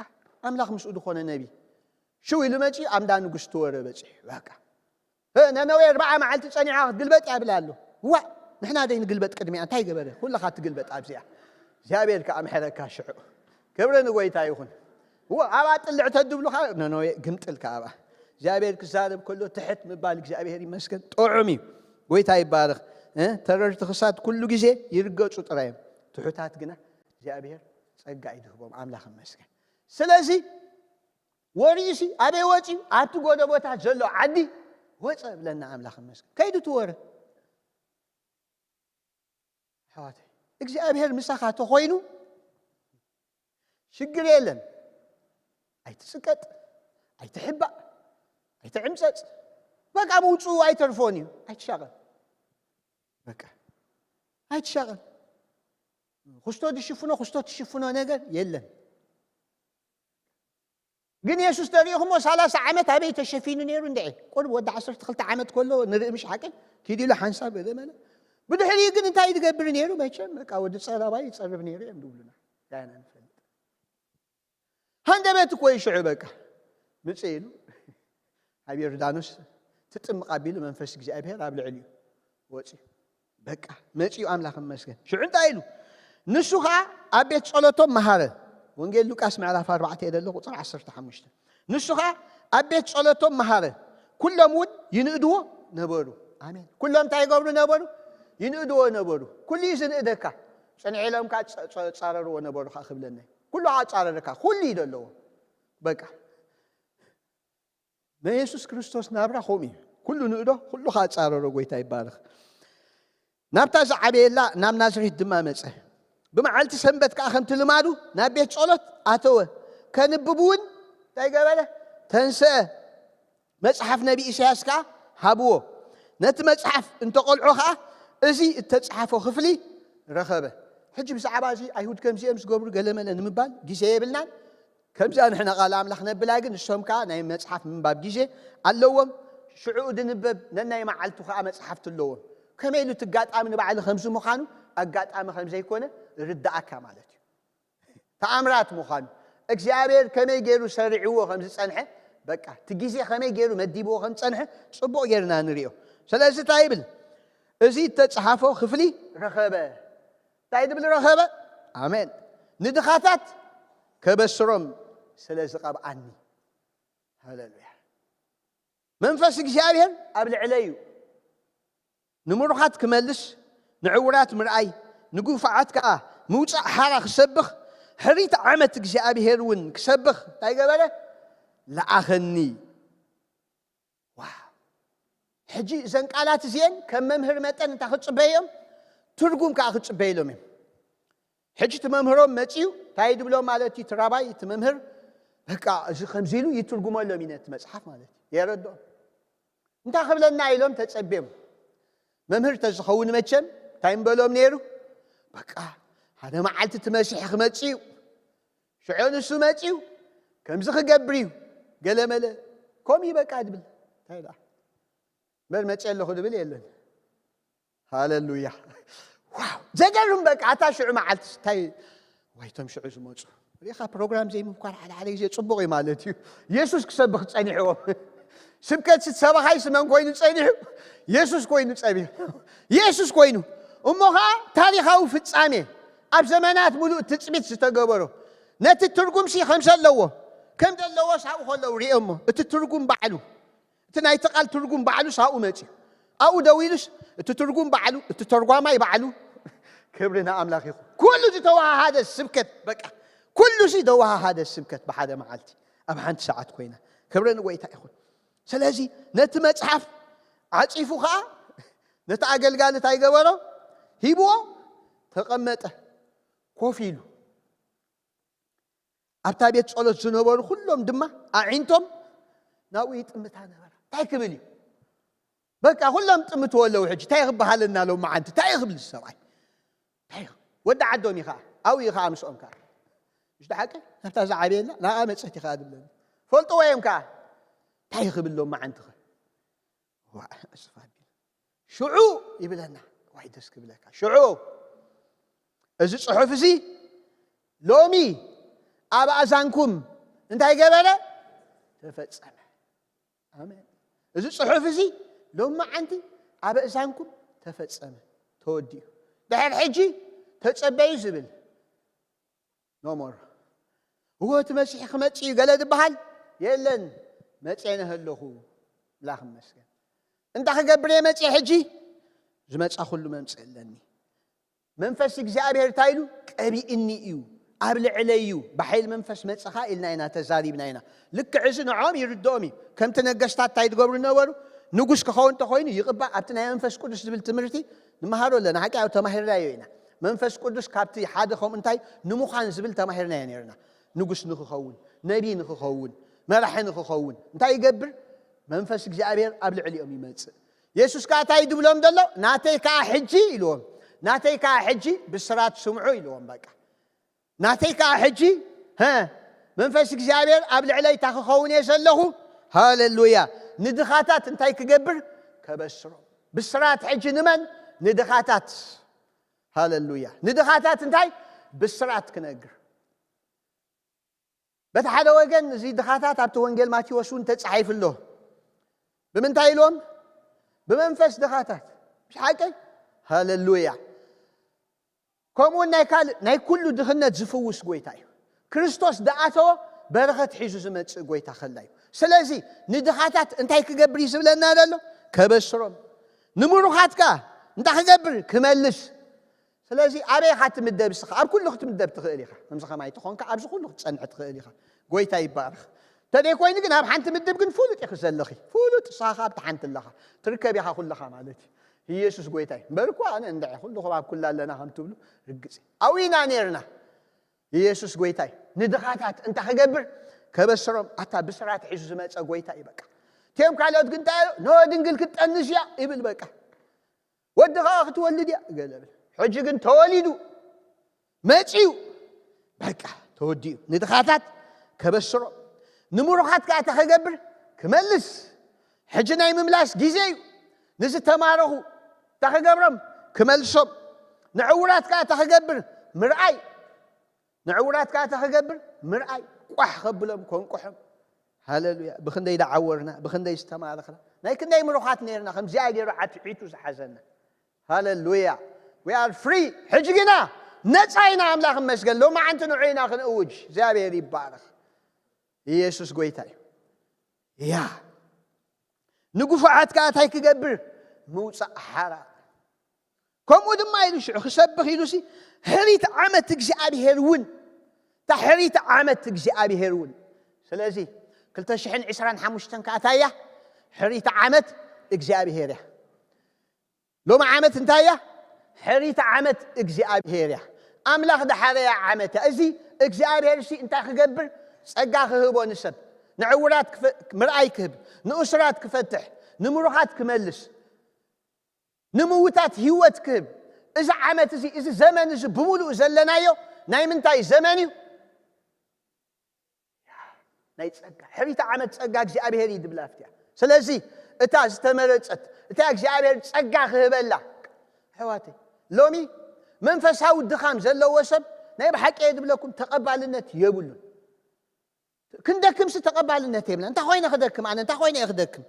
ኣምላኽ ምስኡ ዝኾነ ነቢ ሽው ኢሉ መጺኡ ኣብ እንዳ ንጉስ ትወረ በጺሑ በቃ እ፣ ነነዌ ኣርባዓ መዓልቲ ጸኒዓ ክትግልበጥ እያ ብላ ኣሎ። ዋ ንሕና ደይ ንግልበጥ ቅድሚያ እንታይ ገበረ? ኩልኻ ትግልበጥ ኣብዚኣ እግዚኣብሔር ከኣ ምሕረካ ሽዑ ክብሪ ንጎይታ ይኹን። ዋ ኣብኣ ጥልዕ ተድብሉኻ ነነዌ ግምጥልካ ኣብኣ እግዚኣብሔር ክዛረብ ከሎ ትሕት ምባል እግዚኣብሔር ይመስገን ጥዑም እዩ። ጎይታ ይባረኽ። እ፣ ተረርቲ ክሳት ኩሉ ግዜ ይርገጹ ጥራይ እዮም። ትሑታት ግና እግዚኣብሔር ጸጋ እዩ ዝህቦም። ኣምላኽ ይመስገን። ስለዚ ወሪኡሲ ኣበይ ወፂኡ? ኣብቲ ጎደቦታት ዘሎ ዓዲ ወፀ ብለና ኣምላኽ ይመስገን። ከይዱ ትወረ ኣሕዋተይ እግዚኣብሔር ምሳኻ ተኾይኑ ሽግር የለን። ኣይትፅቀጥ፣ ኣይትሕባእ፣ ኣይትዕምፀፅ። በቃ ምውፅኡ ኣይተርፎን እዩ። ኣይትሻቐል፣ በቃ ኣይትሻቐል። ክስቶ ዝሽፍኖ ክስቶ ትሽፍኖ ነገር የለን። ግን የሱስ ተሪእኹሞ ሰላሳ ዓመት ኣበይ ተሸፊኑ ነይሩ እንድዒ? ቁሩብ ወዲ ዓሰርተ ክልተ ዓመት ከሎ ንርኢ ምሽ ሓቂ ኪድ ኢሉ ሓንሳብ ገለ መለ ብድሕሪኡ ግን እንታይ ዝገብር ነይሩ? መቸም በቃ ወዲ ፀራባይ ይፀርብ ነይሩ እዮም ዝብሉና። ጋና ንፈልጥ ሃንደበት እኮ ይሽዑ በቃ ምፅ ኢሉ ኣብ ዮርዳኖስ ትጥምቕ ኣቢሉ መንፈስ እግዚኣብሔር ኣብ ልዕሊኡ ወፂኡ በቃ መፂኡ ኣምላኽ መስገን ሽዑ እንታይ ኢሉ ንሱ ከዓ ኣብ ቤት ፀሎቶም መሃረ። ወንጌል ሉቃስ ምዕራፍ ኣርባዕተ እየ ዘሎ፣ ቁፅሪ ዓሰርተ ሓሙሽተ። ንሱ ኸዓ ኣብ ቤት ጸሎቶም መሃረ፣ ኩሎም እውን ይንእድዎ ነበሩ። ኣሜን። ኩሎም እንታይ ይገብሩ ነበሩ? ይንእድዎ ነበሩ። ኩሉ እዩ ዝንእደካ። ጽንዕ ኢሎም ከዓ ጸ-፣ ጸ-፣ ጻረርዎ ነበሩ ከዓ ክብለና እዩ። ኩሉ ከዓ ጻረረካ። ኩሉ እዩ ዘለዎ። በቃ። ናይ የሱስ ክርስቶስ ናብራ ከምኡ እዩ። ኩሉ ንእዶ፣ ኩሉ ከዓ ጻረሮ። ጎይታ ይባረኽ። ናብታ ዝዓበየላ ናብ ናዝሬት ድማ መጸ። ብመዓልቲ ሰንበት ከዓ ከምቲ ልማዱ ናብ ቤት ጸሎት ኣተወ። ከንብብ እውን እንታይ ገበረ? ተንስአ። መጽሓፍ ነቢ ኢሳያስ ከዓ ሃብዎ። ነቲ መጽሓፍ እንተቐልዖ ከዓ እዚ እተጻሓፎ ክፍሊ ረኸበ። ሕጂ ብዛዕባ እዚ ኣይሁድ ከምዚኦም ዝገብሩ ገለመለ ንምባል ግዜ የብልናን። ከምዛ ንሕና ቃል ኣምላኽ ነብላ ግን ንሶም ከዓ ናይ መጽሓፍ ምንባብ ግዜ ኣለዎም። ሽዑ ድንበብ ነናይ መዓልቱ ከዓ መጽሓፍቲ ኣለዎም። ከመይ ኢሉ እቲ ኣጋጣሚ ንባዕሉ ከምዚ ምዃኑ ኣጋጣሚ ከም ዘይኮነ ርዳኣካ ማለት እዩ። ተኣምራት ምዃኑ እግዚኣብሔር ከመይ ገይሩ ሰሪዕዎ ከም ዝጸንሐ በቃ እቲ ግዜ ከመይ ገይሩ መዲብዎ ከም ዝጸንሐ ጽቡቕ ገይርና ንሪኦ። ስለዚ እንታይ ይብል? እዚ እተጽሓፎ ክፍሊ ረኸበ። እንታይ ድብል ረኸበ? ኣሜን። ንድኻታት ከበስሮም ስለ ዝቐብኣኒ። ሃሌሉያ። መንፈስ እግዚኣብሔር ኣብ ልዕለይ እዩ። ንምሩኻት ክመልስ፣ ንዕውራት ምርኣይ፣ ንጉፋዓት ከኣ ምውጻእ ሓራ ክሰብኽ፣ ሕሪት ዓመት እግዚኣብሔር እውን ክሰብኽ እንታይ ገበረ? ለኣኸኒ። ዋው! ሕጂ እዘን ቃላት እዚአን ከም መምህር መጠን እንታይ ክጽበዮም? ትርጉም ከኣ ክጽበይሎም እዮም። ሕጂ እቲ መምህሮም መጺኡ እንታይ ድብሎም ማለት እዩ? እቲ ራባይ፣ እቲ መምህር በቃ እዚ ከምዚ ኢሉ ይትርጉመሎም እዩ ነቲ መጽሓፍ ማለት እዩ። የረድኦም። እንታይ ክብለና ኢሎም ተጸብዮም። መምህር ተዝኸውን መቸም እንታይ ምበሎም ነይሩ? በቃ ሓደ መዓልቲ እቲ መሲሕ ክመጽእ እዩ። ሽዑ ንሱ መጺኡ ከምዚ ክገብር እዩ። ገለመለ ከምኡ እዩ በቃ ድብል። እንታይ ደኣ? እምበር መጺአ ኣለኹ ድብል የለን። ሃሌሉያ። ዋው! ዘገርም በቃ ኣታ ሽዑ መዓልቲ እንታይ ዋይቶም ሽዑ ዝመጹ። ሪኻ ፕሮግራም ዘይምምኳር ሓደ ሓደ ግዜ ጽቡቕ እዩ ማለት እዩ። የሱስ ክሰብኽ ጸኒሕዎም። ስብከት ሰባኻይ ስመን ኮይኑ ጸኒሑ? የሱስ ኮይኑ ጸኒሑ። የሱስ ኮይኑ። እሞ ኸዓ ታሪኻዊ ፍጻሜ ኣብ ዘመናት ምሉእ ትጽቢት ዝተገበሮ ነቲ ትርጉምሲ ከም ዘለዎ ከም ዘለዎ ሳብኡ ከለዉ ሪኦሞ እቲ ትርጉም ባዕሉ እቲ ናይቲ ቃል ትርጉም ባዕሉ ሳብኡ መጺኡ ኣብኡ ደው ኢሉስ እቲ ትርጉም ባዕሉ እቲ ተርጓማይ ባዕሉ ክብሪ ንኣምላኽ ይኹን። ኩሉ ዝተወሃሃደ ስብከት በቃ ኩሉ ሲ ተወሃሃደ ስብከት ብሓደ መዓልቲ ኣብ ሓንቲ ሰዓት ኮይና ክብሪ ንጎይታ ይኹን። ስለዚ ነቲ መጽሓፍ ዓጺፉ ኸዓ ነቲ ኣገልጋሊ እንታይ ገበሮ? ሂብዎ ተቐመጠ ኮፍ ኢሉ። ኣብታ ቤት ጸሎት ዝነበሩ ኩሎም ድማ ኣዒንቶም ናብኡ ይጥምታ ነበራ። እንታይ ክብል እዩ? በቃ ኩሎም ጥምትዎ ኣለዉ። ሕጂ እንታይ ክበሃለና ሎም መዓንቲ እንታይ ክብል እዚ ሰብኣይ? እንታይ ክብል? ወዲ ዓዶም እዩ ከዓ ኣብኡ እዩ ከዓ ምስኦም ከዓ ምሽ ደሓቂ ናብታ ዝዓበየላ ናብኣ መጸት እዩ ከዓ ድብለኒ ፈልጥዎ እዮም ከዓ እንታይ ክብል ሎም መዓንቲ ኸ ሽዑ ይብለና ዋይ ደስ ክብለካ ሽዑ እዚ ጽሑፍ እዚ ሎሚ ኣብ ኣእዛንኩም እንታይ ገበረ ተፈጸመ ኣሜን እዚ ጽሑፍ እዚ ሎሚ መዓንቲ ኣብ ኣእዛንኩም ተፈጸመ ተወዲኡ ድሕር ሕጂ ተጸበዩ ዝብል ኖሞር እዎ እቲ መሲሕ ክመጽእ እዩ ገለ ዝበሃል የለን መጽአ ነሀለኹ ምላኽ መስገን እንዳ ክገብር እየ መጽአ ሕጂ ዝመጻ ኩሉ መምጽእ ኣለኒ መንፈስ እግዚኣብሔር እንታይ ኢሉ ቀቢእኒ እዩ ኣብ ልዕለይ እዩ ብሓይል መንፈስ መጽኻ ኢልና ኢና ተዛሪብና ኢና ልክዕ እዚ ንዖም ይርድኦም እዩ ከምቲ ነገስታት እንታይ ትገብሩ ነበሩ ንጉስ ክኸውን እንተኮይኑ ይቕባእ ኣብቲ ናይ መንፈስ ቅዱስ ዝብል ትምህርቲ ንመሃሮ ኣለና ሓቂ ኣብ ተማሂርናዮ ኢና መንፈስ ቅዱስ ካብቲ ሓደ ከምኡ እንታይ ንምዃን ዝብል ተማሂርናዮ ነርና ንጉስ ንክኸውን ነቢ ንክኸውን መራሒ ንክኸውን እንታይ ይገብር መንፈስ እግዚኣብሔር ኣብ ልዕሊኦም ይመፅእ የሱስ ከዓ እንታይ ድብሎም ዘሎ ናተይ ከዓ ሕጂ ኢልዎም ናተይ ከዓ ሕጂ ብስራት ስምዑ ኢልዎም በቃ ናተይ ከዓ ሕጂ መንፈስ እግዚኣብሔር ኣብ ልዕለይ እታ ክኸውን እየ ዘለኹ ሃሌሉያ ንድኻታት እንታይ ክገብር ከበስሮም ብስራት ሕጂ ንመን ንድኻታት ሃሌሉያ ንድኻታት እንታይ ብስራት ክነግር በቲ ሓደ ወገን እዚ ድኻታት ኣብቲ ወንጌል ማቴዎስ እውን ተጻሒፉ ኣሎ ብምንታይ ኢልዎም ብመንፈስ ድኻታት ሓቂ ሃሌሉያ ከምኡውን ናይ ካልእ ናይ ኩሉ ድኽነት ዝፍውስ ጎይታ እዩ ክርስቶስ ዝኣተወ በረኸት ሒዙ ዝመጽእ ጎይታ ከላ እዩ። ስለዚ ንድኻታት እንታይ ክገብር እዩ ዝብለና ዘሎ? ከበስሮም። ንምሩኻት ከኣ እንታይ ክገብር? ክመልስ። ስለዚ ኣበይ ኢኻ ትምደብ? እስኻ ኣብ ኩሉ ክትምደብ ትኽእል ኢኻ። ከምዚ ከማይ ተኾንካ ኣብዚ ኩሉ ክትጸንዕ ትኽእል ኢኻ። ጎይታ ይባረኽ። እንተደይ ኮይኑ ግን ኣብ ሓንቲ ምድብ ግን ፍሉጥ ኢኺ ዘለኺ። ፍሉጥ ንስኻ ከኣ ኣብቲ ሓንቲ ኣለኻ። ትርከብ ኢኻ ኩለኻ ማለት እዩ። ኢየሱስ ጎይታ እዩ። እምበር እኮ ኣነ እንድዒ ኩልኹም ኣብ ኩላ ኣለና ከም ትብሉ ርግጽ እዩ። ኣብኡ ኢና ነርና። ኢየሱስ ጎይታ እዩ። ንድኻታት እንታይ ክገብር? ከበስሮም። ኣታ ብስራት ሒዙ ዝመጸ ጎይታ እዩ በቃ። እቲኦም ካልኦት ግን እንታይ ኢሉ? ኖ ድንግል ክትጠንስ እያ ይብል በቃ። ወዲ ኸኣ ክትወልድ እያ ገለ ብል። ሕጂ ግን ተወሊዱ መጺኡ በቃ ተወዲኡ። ንድኻታት ከበስሮም። ንምሩኻት ከኣ እንታይ ክገብር? ክመልስ። ሕጂ ናይ ምምላስ ግዜ እዩ። ንዝተማረኹ እንታይ ክገብሮም? ክመልሶም። ንዕውራት ከኣ እንታይ ክገብር? ምርኣይ። ንዕውራት ከኣ እንታይ ክገብር? ምርኣይ። ቋሕ ከብሎም፣ ከንቁሖም። ሃሌሉያ። ብኽንደይ ደዓወርና፣ ብኽንደይ ዝተማረኽና። ናይ ክንደይ ምሩኻት ነርና፣ ከምዚኣ ገይሩ ዓትዒቱ ዝሓዘና። ሃሌሉያ። We are free። ሕጂ ግና ነጻ ኢና፣ ኣምላኽ ይመስገን። ሎማዓንቲ ንዑ ኢና ክንእውጅ። እግዚኣብሔር ይባረኽ። ኢየሱስ ጎይታ እዩ። ያ። ንግፉዓት ከኣ እንታይ ክገብር? ምውጻእ ሓራ። ከምኡ ድማ ኢሉ ሽዑ ክሰብኽ ኢሉሲ፣ ሕሪት ዓመት እግዚኣብሔር እውን፣ እታ ሕሪት ዓመት እግዚኣብሔር እውን። ስለዚ ክልተ ሽሕን ዕስራን ሓሙሽተን ከኣ እንታይ እያ? ሕሪት ዓመት እግዚኣብሔር እያ። ሎሚ ዓመት እንታይ እያ? ሕሪት ዓመት እግዚኣብሔር እያ። ኣምላኽ ደሓረያ ዓመት እያ። እዚ እግዚኣብሔር ሲ እንታይ ክገብር? ጸጋ ክህቦ ንሰብ። ንዕውራት ክፈ-፣ ምርኣይ ክህብ፣ ንእሱራት ክፈትሕ፣ ንምሩኻት ክመልስ፣ ንምውታት ህይወት ክህብ። እዚ ዓመት እዚ፣ እዚ ዘመን እዚ ብምሉኡ ዘለናዮ ናይ ምንታይ ዘመን እዩ? ናይ ጸጋ። ሕሪት ዓመት ጸጋ እግዚኣብሔር እዩ ድብላ ኣብቲያ። ስለዚ እታ ዝተመረጸት፣ እታ እግዚኣብሔር ጸጋ ክህበላ፣ ኣሕዋተይ፣ ሎሚ መንፈሳዊ ድኻም ዘለዎ ሰብ ናይ ብሓቂ እየ ድብለኩም ተቐባልነት የብሉን። ክንደክምሲ ተቐባልነት የብልና። እንታይ ኮይነ ክደክም ኣነ? እንታይ ኮይነ እየ ክደክም?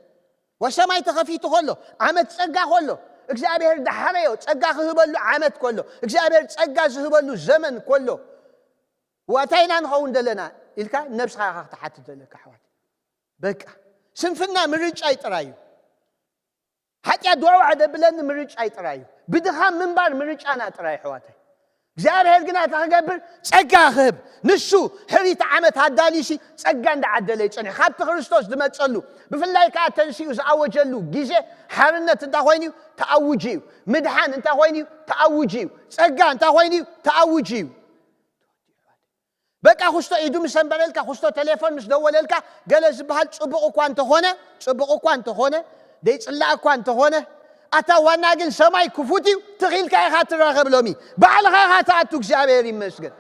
ወሰማይ ተኸፊቱ ከሎ፣ ዓመት ጸጋ ከሎ፣ እግዚኣብሔር ዳሕረዮ ጸጋ ክህበሉ ዓመት ከሎ፣ እግዚኣብሔር ጸጋ ዝህበሉ ዘመን ከሎ፣ ዋታይ ኢና ንኸውን ዘለና ኢልካ ነብስኻ ኢኻ ክትሓትት ዘለካ ኣሕዋት። በቃ ስንፍና ምርጫይ ጥራይ እዩ። ሓጢኣት ድዋዋዕ ደብለኒ ምርጫይ ጥራይ እዩ። ብድኻም ምንባር ምርጫና ጥራይ ኣሕዋተይ። እግዚኣብሔር ግና እንታይ ክገብር? ጸጋ ክህብ። ንሱ ሕሪት ዓመት ኣዳልዩሲ ጸጋ እንዳዓደለ ይጸንሕ። ካብቲ ክርስቶስ ዝመጸሉ፣ ብፍላይ ከኣ ተንሲኡ ዝኣወጀሉ ግዜ ሓርነት እንታይ ኮይኑ እዩ? ተኣውጁ እዩ። ምድሓን እንታይ ኮይኑ እዩ? ተኣውጁ እዩ። ጸጋ እንታይ ኮይኑ እዩ? ተኣውጁ እዩ። በቃ ክስቶ ኢዱ ምስ ኣንበረልካ፣ ክስቶ ቴሌፎን ምስ ደወለልካ፣ ገለ ዝበሃል ጽቡቕ እኳ እንተኾነ፣ ጽቡቕ እኳ እንተኾነ፣ ደይጽላእ እኳ እንተኾነ፣ ኣታ ዋና ግን ሰማይ ክፉት እዩ፣ ትኺልካ ኢኻ ትራኸብ ሎሚ። ባዕልኻ ኢኻ ትኣቱ፣ እግዚኣብሔር ይመስገን።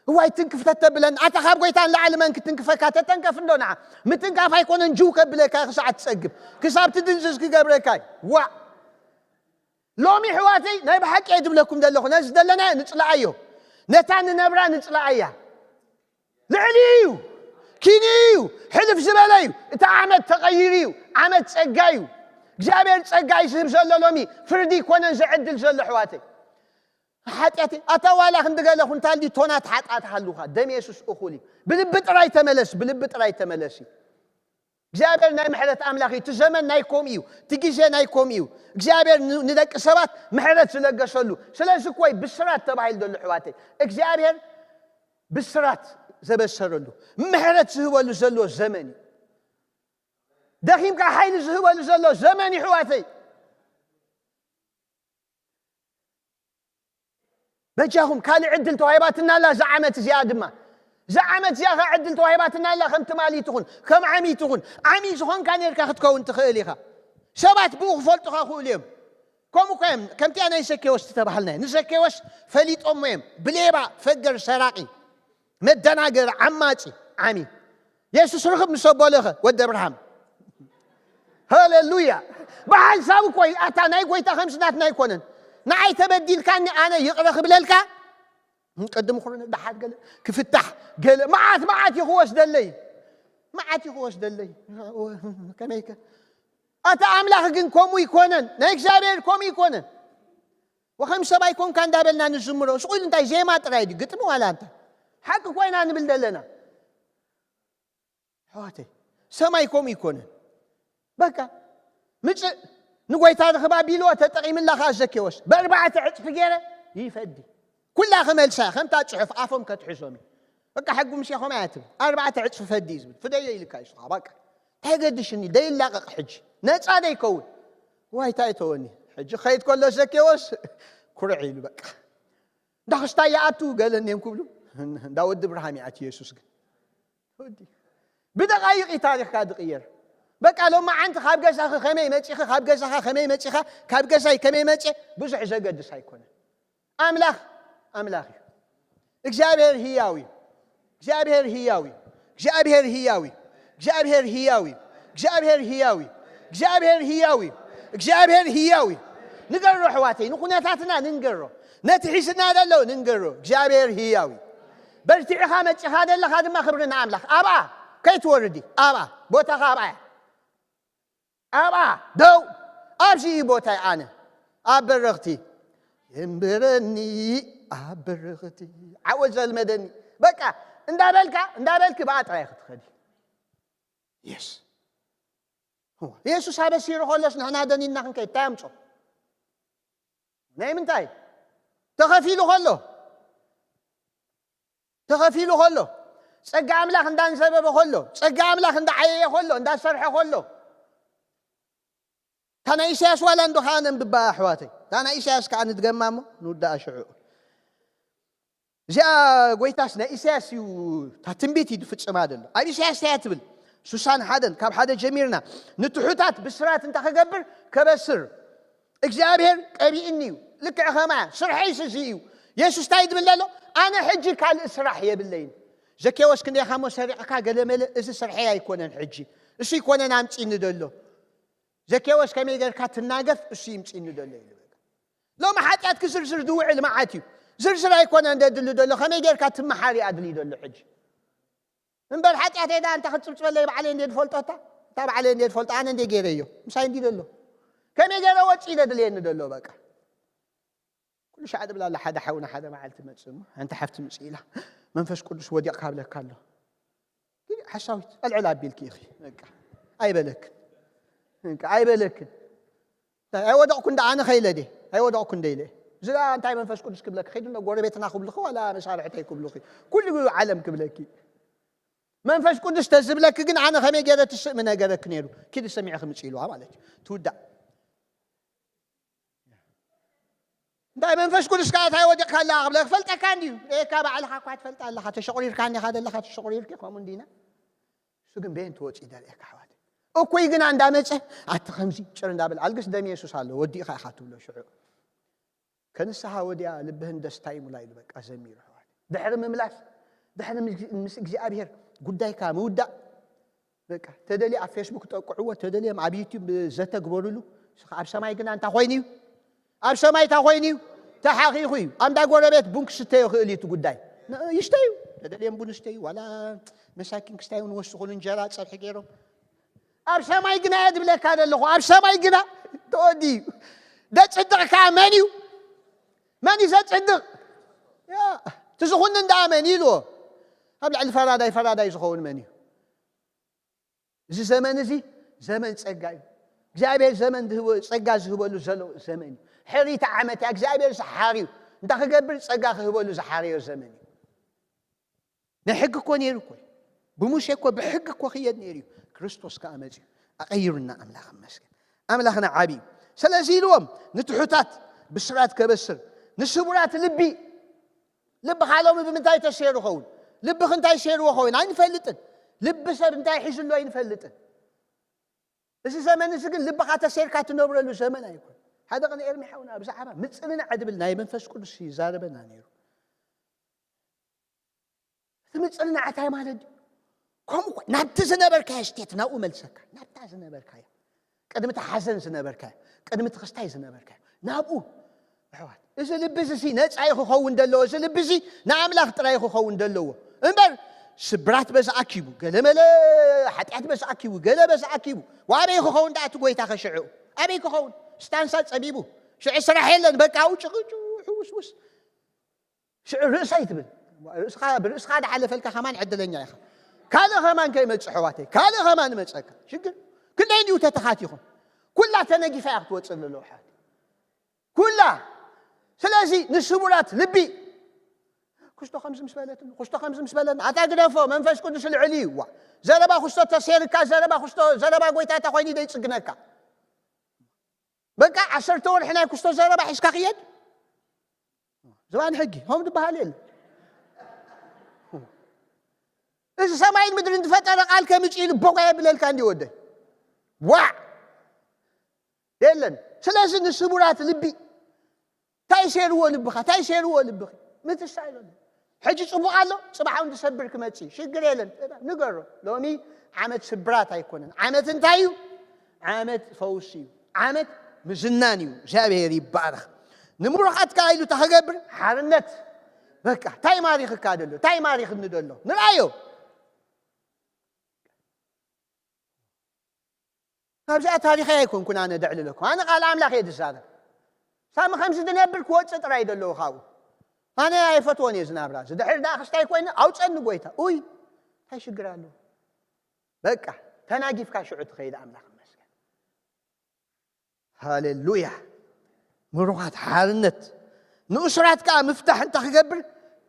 እዋይ ትንክፍ ተተብለን፣ ኣታ ካብ ጎይታ ንላዕሊ መን ክትንክፈካ? ተተንከፍ እንዶ ንዓ። ምትንካፍ ኣይኮነን ጅው ከብለካ ክሳዕ ትጸግብ። ክሳብ ትድንዝዝ ክገብረካ እዩ። ዋእ። ሎሚ ኣሕዋተይ ናይ ብሓቂ እየ ዝብለኩም ዘለኹ፣ ነዚ ዘለናዮ ንጽልኣዮ። ነታ ንነብራ ንጽልኣያ። ልዕሊ እዩ። ኪኒ እዩ። ሕልፍ ዝበለ እዩ። እቲ ዓመት ተቐይሩ እዩ። ዓመት ጸጋ እዩ። እግዚኣብሔር ጸጋ እዩ ዝህብ ዘሎ ሎሚ። ፍርዲ ኣይኮነን ዘዕድል ዘሎ ኣሕዋተይ። ሓጢኣተይ፣ ኣታ ዋላ ክንዲ ገለ ኩንታል ድዩ ቶናት ሓጢኣት ሃሉኻ፣ ደም የሱስ እኹል እዩ። ብልቢ ጥራይ ተመለስ፣ ብልቢ ጥራይ ተመለስ እዩ። እግዚኣብሔር ናይ ምሕረት ኣምላኽ እዩ። እቲ ዘመን ናይ ከምኡ እዩ። እቲ ግዜ ናይ ከምኡ እዩ። እግዚኣብሔር ን-፣ ንደቂ ሰባት ምሕረት ዝለገሰሉ። ስለዚ እኮ እዩ ብስራት ተባሂሉ ዘሎ ኣሕዋተይ። እግዚኣብሔር ብስራት ዘበሰረሉ፣ ምሕረት ዝህበሉ ዘሎ ዘመን እዩ። ደኺምካ ሓይሊ ዝህበሉ ዘሎ ዘመን እዩ ኣሕዋተይ። በጃኹም ካልእ ዕድል ተዋሂባትና ኣላ፣ እዛ ዓመት እዚኣ ድማ። እዛ ዓመት እዚኣ ኸዓ ዕድል ተዋሂባትና ኣላ፣ ከም ትማሊ ትኹን፣ ከም ዓሚ ትኹን። ዓሚ ዝኾንካ ኔርካ ክትከውን ትኽእል ኢኻ። ሰባት ብኡ ክፈልጡኻ ክእሉ እዮም። ከምኡ እኳ እዮም፣ ከምቲኣ ናይ ዘኬዎስ ዝተባህልና፣ ንዘኬዎስ ፈሊጦሞ እዮም። ብሌባ፣ ፈገር፣ ሰራቒ፣ መደናገሪ፣ ዓማጺ፣ ዓሚ። የሱስ ርኽብ ምስ ኣቦለኸ፣ ወዲ ኣብርሃም። ሃሌሉያ። ብሓንሳብ እኮ እዩ፣ ኣታ ናይ ጎይታ ከምዚ ናትና ኣይኮነን። ንዓይ ተበዲልካኒ፣ ኣነ ይቕረ ክብለልካ፣ ቅድም ኩሉ ደሓር ገለ ክፍታሕ፣ ገለ መዓት፣ መዓት እዩ ክወስደለይ። መዓት እዩ ክወስደለይ። ከመይከ? ኣታ ኣምላኽ ግን ከምኡ ኣይኮነን። ናይ እግዚኣብሔር ከምኡ ኣይኮነን። ወኸም ሰብ ኣይኮንካ እንዳበልና ንዝምሮ። ስቕ ኢሉ እንታይ ዜማ ጥራይ ድዩ? ግጥሚ ዋላ እንታይ? ሓቂ ኮይና ንብል ዘለና። ኣሕዋተይ፣ ሰማይ ከምኡ ይኮነን። በቃ ምፅእ፣ ንጎይታ ርኽብ ኣቢልዎ። ተጠቒምላ ከኣ ዘኬዎስ ብኣርባዕተ ዕፅፊ ገይረ ይፈዲ። ኩላ ክመልሳ እያ፣ ከምታ ፅሑፍ ኣፎም ከትሕዞም እዩ። በቃ ሕጉምሲ ኸምኣ እያ ትብል። ኣርባዕተ ዕፅፊ ፈዲ እዩ ዝብል። ፍደዮ ኢልካ እዩ ስኻ። በቃ እንታይ ገድሽኒ? ደይላቐቕ ሕጂ። ነፃ ደይከውን? ዋይ እንታይ ተወኒ? ሕጂ ኸይድ ከሎ ዘኬዎስ ኩርዕ ኢሉ በቃ። እንዳ ክስታይ ይኣቱ ገለ እኔም ክብሉ፣ እንዳ ወዲ ብርሃም ይኣት ኢየሱስ ግን። ወዲ። ብደቓይቕ እዩ ታሪኽካ ዝቕየር። በቃ ሎማዓንቲ ካብ ገዛኺ ከመይ መጺኺ፣ ካብ ገዛኻ ከመይ መጺኻ፣ ካብ ገዛይ ከመይ መጽ ብዙሕ ዘገድስ ኣይኮነን። ኣምላኽ ኣምላኽ እዩ። እግዚኣብሔር ህያው እዩ። እግዚኣብሔር ህያው እዩ። እግዚኣብሔር ህያው እዩ። እግዚኣብሔር ህያው እዩ። እግዚኣብሔር ህያው እዩ። እግዚኣብሔር ህያው እዩ። እግዚኣብሔር ህያው እዩ። ንገሮ ኣሕዋተይ፣ ንኩነታትና ንንገሮ፣ ነቲ ሒዝና ዘሎ ንንገሮ። እግዚኣብሔር ህያው እዩ። በርቲዕኻ መጺኻ ዘለኻ ድማ ክብሪ ንኣምላኽ። ኣብኣ ከይትወርዲ፣ ኣብኣ ቦታኻ ኣብኣ እያ። ኣብኣ ደው፣ ኣብዚ እዩ ቦታይ ኣነ። ኣብ በረኽቲ የንብረኒ፣ ኣብ በረኽቲ ዓወት ዘልመደኒ። በቃ እንዳበልካ እንዳበልኪ ብኣ ጥራይ ክትኸዲ። የስ የሱስ ኣበሲሩ ከሎስ ንሕና ደኒና ክንከይድ እንታይ ኣምጾ? ናይ ምንታይ? ተኸፊሉ ከሎ፣ ተኸፊሉ ከሎ፣ ጸጋ ኣምላኽ እንዳንዘበበ ከሎ፣ ጸጋ ኣምላኽ እንዳዓየየ ከሎ፣ እንዳሰርሐ ከሎ። እታ ናይ ኢሳያስ ዋላ እንዶ ኸዓ ነንብባ ኣሕዋተይ። እታ ናይ ኢሳያስ ከኣ ንድገማ እሞ ንውዳኣ ሽዑ። እዚኣ ጎይታስ ናይ ኢሳያስ እዩ፣ እታ ትንቢት እዩ ዝፍጽማ ዘሎ። ኣብ ኢሳያስ እንታይ እያ ትብል? ሱሳን ሓደን፣ ካብ ሓደ ጀሚርና፣ ንትሑታት ብስራት እንታይ ክገብር? ከበስር። እግዚኣብሔር ቀቢእኒ እዩ። ልክዕ ከማያ፣ ስርሐይስ እዚ እዩ። የሱስ እንታይ ድብል ኣሎ? ኣነ ሕጂ ካልእ ስራሕ የብለይን። ዘኬዎስ ክንደይኻ እሞ ሰሪቕካ ገለመለ፣ እዚ ስርሐይ ኣይኮነን ሕጂ። እሱ ይኮነን ኣምጺኒ ዘሎ። ዘኬዎስ ከመይ ጌርካ ትናገፍ፣ እሱ ይምጺኒ ዘሎ ኢሉ። ሎሚ ሓጢኣት ክዝርዝር ዝውዕል መዓት እዩ። ዝርዝር ኣይኮነን ደድሊ ዘሎ፣ ከመይ ጌርካ ትመሓር እዩ ኣድልዩ ዘሎ ሕጂ። እምበር ሓጢኣተይ ደኣ እንተ ክትጽብጽበለይ ባዕለይ እንደ ዝፈልጦ እታ፣ እታ ባዕለይ እንደ ዝፈልጦ ኣነ እንደ ገይረዮ። ምሳይ እንዲ ዘሎ። ከመይ ገይረ ወጺ ኢለ ድልየኒ ዘሎ በቃ። ኩሉ ሻዕ ድብላ ኣላ ሓደ ሓውና ሓደ መዓልቲ መጽእ እሞ፣ ሓንቲ ሓፍቲ ምጽእ ኢላ፣ መንፈስ ቅዱስ ወዲቕካ ብለካ ኣሎ። ግን ሓሳዊት፣ ኣልዕል ኣቢልኪ ኢኺ። በቃ። ኣይበለክን። በቃ፣ ኣይበለክን። እንታይ፣ ኣይወደቕኩ እንዳ ኣነ ኸይለ ድየ? ኣይወደቕኩ እንደ ኢለ። እዚ ደኣ እንታይ መንፈስ ቅዱስ ክብለኪ? ኸይዲ እንዶ ጎረቤትና ክብልኺ፣ ዋላ መሳርሕተይ ክብልኺ። ኩሉ ዓለም ክብለኪ። መንፈስ ቅዱስ ተዝብለኪ ግን ኣነ ኸመይ ገይረ ትስእሚ ነገረኪ ነይሩ። ኪዲ ሰሚዕኺ ምጽእ ኢልዋ ማለት እዩ። ትውዳእ። እንታይ መንፈስ ቅዱስ ከኣ እንታይ ወዲቕካ ኣለኻ ክብለኪ፣ ክፈልጠካ እንድዩ። ርእየካ ባዕልኻ እኳ ትፈልጥ ኣለኻ። ተሸቑሪርካ እንዲኻ ዘለኻ፣ ተሸቑሪርኪ ከምኡ እንዲና። እሱ ግን በየን ትወጺ ደርእየካ ኣሕዋት። እኩይ ግና እንዳመጸ፣ ኣቲ ከምዚ ጭር እንዳበል፣ ኣልግስ ደም የሱስ ኣሎ፣ ወዲእኻ ኢኻ ትብሎ ሽዑ። ከንስሓ ወዲያ ልብህን ደስታ ይሙላ ኢሉ በቃ ዘሚሩ ኣሕዋት። ድሕሪ ምምላስ፣ ድሕሪ ምስ፣ ምስ እግዚኣብሔር ጉዳይካ ምውዳእ፣ በቃ ተደልየ ኣብ ፌስቡክ ጠቅዕዎ፣ ተደልዮም ኣብ ዩቲዩብ ዘተ ግበሩሉ። ንስኻ ኣብ ሰማይ ግና እንታይ ኮይኑ እዩ? ኣብ ሰማይ እንታይ ኮይኑ እዩ? ተሓኺኹ እዩ። ኣንዳ ጎረቤት ቡን ክስተ ይኽእል እዩ እቲ ጉዳይ። ን-፣ ይስተዩ። ተደልዮም ቡን ይስተዩ። ዋላ መሳኪን ክስታዩ ንወስኹሉ እንጀራ ጸብሒ ገይሮም። ኣብ ሰማይ ግና እየ ዝብለካ ዘለኹ። ኣብ ሰማይ ግና ተወዲኡ። ዘጽድቕ ከኣ መን እዩ? መን እዩ ዘጽድቕ? ያ፣ እቲ ዝኹንን ደኣ መን እዩ ኢልዎ? ኣብ ልዕሊ ፈራዳይ ፈራዳይ ዝኸውን መን እዩ? እዚ ዘመን እዚ ዘመን ጸጋ እዩ። እግዚኣብሔር ዘመን ዝህቦ፣ ጸጋ ዝህበሉ ዘሎ ዘመን እዩ። ሕሪቲ ዓመት እያ። እግዚኣብሔር ዝሓርዩ እንታይ ክገብር? ጸጋ ክህበሉ ዝሓረዮ ዘመን እዩ። ናይ ሕጊ እኮ ነይሩ እኮ እዩ። ብሙሴ እኮ ብሕጊ እኮ ክየድ ነይሩ እዩ። ክርስቶስ ከኣ መጺኡ ኣቐይሩና። ኣምላኽ ይመስገን። ኣምላኽና ዓቢ እዩ። ስለዚ ኢልዎም ንትሑታት ብስራት ከበስር፣ ንስቡራት ልቢ። ልብኻ ሎሚ ብምንታይ ተሰይሩ ኸውን? ልብኺ እንታይ ሰይርዎ ኸውን? ኣይንፈልጥን። ልቢ ሰብ እንታይ ሒዙ ኣሎ ኣይንፈልጥን። እዚ ዘመን እዚ ግን ልብኻ ተሰይርካ ትነብረሉ ዘመን ኣይኮን። ሓደ ቅነ ኤርሚ ሓውና ብዛዕባ ምጽንናዕ ድብል ናይ መንፈስ ቅዱስ ይዛረበና ነይሩ። እቲ ምጽንናዕ እንታይ ማለት ድዩ? ከምኡ እኮ ናብቲ ዝነበርካዮ ስቴት ናብኡ መልሰካ። ናብታ ዝነበርካዮ። ቅድሚ እቲ ሓዘን ዝነበርካዮ። ቅድሚ እቲ ክስታይ ዝነበርካዮ። ናብኡ። ኣሕዋት፣ እዚ ልቢ እዚ ሲ ነጻ እዩ ክኸውን ዘለዎ። እዚ ልቢ እዚ ንኣምላኽ ጥራይ እዩ ክኸውን ዘለዎ። እምበር ስብራት በዚ ኣኪቡ፣ ገለመለ ሓጢኣት በዚ ኣኪቡ፣ ገለ በዚ ኣኪቡ። ዋበይ ክኸውን ደኣ እቲ ጎይታ ከሽዑ? ኣበይ ክኸውን? ስታንሳ ጸቢቡ። ሽዑ ስራሕ የለን። በቃ ውጭ፣ ውጭ፣ ሕውስ፣ ውስ። ሽዑ ርእሰይ ትብል። ርእስኻ ብርእስኻ ዝሓለፈልካ ከማን ዕድለኛ ኢኻ። ካልእ ከማን ከይመጽእ ኣሕዋተይ፣ ካልእ ከማን መጸካ። ሽግር ክንደይ እንዲዩ ተተኻቲኹም። ኩላ ተነጊፋ እያ ክትወጽእ ዘለዋ ሓት ኩላ። ስለዚ ንስቡራት ልቢ ክስቶ ከምዚ ምስ በለትኒ፣ ክስቶ ከምዚ ምስ በለኒ፣ ኣታ ግደፎ፣ መንፈስ ቅዱስ ልዕሊ እዩ። ዋ፣ ዘረባ ክስቶ ተሴርካ፣ ዘረባ ክስቶ፣ ዘረባ ጎይታ እንታይ ኮይኑ ደይጽግነካ? በቃ ዓሰርተ ወርሒ ናይ ክስቶ ዘረባ ሒዝካ ክየድ ዝባን ሕጊ ሆም ዝበሃል የለ። እዚ ሰማይን ምድርን ዝፈጠረ ቃል ከምጽእ ኢሉ ቦጋ የብለልካ እንዲ ወደይ። ዋዕ የለን። ስለዚ ንስቡራት ልቢ እንታይ ሴርዎ ልብኻ፣ እንታይ ሴርዎ ልብኺ ምትሳ ኢሎ። ሕጂ ጽቡቕ ኣሎ፣ ጽባሕ እውን ዝሰብር ክመጽእ ሽግር የለን። ንገሮ፣ ሎሚ ዓመት ስብራት ኣይኮነን። ዓመት እንታይ እዩ? ዓመት ፈውሲ እዩ። ዓመት ምዝናን እዩ። እግዚኣብሔር ይባረኽ። ንምሩኻት ከኣ ኢሉ እንታይ ክገብር? ሓርነት። በቃ እንታይ ማሪኽካ ደሎ? እንታይ ማሪኽኒ ደሎ? ንርኣዮ። ካብዚኣ ታሪኸይ ኣይኮንኩን ኣነ ደዕልለኩም። ኣነ ቃል ኣምላኽ እየ ዝዛረብ። ሳሚ ከምዚ ዝነብር ክወፅእ ጥራይ ደለዎ ካብኡ። ኣነ ኣይፈትዎን እየ ዝናብራ። ዝድሕር ደኣ ክስታይ ኮይኑ ኣውፀኒ ጎይታ። ኡይ፣ እንታይ ሽግር ኣለዎ? በቃ፣ ተናጊፍካ ሽዑ ትኸይድ ኣምላኽ ይመስገን። ሃሌሉያ። ምሩኻት ሓርነት። ንእሱራት ከኣ ምፍታሕ እንታይ ክገብር?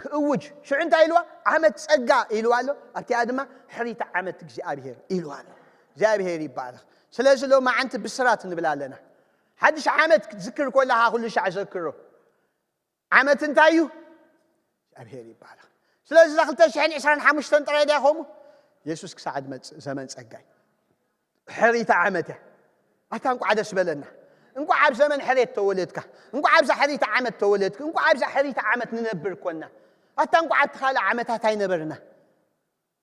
ክእውጅ። ሽዑ እንታይ ኢልዋ? ዓመት ጸጋ ኢልዋ ኣሎ። ኣብቲኣ ድማ ሕሪታ ዓመት እግዚኣብሔር ኢልዋ ኣሎ። እግዚኣብሔር ይባረኽ። ስለዚ ሎማዓንቲ ብስራት ንብል ኣለና። ሓድሽ ዓመት ክትዝክር ከለኻ ኩሉ ሻዕ ዘክሮ። ዓመት እንታይ እዩ? እግዚኣብሔር ይባረኽ። ስለዚ እዛ ክልተ ሽሕን ዕስራን ሓሙሽተን ጥራይ ድያ ከምኡ? የሱስ ክሳዕ ዝመጽእ ዘመን ጸጋይ። ሕሪታ ዓመት እያ። ኣታ እንቋዕ ደስ በለና። እንቋዕ ኣብ ዘመን ሕሬት ተወለድካ። እንቋዕ ኣብዛ ሕሪታ ዓመት ተወለድክ። እንቋዕ ኣብዛ ሕሪታ ዓመት ንነብር ኮና። ኣታ እንቋዕ ኣብቲ ካልእ ዓመታት ኣይነበርና።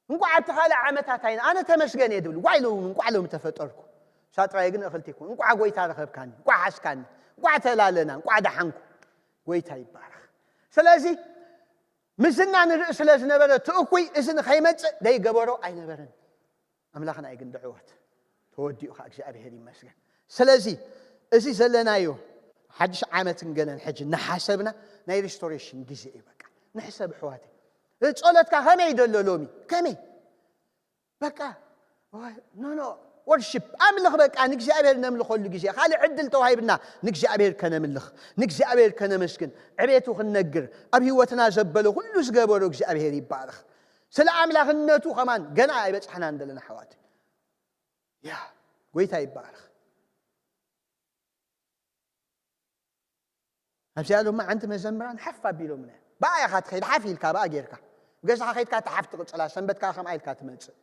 እንቋዕ ኣብቲ ካልእ ዓመታት ኣይነ-፣ ኣነ ተመስገን እየ ድብል። ዋይ ሎሚ፣ እንቋዕ ሎሚ ተፈጠርኩ። እሳ ጥራይ ግን እኽልቲ ይኮን። እንቋዕ ጎይታ ረኸብካኒ። እንቋዕ ሓዝካኒ። እንቋዕ ተላለና። እንቋዕ ደሓንኩ። ጎይታ ይባረኽ። ስለዚ ምዝና ንርኢ ስለ ዝነበረ እቲ እኩይ እዚ ንኸይመጽእ ደይገበሮ ኣይነበረን። ኣምላኽና እዩ ግን ድዕወት ተወዲኡ ኸዓ እግዚኣብሔር ይመስገን። ስለዚ እዚ ዘለናዮ ሓድሽ ዓመትን ገለን ሕጂ እናሓሰብና ናይ ሪስቶሬሽን ግዜ እዩ። በቃ ንሕሰብ ኣሕዋተይ። እዚ ጸሎትካ ከመይ ደሎ ሎሚ? ከመይ? በቃ ኖ ኖ ወርሺፕ ኣምልኽ። በቃ ንእግዚኣብሔር ነምልኸሉ ግዜ ካልእ ዕድል ተዋሂብና ንእግዚኣብሔር ከነምልኽ፣ ንእግዚኣብሔር ከነመስግን፣ ዕቤቱ ክንነግር፣ ኣብ ህይወትና ዘበሎ ኩሉ ዝገበሮ እግዚኣብሔር ይባረኽ። ስለ ኣምላኽነቱ ኸማን ገና ኣይበጻሕናን ዘለና ኣሕዋት። ያ ጎይታ ይባረኽ። ኣብዚኣ ሎማዓንቲ መዘምራን ሓፍ ኣቢሎምና። ብኣ ኢኻ ትኸይድ፣ ሓፍ ኢልካ ብኣ ጌርካ። ገዛኻ ኸይድካ ትሓፍ ትቕጽላ፣ ሰንበት ከኣ ከምኣ ኢልካ ትመጽእ።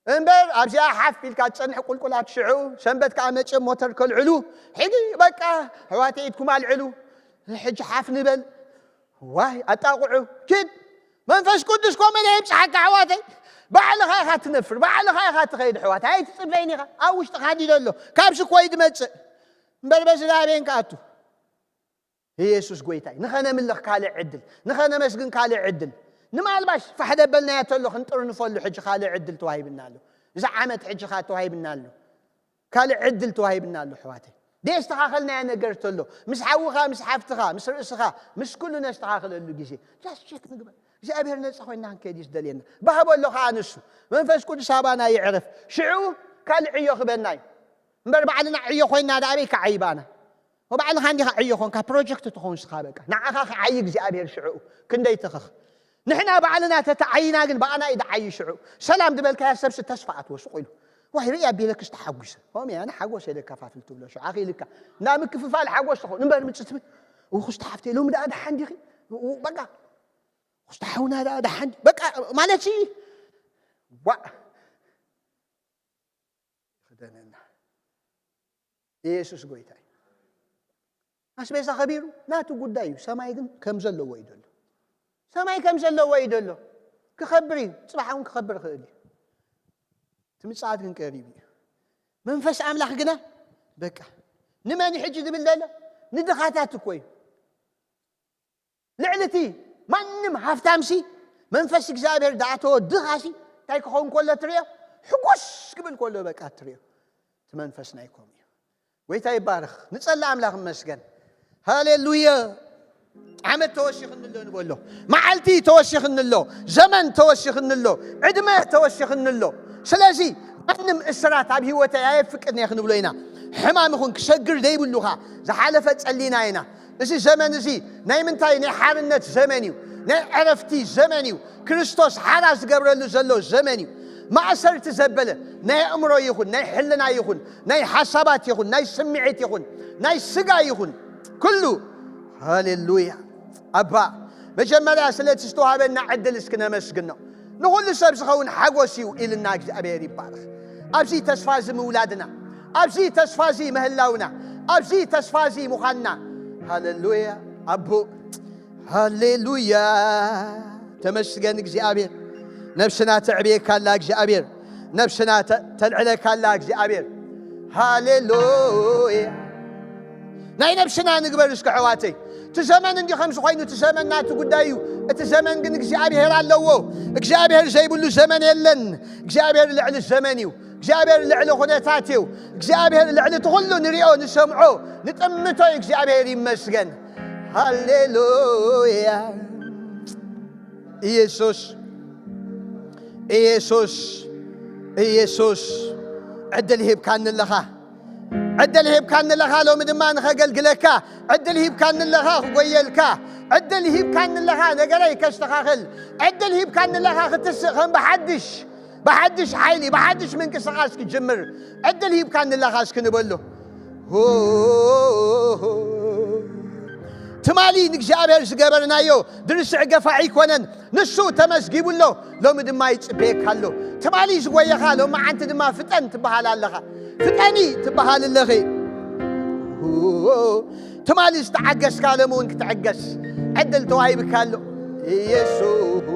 እምበር ኣብዚኣ ሓፍ ኢልካ ትጸንሕ ቁልቁላት ሽዑ፣ ሰንበት ከኣ መጽእ ሞተር ከልዕሉ፣ ሕጂ በቃ ኣሕዋተይ ኢድኩም ኣልዕሉ፣ ሕጂ ሓፍ ንበል። ዋይ ኣጣቕዑ፣ ኪድ መንፈስ ቅዱስ ኮመለ ይብጽሓካ ኣሕዋተይ። ባዕልኻ ኢኻ ትነፍር፣ ባዕልኻ ኢኻ ትኸይድ ኣሕዋተይ። ኣይትጽበይን ኢኻ፣ ኣብ ውሽጥኻ እንዲዩ ዘሎ። ካብዚ ኮይድ መጽእ። እምበር በዚ ላቤን ክኣቱ። ኢየሱስ ጎይታይ፣ ንኸነምልኽ ካልእ ዕድል፣ ንኸነመስግን ካልእ ዕድል። ንማልባሽ ፋሕ ደበልናዮ ተሎ ክንጥርንፈሉ ሕጂ ካልእ ዕድል ተዋሂብና ኣሎ። እዚ ዓመት ሕጂ ኸኣ ተዋሂብና ኣሎ። ካልእ ዕድል ተዋሂብና ኣሎ ኣሕዋተይ። ደየስተኻኸልናዮ ነገር ተሎ፣ ምስ ሓውኻ፣ ምስ ሓፍትኻ፣ ምስ ርእስኻ፣ ምስ ኩሉ ነስተኻኽለሉ ግዜ። ጃስት ቸክ ንግበር። እግዚኣብሔር ነጻ ኮይንና ክንከይድ እዩ ዝደልየና። ባህቦ ኣሎ ኸኣ ንሱ። መንፈስ ቅዱስ ኣባና ይዕረፍ። ሽዑ ካልእ ዕዮ ክበና እዩ። እምበር ባዕልና ዕዮ ኮይንና ደኣ ኣበይ ክዓይባና? ወባዕልኻ እንዲኻ ዕዮ ኾንካ ፕሮጀክት ትኾን ስኻ በቃ። ንዓኻ ክዓዪ እግዚኣብሔር ሽዕኡ ክንደይ ትኽኽ። ንሕና ባዕልና ተተዓይና ግን ብኣና እዩ ዝዓዪ ሽዕኡ። ሰላም ዝበልካያ ሰብሲ ተስፋ ኣትወስቑ ኢሉ። ዋይ ርእይ ኣቢለክስ ተሓጒሰ። ከምኡ እየ፣ ኣነ ሓጎስ እየ ደከፋፍል ትብሎ ሽዑ ኣኺልካ። እንዳ ምክፍፋል ሓጎስ ትኾን። እምበር ምጽእ ትብል። ውኹስቲ ሓፍተይ ሎሚ ደኣ ደሓን ዲኺ? ው-፣ በቃ። ውኹስቲ ሓውና ደኣ ደሓን ዲ-፣ በቃ ማለት ሲ። ዋእ። ይኽደነና። ኢየሱስ ጎይታ እዩ። ኣስቤዛ ከቢሩ ናቱ ጉዳይ እዩ። ሰማይ ግን ከም ዘለዎ እዩ ዘሎ። ሰማይ ከም ዘለዎ እዩ ዘሎ። ክኸብር እዩ። ጽባሕ እውን ክኸብር ይኽእል እዩ። እቲ ምጽኣት ግን ቀሪቡ እዩ። መንፈስ ኣምላኽ ግና በቃ ንመን እዩ ሕጂ ዝብል ዘሎ? ንድኻታት እኮ እዩ። ልዕሊ እቲ ማንም ሃፍታምሲ መንፈስ እግዚኣብሔር ዝኣተዎ ድኻሲ እንታይ ክኸውን ከሎ ትርእዮ? ሕጎስ ክብል ከሎ በቃ ትርእዮ። እቲ መንፈስ ናይ ከምኡ እዩ። ጎይታ ይባረኽ። ንጸሊ ኣምላኽ ይመስገን። ሃሌሉያ። ዓመት ተወሲኽኒ ኣሎ ንበሎ። መዓልቲ ተወሲኽኒ ኣሎ። ዘመን ተወሲኽኒ ኣሎ። ዕድመ ተወሲኽኒ ኣሎ። ስለዚ ማንም እስራት ኣብ ህይወተይ ኣየፍቅድን እየ ክንብሎ ኢና። ሕማም ይኹን ክሰግር ዘይብሉኻ ዝሓለፈ ጸሊና ኢና። እዚ ዘመን እዚ ናይ ምንታይ? ናይ ሓርነት ዘመን እዩ። ናይ ዕረፍቲ ዘመን እዩ። ክርስቶስ ሓራ ዝገብረሉ ዘሎ ዘመን እዩ። ማእሰርቲ ዘበለ ናይ ኣእምሮ ይኹን፣ ናይ ሕልና ይኹን፣ ናይ ሓሳባት ይኹን፣ ናይ ስምዒት ይኹን፣ ናይ ስጋ ይኹን፣ ኩሉ። ሃሌሉያ። ኣባ፣ መጀመርያ ስለቲ ዝተዋሃበና ዕድል እስኪ ነመስግኖ። ንኹሉ ሰብ ዝኸውን ሓጎስ እዩ ኢልና እግዚኣብሔር ይባረኽ። ኣብዚ ተስፋ እዚ ምውላድና፣ ኣብዚ ተስፋ እዚ ምህላውና፣ ኣብዚ ተስፋ እዚ ምዃንና። ሃሌሉያ ኣቦ፣ ሃሌሉያ። ተመስገን እግዚኣብሔር። ነብስና ተዕብየካ ኣላ እግዚኣብሔር። ነብስና ተ-፣ ተልዕለካ ኣላ እግዚኣብሔር። ሃሌሉያ። ናይ ነብስና ንግበር እስከ ኣሕዋተይ። እቲ ዘመን እንዲ ከምዚ ኮይኑ፣ እቲ ዘመን ናቲ ጉዳይ እዩ። እቲ ዘመን ግን እግዚኣብሔር ኣለዎ። እግዚኣብሔር ዘይብሉ ዘመን የለን። እግዚኣብሔር ልዕሊ ዘመን እዩ። እግዚኣብሔር ልዕሊ ኩነታት እዩ። እግዚኣብሔር ልዕሊ እቲ ኩሉ ንሪኦ፣ ንሰምዖ፣ ንጥምቶ እዩ። እግዚኣብሔር ይመስገን። ሃሌሉያ። ኢየሱስ፣ ኢየሱስ፣ ኢየሱስ፣ ዕድል ሂብካኒ ኣለኻ። ዕድል ሂብካኒ ኣለኻ፣ ሎሚ ድማ ንኸገልግለካ። ዕድል ሂብካኒ ኣለኻ፣ ክጎየልካ። ዕድል ሂብካኒ ኣለኻ፣ ነገረይ ከስተኻኽል። ዕድል ሂብካኒ ኣለኻ፣ ክትስእ ከም ብሓድሽ፣ ብሓድሽ ሓይሊ፣ ብሓድሽ ምንቅስቓስ ክጅምር። ዕድል ሂብካኒ ኣለኻ፣ እስኪ ንበሎ። ትማሊ ንእግዚኣብሔር ዝገበርናዮ ድርስዕ ገፋ ኣይኮነን። ንሱ ተመዝጊቡ ኣሎ። ሎሚ ድማ ይጽበየካ ኣሎ። ትማሊ ዝጎየኻ፣ ሎሚ ዓንቲ ድማ ፍጠን ትበሃል ኣለኻ። ፍጠኒ ትበሃል ኣለኺ። ትማሊ ዝተዓገስካ፣ ሎሚ እውን ክትዕገስ ዕድል ተዋሂብካ ኣሎ። ኢየሱስ።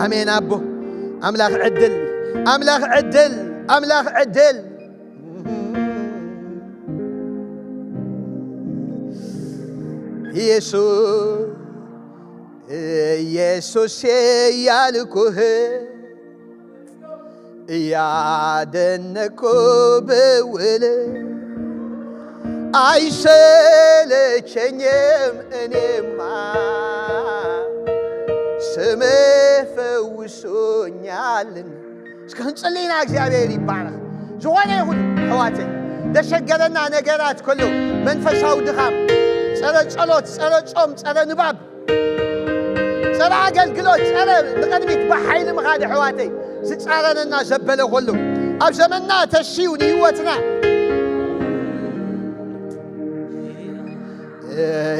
ኣሜን ኣቦ። ኣምላኽ ዕድል፣ ኣምላኽ ዕድል፣ ኣምላኽ ዕድል። ኢየሱስ፣ ኢየሱስ ያልኩህ እያደነኩ ብውል አይሰለቸኝም እኔማ ስምህ ፈውሶኛልና። እስከ ክንጽልይ ኢና፣ እግዚኣብሔር ይባረኽ። ዝኾነ ይኹን ኣሕዋተይ፣ ዘሸገረና ነገራት ከሎ፣ መንፈሳዊ ድኻም፣ ጸረ ጸሎት፣ ጸረ ጾም፣ ጸረ ንባብ፣ ጸረ ኣገልግሎት፣ ጸረ ንቕድሚት ብሓይሊ ምኻድ ኣሕዋተይ ዝጻረረና ዘበለ ኩሉ ኣብ ዘመንና ተሲኡ ንህይወትና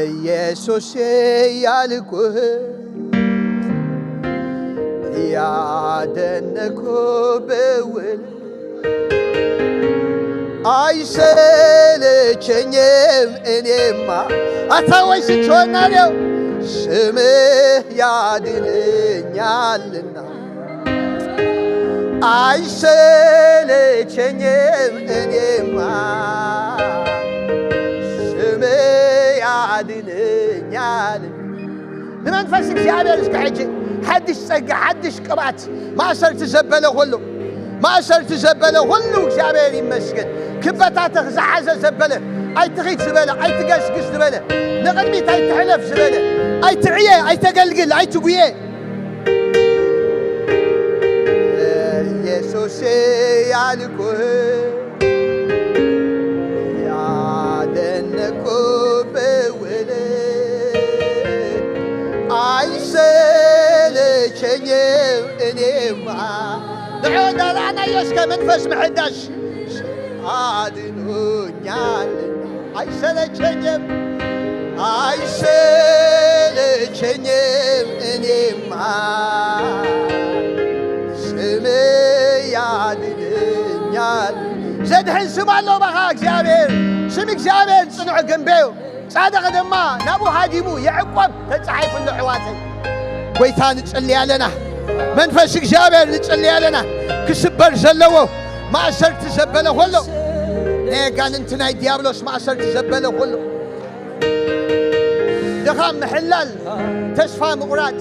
ኢየሱስ ያልኩህ ያደነኩ ብውል አይሰለቸኝም እኔማ። ኣታ ወይ ስንት ሆናለሁ ስምህ ያድነኛልና። አይሰለቸኝም እኔማ ስምህ ያድነኛል። ንመንፈስ እግዚኣብሔር እስከ ሕጂ ሓድሽ ጸጋ፣ ሓድሽ ቅብኣት፣ ማእሰርቲ ዘበለ ኩሉ፣ ማእሰርቲ ዘበለ ኩሉ እግዚኣብሔር ይመስገን። ክበታተኽ ዝሓዘ ዘበለ፣ ኣይትኺድ ዝበለ፣ ኣይትገስግስ ዝበለ፣ ንቕድሚት ኣይትሕለፍ ዝበለ፣ ኣይትዕየ፣ ኣይተገልግል፣ ኣይትጉየ። ኢየሱስ ያልኩህ ያደነኩ ብውል አይሰለቸኝም እኔማ። ንዑ እንዳረኣናዮ እስከ መንፈስ ምሕዳስ። አድኖኛልና አይሰለቸኝም አይሰለቸኝም እኔማ ስም ያድነኛል። ዘድሕን ስም ኣሎ ባኻ እግዚኣብሔር። ስም እግዚኣብሔር ጽኑዕ ግንቢ እዩ። ጻድቕ ድማ ናብኡ ሃዲሙ ይዕቆብ ተጻሒፉ ኣሎ። ኣሕዋተይ፣ ጎይታ ንጽሊ ኣለና። መንፈስ እግዚኣብሔር ንጽሊ ኣለና። ክስበር ዘለዎ ማእሰርቲ ዘበለ ኩሉ፣ ናይ ኣጋንንቲ ናይ ዲያብሎስ ማእሰርቲ ዘበለ ኩሉ፣ ድኻም፣ ምሕላል፣ ተስፋ ምቑራጽ፣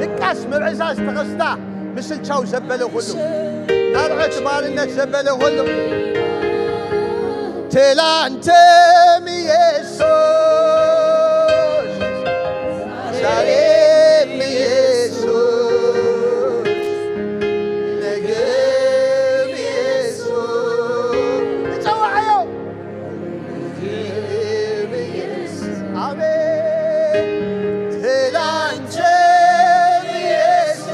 ድቃስ፣ ምብዕዛዝ፣ ተኸስታ፣ ምስልቻው ዘበለ ኩሉ፣ ናርዖት ባርነት ዘበለ ኩሉ፣ ትላንትም ኢየሱስ፣ ዛሬም ኢየሱስ፣ ነገም ኢየሱስ። ንጸውዓዮ። ኣሜን። ትላንትም ኢየሱስ፣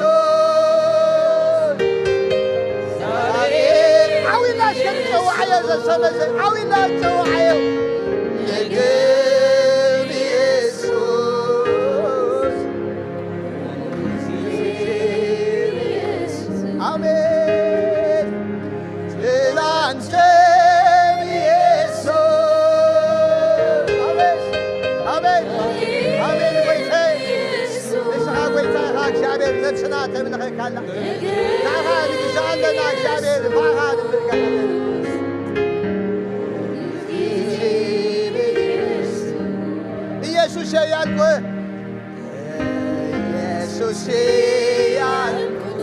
ዛሬም ዓው ኢልና እስከ ንጸውዓዮ። ዘሰመዘ ዓው ኢልና ንጸውዓዮ። ነገም ኢየሱስ፣ ኣሜን። ትላንትም ኢየሱስ። ኣሜን። ኣሜን። ኣሜን። ጎይታዬ፣ ንስኻ ጎይታ ኢኻ። እግዚኣብሔር ነብስና ተምልኸካ ኣላ። ንዓኻ ንግዛእ ኣለና እግዚኣብሔር፣ ንዓኻ ንምልከት ኣለና። ኢየሱስ ያልኩህ ኢየሱስ ያልኩት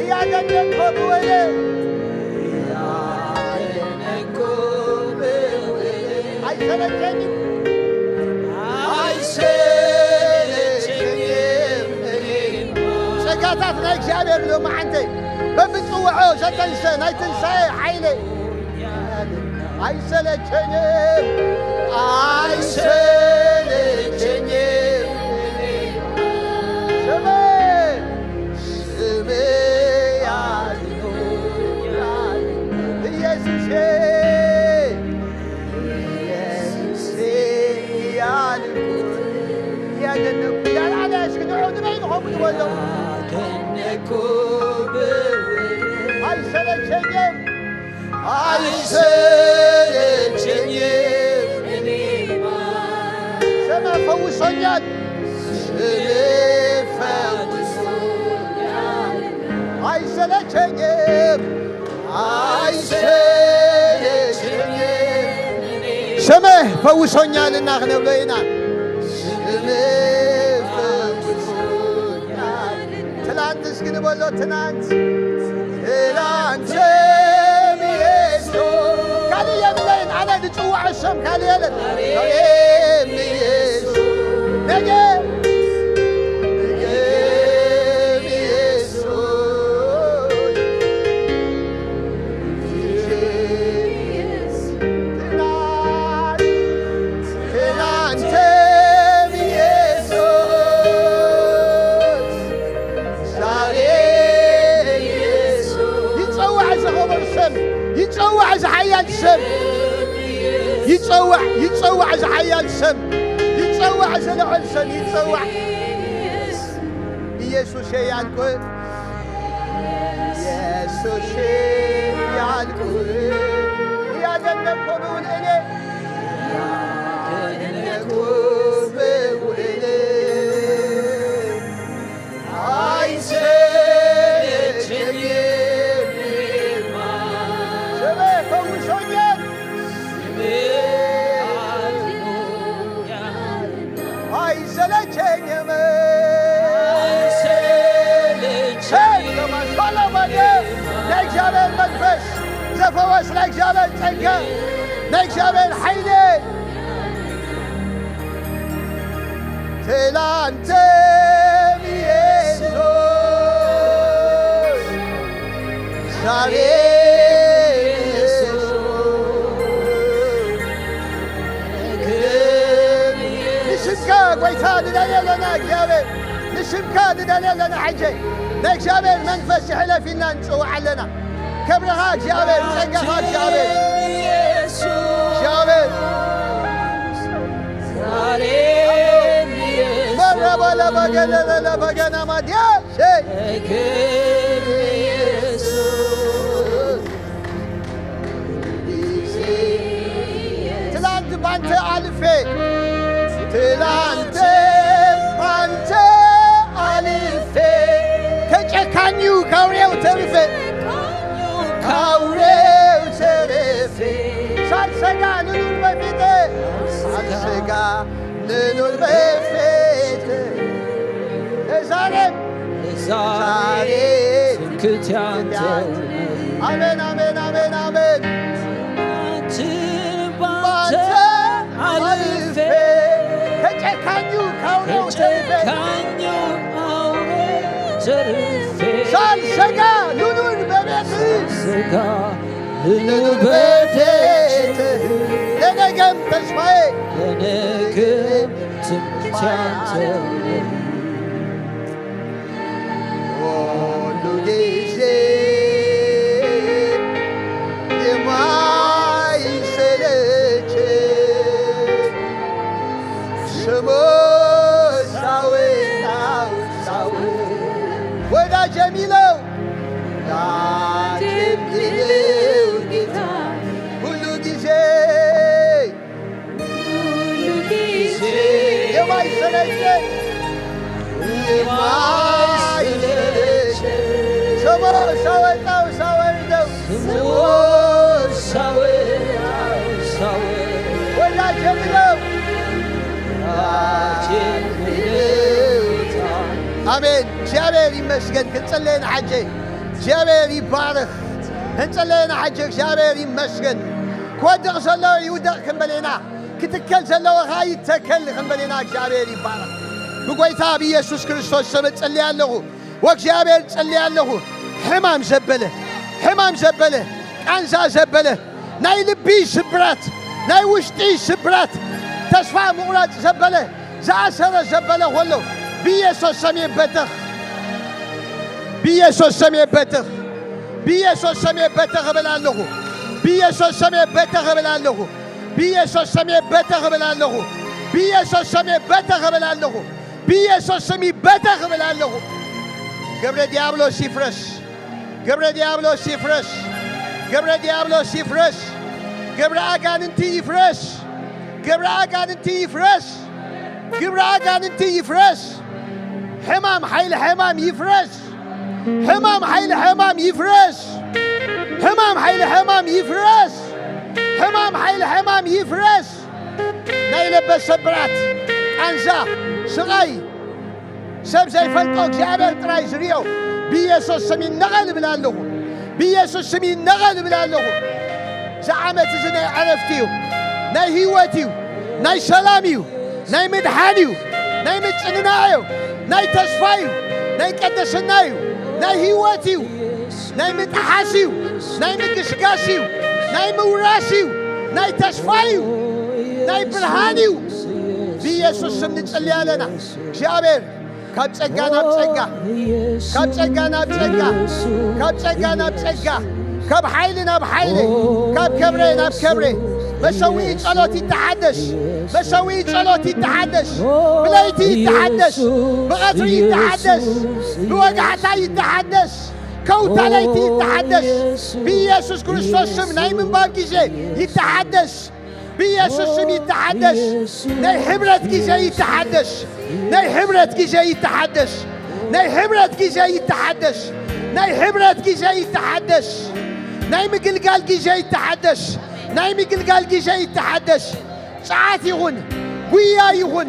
እያደነቅኩ ብውል፣ እያደነቅኩ ብውል፣ አይሰለቸኝም፣ አይሰለቸኝም። ጸጋታት ናይ እግዚኣብሔር ሎማዓንተ በብጽውዖ ዘተንሰ ናይ ትንሳኤ ሓይለ ኣይሰለቸኝም፣ ኣይሰለቸኝም። ስምህ፣ ስምህ ያድኖኛል ኢየሱሴ፣ ኢየሱሴ ያልኩት ያደነኩ ያላለ እስኪ ንዑ ንበይ ንኸሙ ዝበሎ ያደነኩ ብውል ኣይሰለቸኝም። አይሰለቸኝም እኔማ። ስምህ ፈውሶኛል። ስምህ ፈውሶኛል። አይሰለቸኝም። አይሰለቸኝም። ስምህ ፈውሶኛልና ክንብሎ ኢና። ስምህ ፈውሶኛል። ትላንት እስኪ ንበሎ ትናንት፣ ትላንትም ኢየሱስ። ካልእ የብለይን፣ ኣነ ዝጽውዖ ስም ካልእ የለን። ዛሬም ኢየሱስ፣ ነገም፣ ነገም ኢየሱስ። ትናንት፣ ትናንትም ኢየሱስ፣ ዛሬ ኢየሱስ። ይጸዋዕ እዚ ክቡር ስም፣ ይጸዋዕ እዚ ሓያል ስም፣ ይጸዋዕ፣ ይጸዋዕ እዚ ሓያል ስም፣ ይጸዋዕ እዚ ልዑል ስም፣ ይጸዋዕ። ኢየሱስ ያልኩት፣ ኢየሱስ ያልኩት፣ ያደነቅኩ ብውል እኔ፣ ያደነቅኩ ብውል አይሰለቸኝም። ስምህ ፈውሶኛል። ስምህ አይሰለቸኝም። ናይ እግዚኣብሔር መንፈስ ዘፈወስ፣ ናይ እግዚኣብሔር ጸጋ፣ ናይ እግዚኣብሔር ሓይሊ። ትላንትም ኢየሱስ፣ ዛሬ ኢየሱስ። ንስምካ ጎይታ ንደልዮ ኣለና እግዚኣብሔር፣ ንስምካ ንደልዮ ኣለና። ሕጂ ናይ እግዚኣብሔር መንፈስ ይሕለፍ ኢልና ንጽውዕ ኣለና። ክብርኻ እግዚኣብሔር፣ ጸጋኻ እግዚኣብሔር። እግዚኣብሔር። በረበለ በገለበለ በገና ማድያ ሸይ። ትላንት ባንተ አልፌ፣ ትላንት ባንተ አልፌ፣ ከጨካኙ ካውሬው ተርፌ፣ ካውሬው ተርፌ፣ ሳልሰጋ ልኑር በፊት፣ ሳልሰጋ ልኑር በፊት። ዛሬም ዛሬ ትምክህቴ አንተ ነህ። አሜን፣ አሜን፣ አሜን፣ አሜን። አንተ ውበቴ ለነገም ተስፋዬ ለነገም ትምክህቴ አንተ ነህ። ሁሉ ጊዜ የማይሰለች ስሙ ሳወራው ሳወራው ወዳጅ የሚለው ወዳጅ የሚለው ጌታ ሁሉ ጊዜ ሁሉ ጊዜ የማይሰለቸኝ የማይሰለቸኝ ስሙ ሳወጣው ሳወርደው ስሙ ሳወጣው ሳወርደው ወዳጅ የሚለው ወዳጅ የሚለው አሜን። እግዚኣብሔር ይመስገን። ክንጽለየን ሓጀ እግዚኣብሔር ይባረኽ። ክንጽለየን ሓጀ እግዚኣብሔር ይመስገን። ክወድቕ ዘለዎ ይውደቕ ክንበል ኢና። ክትከል ዘለዎ ኸዓ ይተከል ክንበል ኢና። እግዚኣብሔር ይባረኽ። ብጎይታ ብኢየሱስ ክርስቶስ ስም እጽልይ ኣለኹ። ወእግዚኣብሔር እጽልይ ኣለኹ። ሕማም ዘበለ፣ ሕማም ዘበለ፣ ቃንዛ ዘበለ፣ ናይ ልቢ ስብራት፣ ናይ ውሽጢ ስብራት፣ ተስፋ ምቑራጽ ዘበለ፣ ዝኣሰረ ዘበለ ኾሎ ብኢየሱስ ስም ይበተኽ። ብኢየሱስ ስም ይበተኽ። ብኢየሱስ ስም ይበተኽ እብል ኣለኹ። ብኢየሱስ ስም ይበተኽ እብል ኣለኹ። ብኢየሱስ ስም ይበተኽ እብል ኣለኹ። ብኢየሱስ ስም ይበተኽ እብል ኣለኹ። ብኢየሱስ ስም ይበተኽ እብል ኣለኹ። ግብረ ዲያብሎስ ይፍረስ። ግብረ ዲያብሎስ ይፍረስ። ግብረ ዲያብሎስ ይፍረስ። ግብረ ኣጋንንቲ ይፍረስ። ግብረ ኣጋንንቲ ይፍረስ። ግብረ ኣጋንንቲ ይፍረስ። ሕማም ሓይሊ ሕማም ይፍረስ። ሕማም ሓይሊ ሕማም ይፍረስ። ሕማም ሓይሊ ሕማም ይፍረስ። ሕማም ሓይሊ ሕማም ይፍረስ። ናይ ለበስ ሰብራት፣ ቃንዛ፣ ስቓይ፣ ሰብ ዘይፈልጦ እግዚኣብሔር ጥራይ ዝርእዮ ብኢየሱስ ስም ይነቐል እብል ኣለኹ። ብኢየሱስ ስም ይነቐል እብል ኣለኹ። እዚ ዓመት እዚ ናይ ዕረፍቲ እዩ፣ ናይ ህይወት እዩ፣ ናይ ሰላም እዩ፣ ናይ ምድሓን እዩ፣ ናይ ምጽንናዕ እዩ፣ ናይ ተስፋ እዩ፣ ናይ ቅድስና እዩ፣ ናይ ህይወት እዩ፣ ናይ ምጥሓስ እዩ፣ ናይ ምግስጋስ እዩ፣ ናይ ምውራስ እዩ፣ ናይ ተስፋ እዩ፣ ናይ ብርሃን እዩ። ብኢየሱስ ስም ንጽሊ ኣለና። እግዚኣብሔር ካብ ጸጋ ናብ ጸጋ፣ ካብ ጸጋ ናብ ጸጋ፣ ካብ ጸጋ ናብ ጸጋ፣ ካብ ሓይሊ ናብ ሓይሊ፣ ካብ ክብሪ ናብ ክብሪ። መሰውኢ ጸሎት ይተሓደስ፣ መሰውኢ ጸሎት ይተሓደስ፣ ብለይቲ ይተሓደስ፣ ብቐትሪ ይተሓደስ፣ ብወጋሕታ ይተሓደስ፣ ከውታ ለይቲ ይተሓደስ። ብኢየሱስ ክርስቶስ ስም ናይ ምንባብ ግዜ ይተሓደስ። ብኢየሱስ ስም ይተሓደስ። ናይ ሕብረት ግዜ ይተሓደስ። ናይ ሕብረት ግዜ ይተሓደስ። ናይ ሕብረት ግዜ ይተሓደስ። ናይ ሕብረት ግዜ ይተሓደስ። ናይ ምግልጋል ግዜ ይተሓደስ። ናይ ምግልጋል ግዜ ይተሓደስ። ጸዓት ይኹን፣ ጉያ ይኹን፣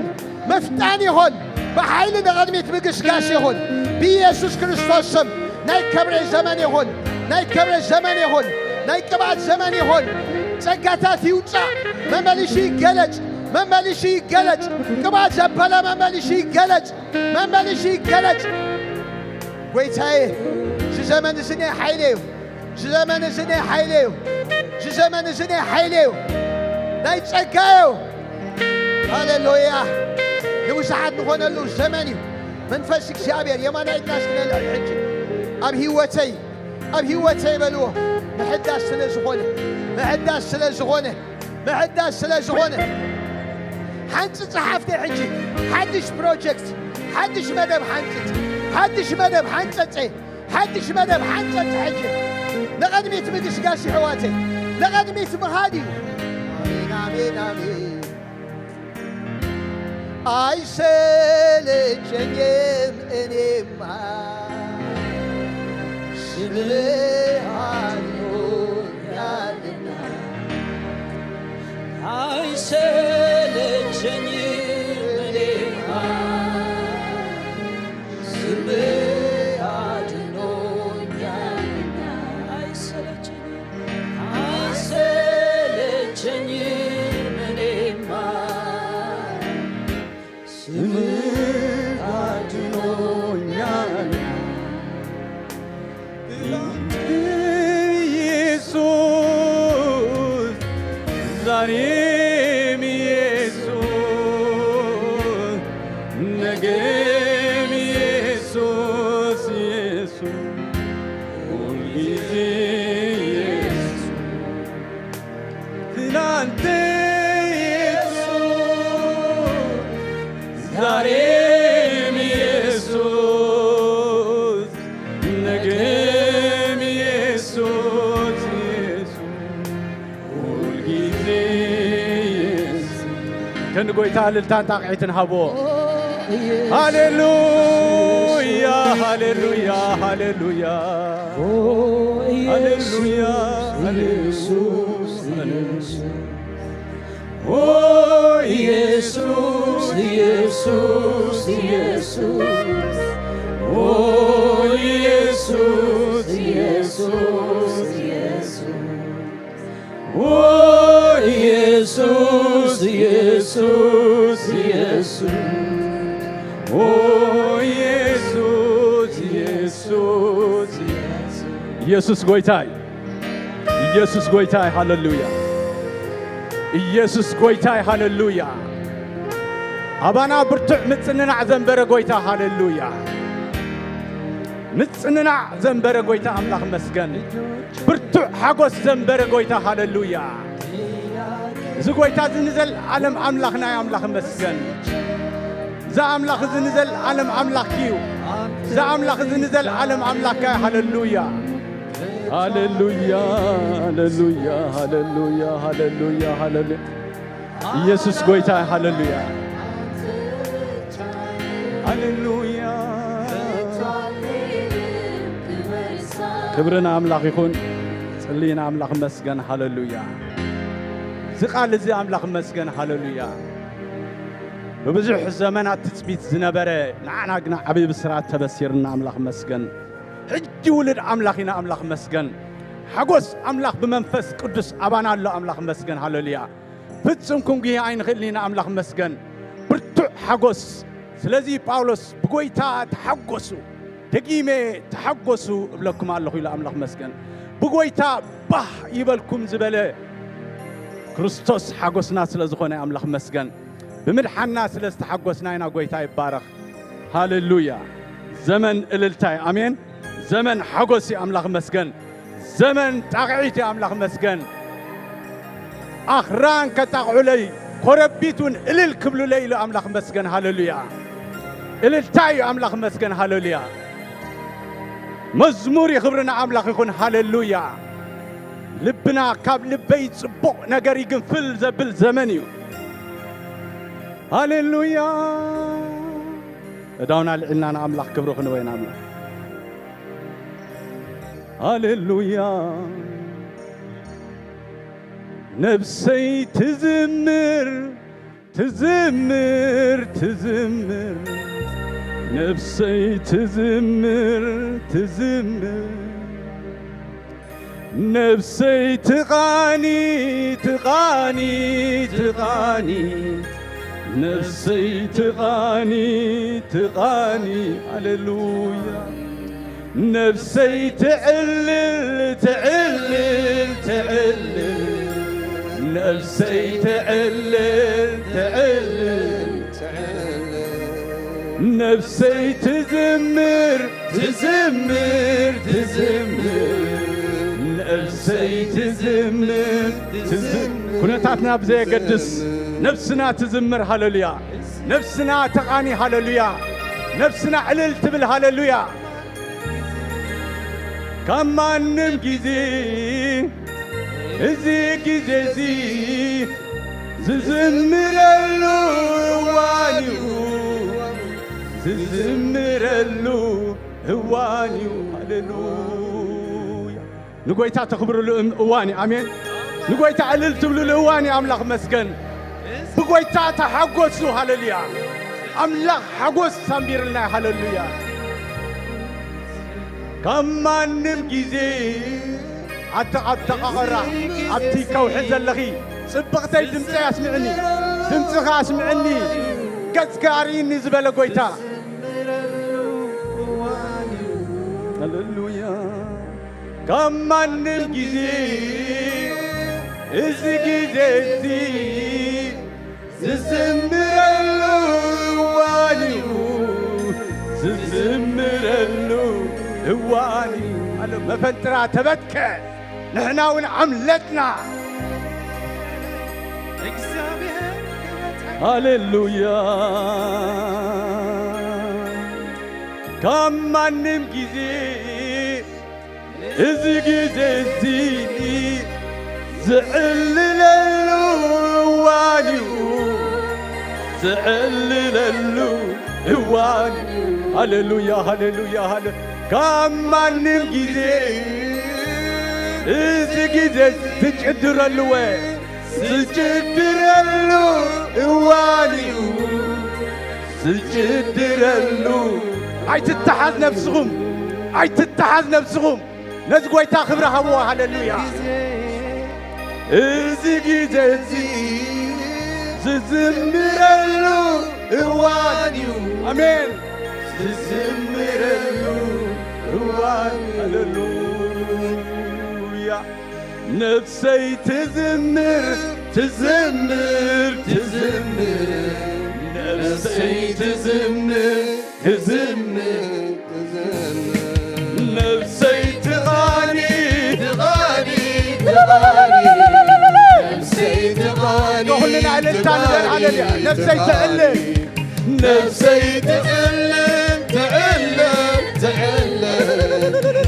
ምፍጣን ይኹን፣ ብሓይሊ ንቕድሚት ምግስጋስ ይኹን። ብኢየሱስ ክርስቶስ ስም ናይ ክብሪ ዘመን ይኹን፣ ናይ ክብሪ ዘመን ይኹን፣ ናይ ቅብኣት ዘመን ይኹን። ጸጋታት ይውጻእ፣ መመሊሹ ይገለጽ፣ መመሊሹ ይገለጽ። ቅብኣት ዘበለ መመሊሹ ይገለጽ፣ መመሊሹ ይገለጽ። ጎይታዬ፣ እዚ ዘመን እዚ ናይ ሓይሊ እዩ። እዚ ዘመን እዚ ናይ ሓይሊ እዩ። እዚ ዘመን እዚ ናይ ሓይሊ እዩ። ናይ ጸጋ እዩ። ሃሌሉያ። ንብዙሓት ንኾነሉ ዘመን እዩ። መንፈስ እግዚኣብሔር የማናይ ኢድና እስኪ ነልዕል ሕጂ። ኣብ ህይወተይ፣ ኣብ ህይወተይ በልዎ። ምሕዳስ ስለ ዝኾነ፣ ምሕዳስ ስለ ዝኾነ፣ ምሕዳስ ስለ ዝኾነ። ሓንጽ ጸሓፍተይ ሕጂ ሓድሽ ፕሮጀክት፣ ሓድሽ መደብ ሓንጽጽ፣ ሓድሽ መደብ ሓንጸጸ፣ ሓድሽ መደብ ሓንጸጽ ሕጂ። ንቐድሚት ምግስጋስ ይሕዋተይ፣ ንቐድሚት ምኻድ እዩ። ኣሜን፣ ኣሜን፣ ኣሜን። ኣይሰለቸኝም እኔማ ስምህ አድኖኛልና። አይሰለቸኝም እኔማ ስምህ አድኖኛልና። አይሰለቸኝም አይሰለቸኝም እኔማ ስምህ አድኖኛል። ዛሬም ኢየሱስ፣ ነገም ኢየሱስ፣ ኢየሱስ፣ ሁልጊዜ ኢየሱስ። ትናንት ኢየሱስ፣ ዛሬም ኢየሱስ፣ ነገም ኢየሱስ፣ ኢየሱስ፣ ሁልጊዜ ኢየሱስ። ከንጎይታ እልልታን ጣቕዒትን ሃቦ። ሃሌሉያ፣ ሃሌሉያ፣ ሃሌሉያ። ሃሌሉያ፣ ሃሌሉያ። ኦ ኢየሱስ፣ ኢየሱስ፣ ኢየሱስ። ኦ ኢየሱስ፣ ኢየሱስ፣ ኢየሱስ። ኦ ኢየሱስ፣ ኢየሱስ፣ ኢየሱስ። ኦ ኢየሱስ፣ ኢየሱስ፣ ኢየሱስ። ኢየሱስ ጎይታይ። ኢየሱስ ጎይታይ፣ ሃሌሉያ። ኢየሱስ ጎይታይ፣ ሃሌሉያ። ኣባና ብርቱዕ ምጽንናዕ ዘንበረ ጎይታ፣ ሃሌሉያ። ምጽንናዕ ዘንበረ ጎይታ ኣምላኽ መስገን። ብርቱዕ ሓጎስ ዘንበረ ጎይታ፣ ሃሌሉያ። እዚ ጎይታ እዚ ንዘለኣለም ኣምላኽና እዩ፣ ኣምላኽ መስገን። እዚ ኣምላኽ እዚ ንዘለኣለም ኣምላኽ እዩ። እዚ ኣምላኽ እዚ ንዘለኣለም ኣምላኽካ እዩ፣ ሃሌሉያ። ሃሌሉያ፣ ሃሌሉያ፣ ሃሌሉያ፣ ሃሌሉያ፣ ሃሌሉያ። ኢየሱስ ጎይታ፣ ሃሌሉያ፣ ሃሌሉያ። ክብሪ ንኣምላኽ ይኹን። ጽልይ ንኣምላኽ መስገን፣ ሃሌሉያ። እዚ ቃል እዚ ኣምላኽ መስገን፣ ሃሌሉያ። ብብዙሕ ዘመናት ትጽቢት ዝነበረ ንዓና ግና ዓብዪ ብስራት ተበሲርና፣ ኣምላኽ መስገን። ሕጂ ውሉድ ኣምላኽ ኢና፣ ኣምላኽ መስገን። ሓጎስ ኣምላኽ ብመንፈስ ቅዱስ ኣባና ኣሎ፣ ኣምላኽ መስገን፣ ሃሌሉያ። ፍጹም ክንጉሂ ኣይንኽእልን ኢና፣ ኣምላኽ መስገን። ብርቱዕ ሓጎስ። ስለዚ ጳውሎስ ብጎይታ ተሓጎሱ፣ ደጊመ ተሓጎሱ እብለኩም ኣለኹ ኢሉ፣ ኣምላኽ መስገን። ብጎይታ ባህ ይበልኩም ዝበለ ክርስቶስ ሓጎስና ስለ ዝኾነ ኣምላኽ መስገን። ብምድሓና ስለ ዝተሓጎስና ኢና፣ ጎይታ ይባረኽ። ሃሌሉያ። ዘመን እልልታይ፣ ኣሜን። ዘመን ሓጎስ እዩ፣ ኣምላኽ መስገን። ዘመን ጣቕዒት እዩ፣ ኣምላኽ መስገን። ኣኽራን ከጣቕዑለይ፣ ኮረቢት እውን እልል ክብሉለይ ኢሉ፣ ኣምላኽ መስገን። ሃሌሉያ። እልልታ እዩ፣ ኣምላኽ መስገን። ሃሌሉያ። መዝሙር እዩ፣ ክብሪ ንኣምላኽ ይኹን። ሃሌሉያ። ልብና ካብ ልበይ ጽቡቕ ነገር ይግንፍል ዘብል ዘመን እዩ። ሃሌሉያ። እዳውና ልዒልና ንኣምላኽ ክብሪ ክንወይ ንኣምላኽ። ሃሌሉያ። ነብሰይ ትዝምር፣ ትዝምር፣ ትዝምር። ነብሰይ ትዝምር፣ ትዝምር። ነብሰይ ትቓኒ፣ ትቓኒ፣ ትቓኒ። ነብሰይ ትቓኒ፣ ትቓኒ። ሃሌሉያ። ነብሰይ ትዕልል፣ ትዕልል፣ ትዕልል። ነብሰይ ትዕልል፣ ትዕልል፣ ትዕልል። ነብሰይ ትዝምር፣ ትዝምር፣ ትዝምር። ነብሰይ ትዝምር፣ ትዝምር። ኩነታትና ብዘየገድስ ነብስና ትዝምር፣ ሃሌሉያ። ነብስና ተቓኒ፣ ሃሌሉያ። ነብስና ዕልል ትብል፣ ሃሌሉያ። ካብ ማንም ግዜ እዚ ግዜ እዚ ዝዝምረሉ እዋን እዩ፣ ዝዝምረሉ እዋን እዩ። ሃሌሉያ። ንጎይታ ተኽብርሉ እም-፣ እዋን እዩ። ኣሜን። ንጎይታ ዕልል ትብልሉ እዋን እዩ። ኣምላኽ መስገን። ብጎይታ ተሓጎሱ። ሃሌሉያ። ኣምላኽ ሓጎስ ሳንቢርልና እዩ። ሃሌሉያ። ካብ ማንም ግዜ ኣተ-፣ ኣብ ተቓቐራ ኣብቲ ከውሒ ዘለኺ ጽብቕተይ ድምፀይ ኣስምዕኒ፣ ድምፅኻ ኣስምዕኒ፣ ገፅካ ኣርእይኒ ዝበለ ጎይታ። ሃሌሉያ። ካብ ማንም ግዜ እዚ ግዜ እዚ ዝዝምረሉ እዋን እዩ፣ ዝዝምረሉ እዋን እዩ። ኣሎ መፈንጥራ ተበትከ፣ ንሕና እውን ዓምለጥና። እግዚኣብሔር ሃሌሉያ። ካብ ማንም ግዜ እዚ ግዜ እዚ ዝዕልለሉ እዋን እዩ፣ ዝዕልለሉ እዋን እዩ። ሃሌሉያ፣ ሃሌሉያ፣ ሃሌ-፣ ካብ ማንም ግዜ እዚ ግዜ ዝጭድረሉ ወ-፣ ዝጭድረሉ እዋን እዩ፣ ዝጭድረሉ። ኣይትተሓዝ ነብስኹም፣ ኣይትተሓዝ ነብስኹም። ነዚ ጐይታ ክብሪ ሃብዎ። ሃሌሉያ። እዚ ግዜ እዚ ዝዝምረሉ እዋን እዩ። ኣሜን። ዝዝምረሉ እዋን። ሃሌሉያ። ነፍሰይ ትዝምር፣ ትዝምር፣ ትዝምር። ነፍሰይ ትዝምር፣ ትዝምር፣ ትዝምር። ነፍሰይ ትቓኒ፣ ትቓኒ፣ ትቓኒ። ነፍሰይ ትቓኒ፣ ኩልና እልልታ ንበል። ሃሌሉያ። ነፍሰይ ትቓኒ። ትዕልል። ነፍሰይ ትዕልል፣ ትዕልል፣ ትዕልል።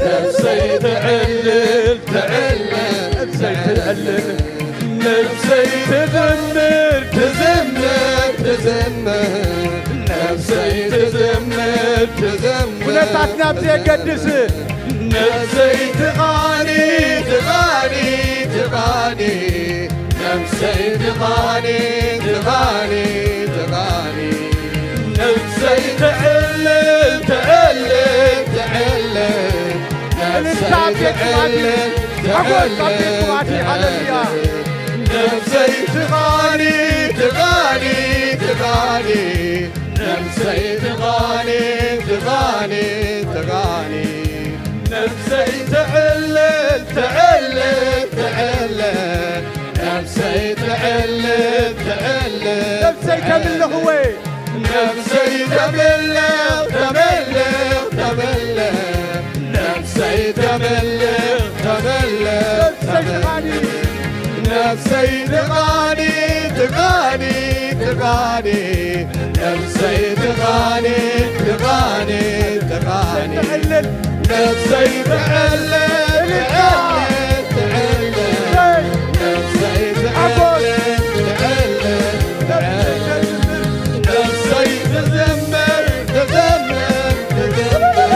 ነፍሰይ ትዕልል፣ ትዕልል፣ ነፍሰይ ትዕልል። ነፍሰይ ትዝምር፣ ትዝምር፣ ትዝምር። ነፍሰይ ትዝምር፣ ትዝምር። ኩነታት ናብ ዘየገድስ። ነፍሰይ ትቓኒ፣ ትቓኒ፣ ትቓኒ። ነፍሰይ ትቓኒ፣ ትቓኒ፣ ትቓኒ። ነፍሰይ ትዕልል፣ ትዕልል፣ ትዕልል። እልልታ ኣብ ቤት ቅባቲ፣ ሓጎስ ኣብ ቤት ቅባቲ። ሃሌሉያ። ነፍሰይ ትቓኒ፣ ትቓኒ፣ ትቓኒ። ነፍሰይ ትቓኒ፣ ትቓኒ፣ ትቓኒ። ነፍሰይ ትዕልል፣ ትዕልል፣ ትዕልል። ነፍሰይ ትዕልል፣ ትዕልል። ነፍሰይ ተምልኽ ወይ? ነፍሰይ ተምልኽ፣ ተምልኽ፣ ተምልኽ። ነፍሰይ ተምልኽ፣ ተምልኽ፣ ነፍሰይ ተምልኽ። ትቓኒ። ነፍሰይ ትቓኒ፣ ትቓኒ፣ ትቓኒ። ነፍሰይ ትቓኒ፣ ትቓኒ፣ ትቓኒ። ትዕልል። ነፍሰይ ትዕልል፣ እልልታ። ትዕልል፣ ትዕልል። ነፍሰይ ሓጎስ። ትዕልል፣ ትዕልል፣ ትዕልል። ነፍሰይ ትዝምር፣ ትዝምር፣ ትዝምር።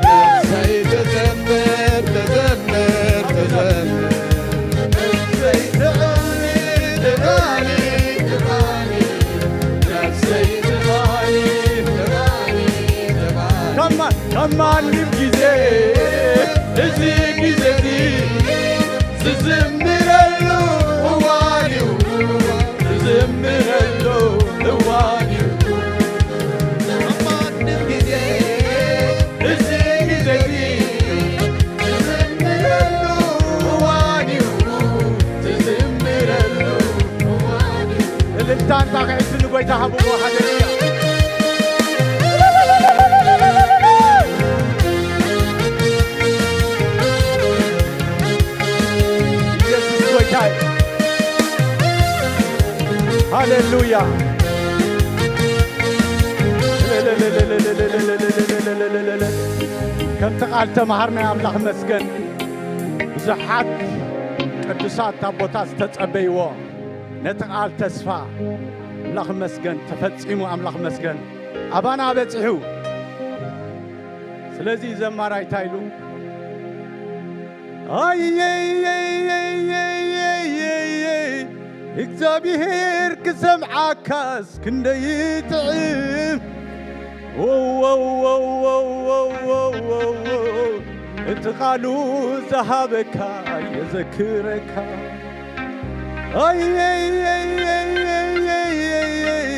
ነፍሰይ ትዝምር፣ ትዝምር፣ ትዝምር። ከማ-፣ ከማንም ግዜ እዚ ግዜ እዚ ዝዝምረሉ እዋን እዩ፣ ዝዝምረሉ እዋን እዩ። ከማንም ግዜ እዚ ግዜ እዚ ዝዝምረሉ እዋን እዩ፣ ዝዝምረሉ እዋን እዩ። እልልታ እንጣቕዒት ንጎይታ ሃብዎ። ሃሌሉያ። ኢየሱስ ጎይታ እዩ። ሃሌሉያ። ከምቲ ቃል ተማሃርናዮ ኣምላኽ መስገን። ብዙሓት ቅዱሳት ኣቦታት ዝተጸበይዎ ነቲ ቃል ተስፋ ኣምላኽ መስገን ተፈጺሙ፣ ኣምላኽ መስገን ኣባና በጺሑ። ስለዚ ዘማራይ እንታይ ኢሉ? ኣየየየየየየይ እግዚኣብሔር ክሰምዓካስ ክንደይ ይጥዕም። ወወወወወወወወወ እቲ ቃሉ ዝሃበካ የዘክረካ። ኣየየየየየየይ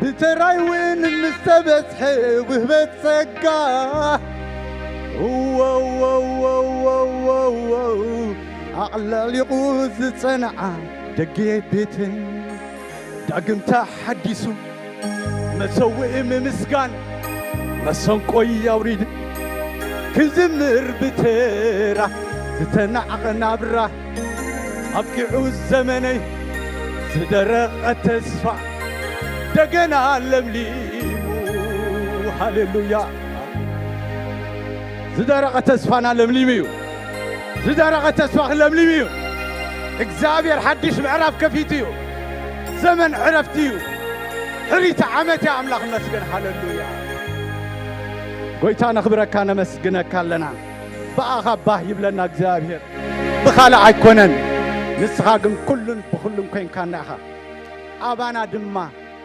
ብተራይ እውን ምስ ተበጽሐ ውህበት ጸጋ። ወወወወወወወው ኣቕለሊቑ ዝጸንዓ ደጌ ቤተይ ዳግም ተሓዲሱ፣ መሰውኢ ምምስጋን መሰንቆይ ኣውሪድ፣ ክዝምር ብተራ ዝተናዕቐ ናብራ ኣብቂዑ፣ ዘመነይ ዝደረቐ ተስፋ ደገና ለምሊሙ። ሃሌሉያ። ዝደረቐ ተስፋና ለምሊሙ እዩ። ዝደረቐ ተስፋ ክለምሊም እዩ። እግዚኣብሔር ሓድሽ ምዕራፍ ከፊቱ እዩ። ዘመን ዕረፍቲ እዩ። ሕሪቲ ዓመት እያ። ኣምላኽ መስገን። ሃሌሉያ። ጎይታ ነኽብረካ ነመስግነካ ኣለና። ብኣኻ ባህ ይብለና እግዚኣብሔር። ብኻልእ ኣይኮነን። ንስኻ ግን ኩሉን ብኹሉን ኮይንካና ኢኻ። ኣባና ድማ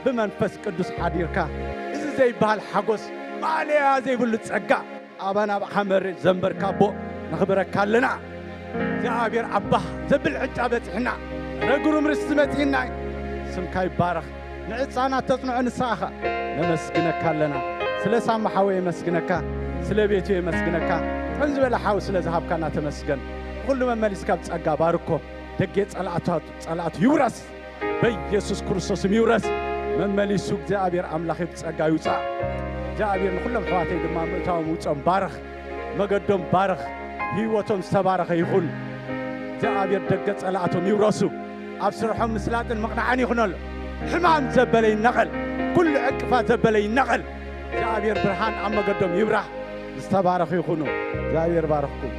ብመንፈስ ቅዱስ ሓዲርካ እዚ ዘይበሃል ሓጎስ ማእለያ ዘይብሉ ጸጋ ኣባና ብሓመር ዘንበርካ ኣቦ ነኽብረካ ኣለና። እግዚኣብሔር ኣባ ዘብል ዕጫ በጺሕና ረግሩም ርስቲ መጺእና ስምካ ይባረኽ። ንዕጻና ተጽንዖ ንስኻ ነመስግነካ ኣለና። ስለ ሳማ ሓወይ የመስግነካ፣ ስለ ቤቱ የመስግነካ። ጥን ዝበለ ሓው ስለ ዝሃብካና ተመስገን። ኩሉ መመሊስካ ብጸጋ ባርኮ። ደጌ ጸላእታቱ ጸላእቱ ይውረስ። በኢየሱስ ክርስቶስም ይውረስ። መመሊሱ እግዚኣብሔር ኣምላኽ ብጸጋ ይውጻእ። እግዚኣብሔር ንኹሎም ኣሕዋተይ ድማ ምእታዎም ውጾም ባርኽ፣ መገዶም ባርኽ፣ ህይወቶም ዝተባረኸ ይኹን። እግዚኣብሔር ደገ ጸላእቶም ይውረሱ። ኣብ ስርሖም ምስላጥን ምቕናዕን ይኹነሉ። ሕማም ዘበለ ይነቐል፣ ኩሉ ዕቅፋት ዘበለ ይነቐል። እግዚኣብሔር ብርሃን ኣብ መገዶም ይብራህ። ዝተባረኹ ይኹኑ። እግዚኣብሔር ባርኽኩም።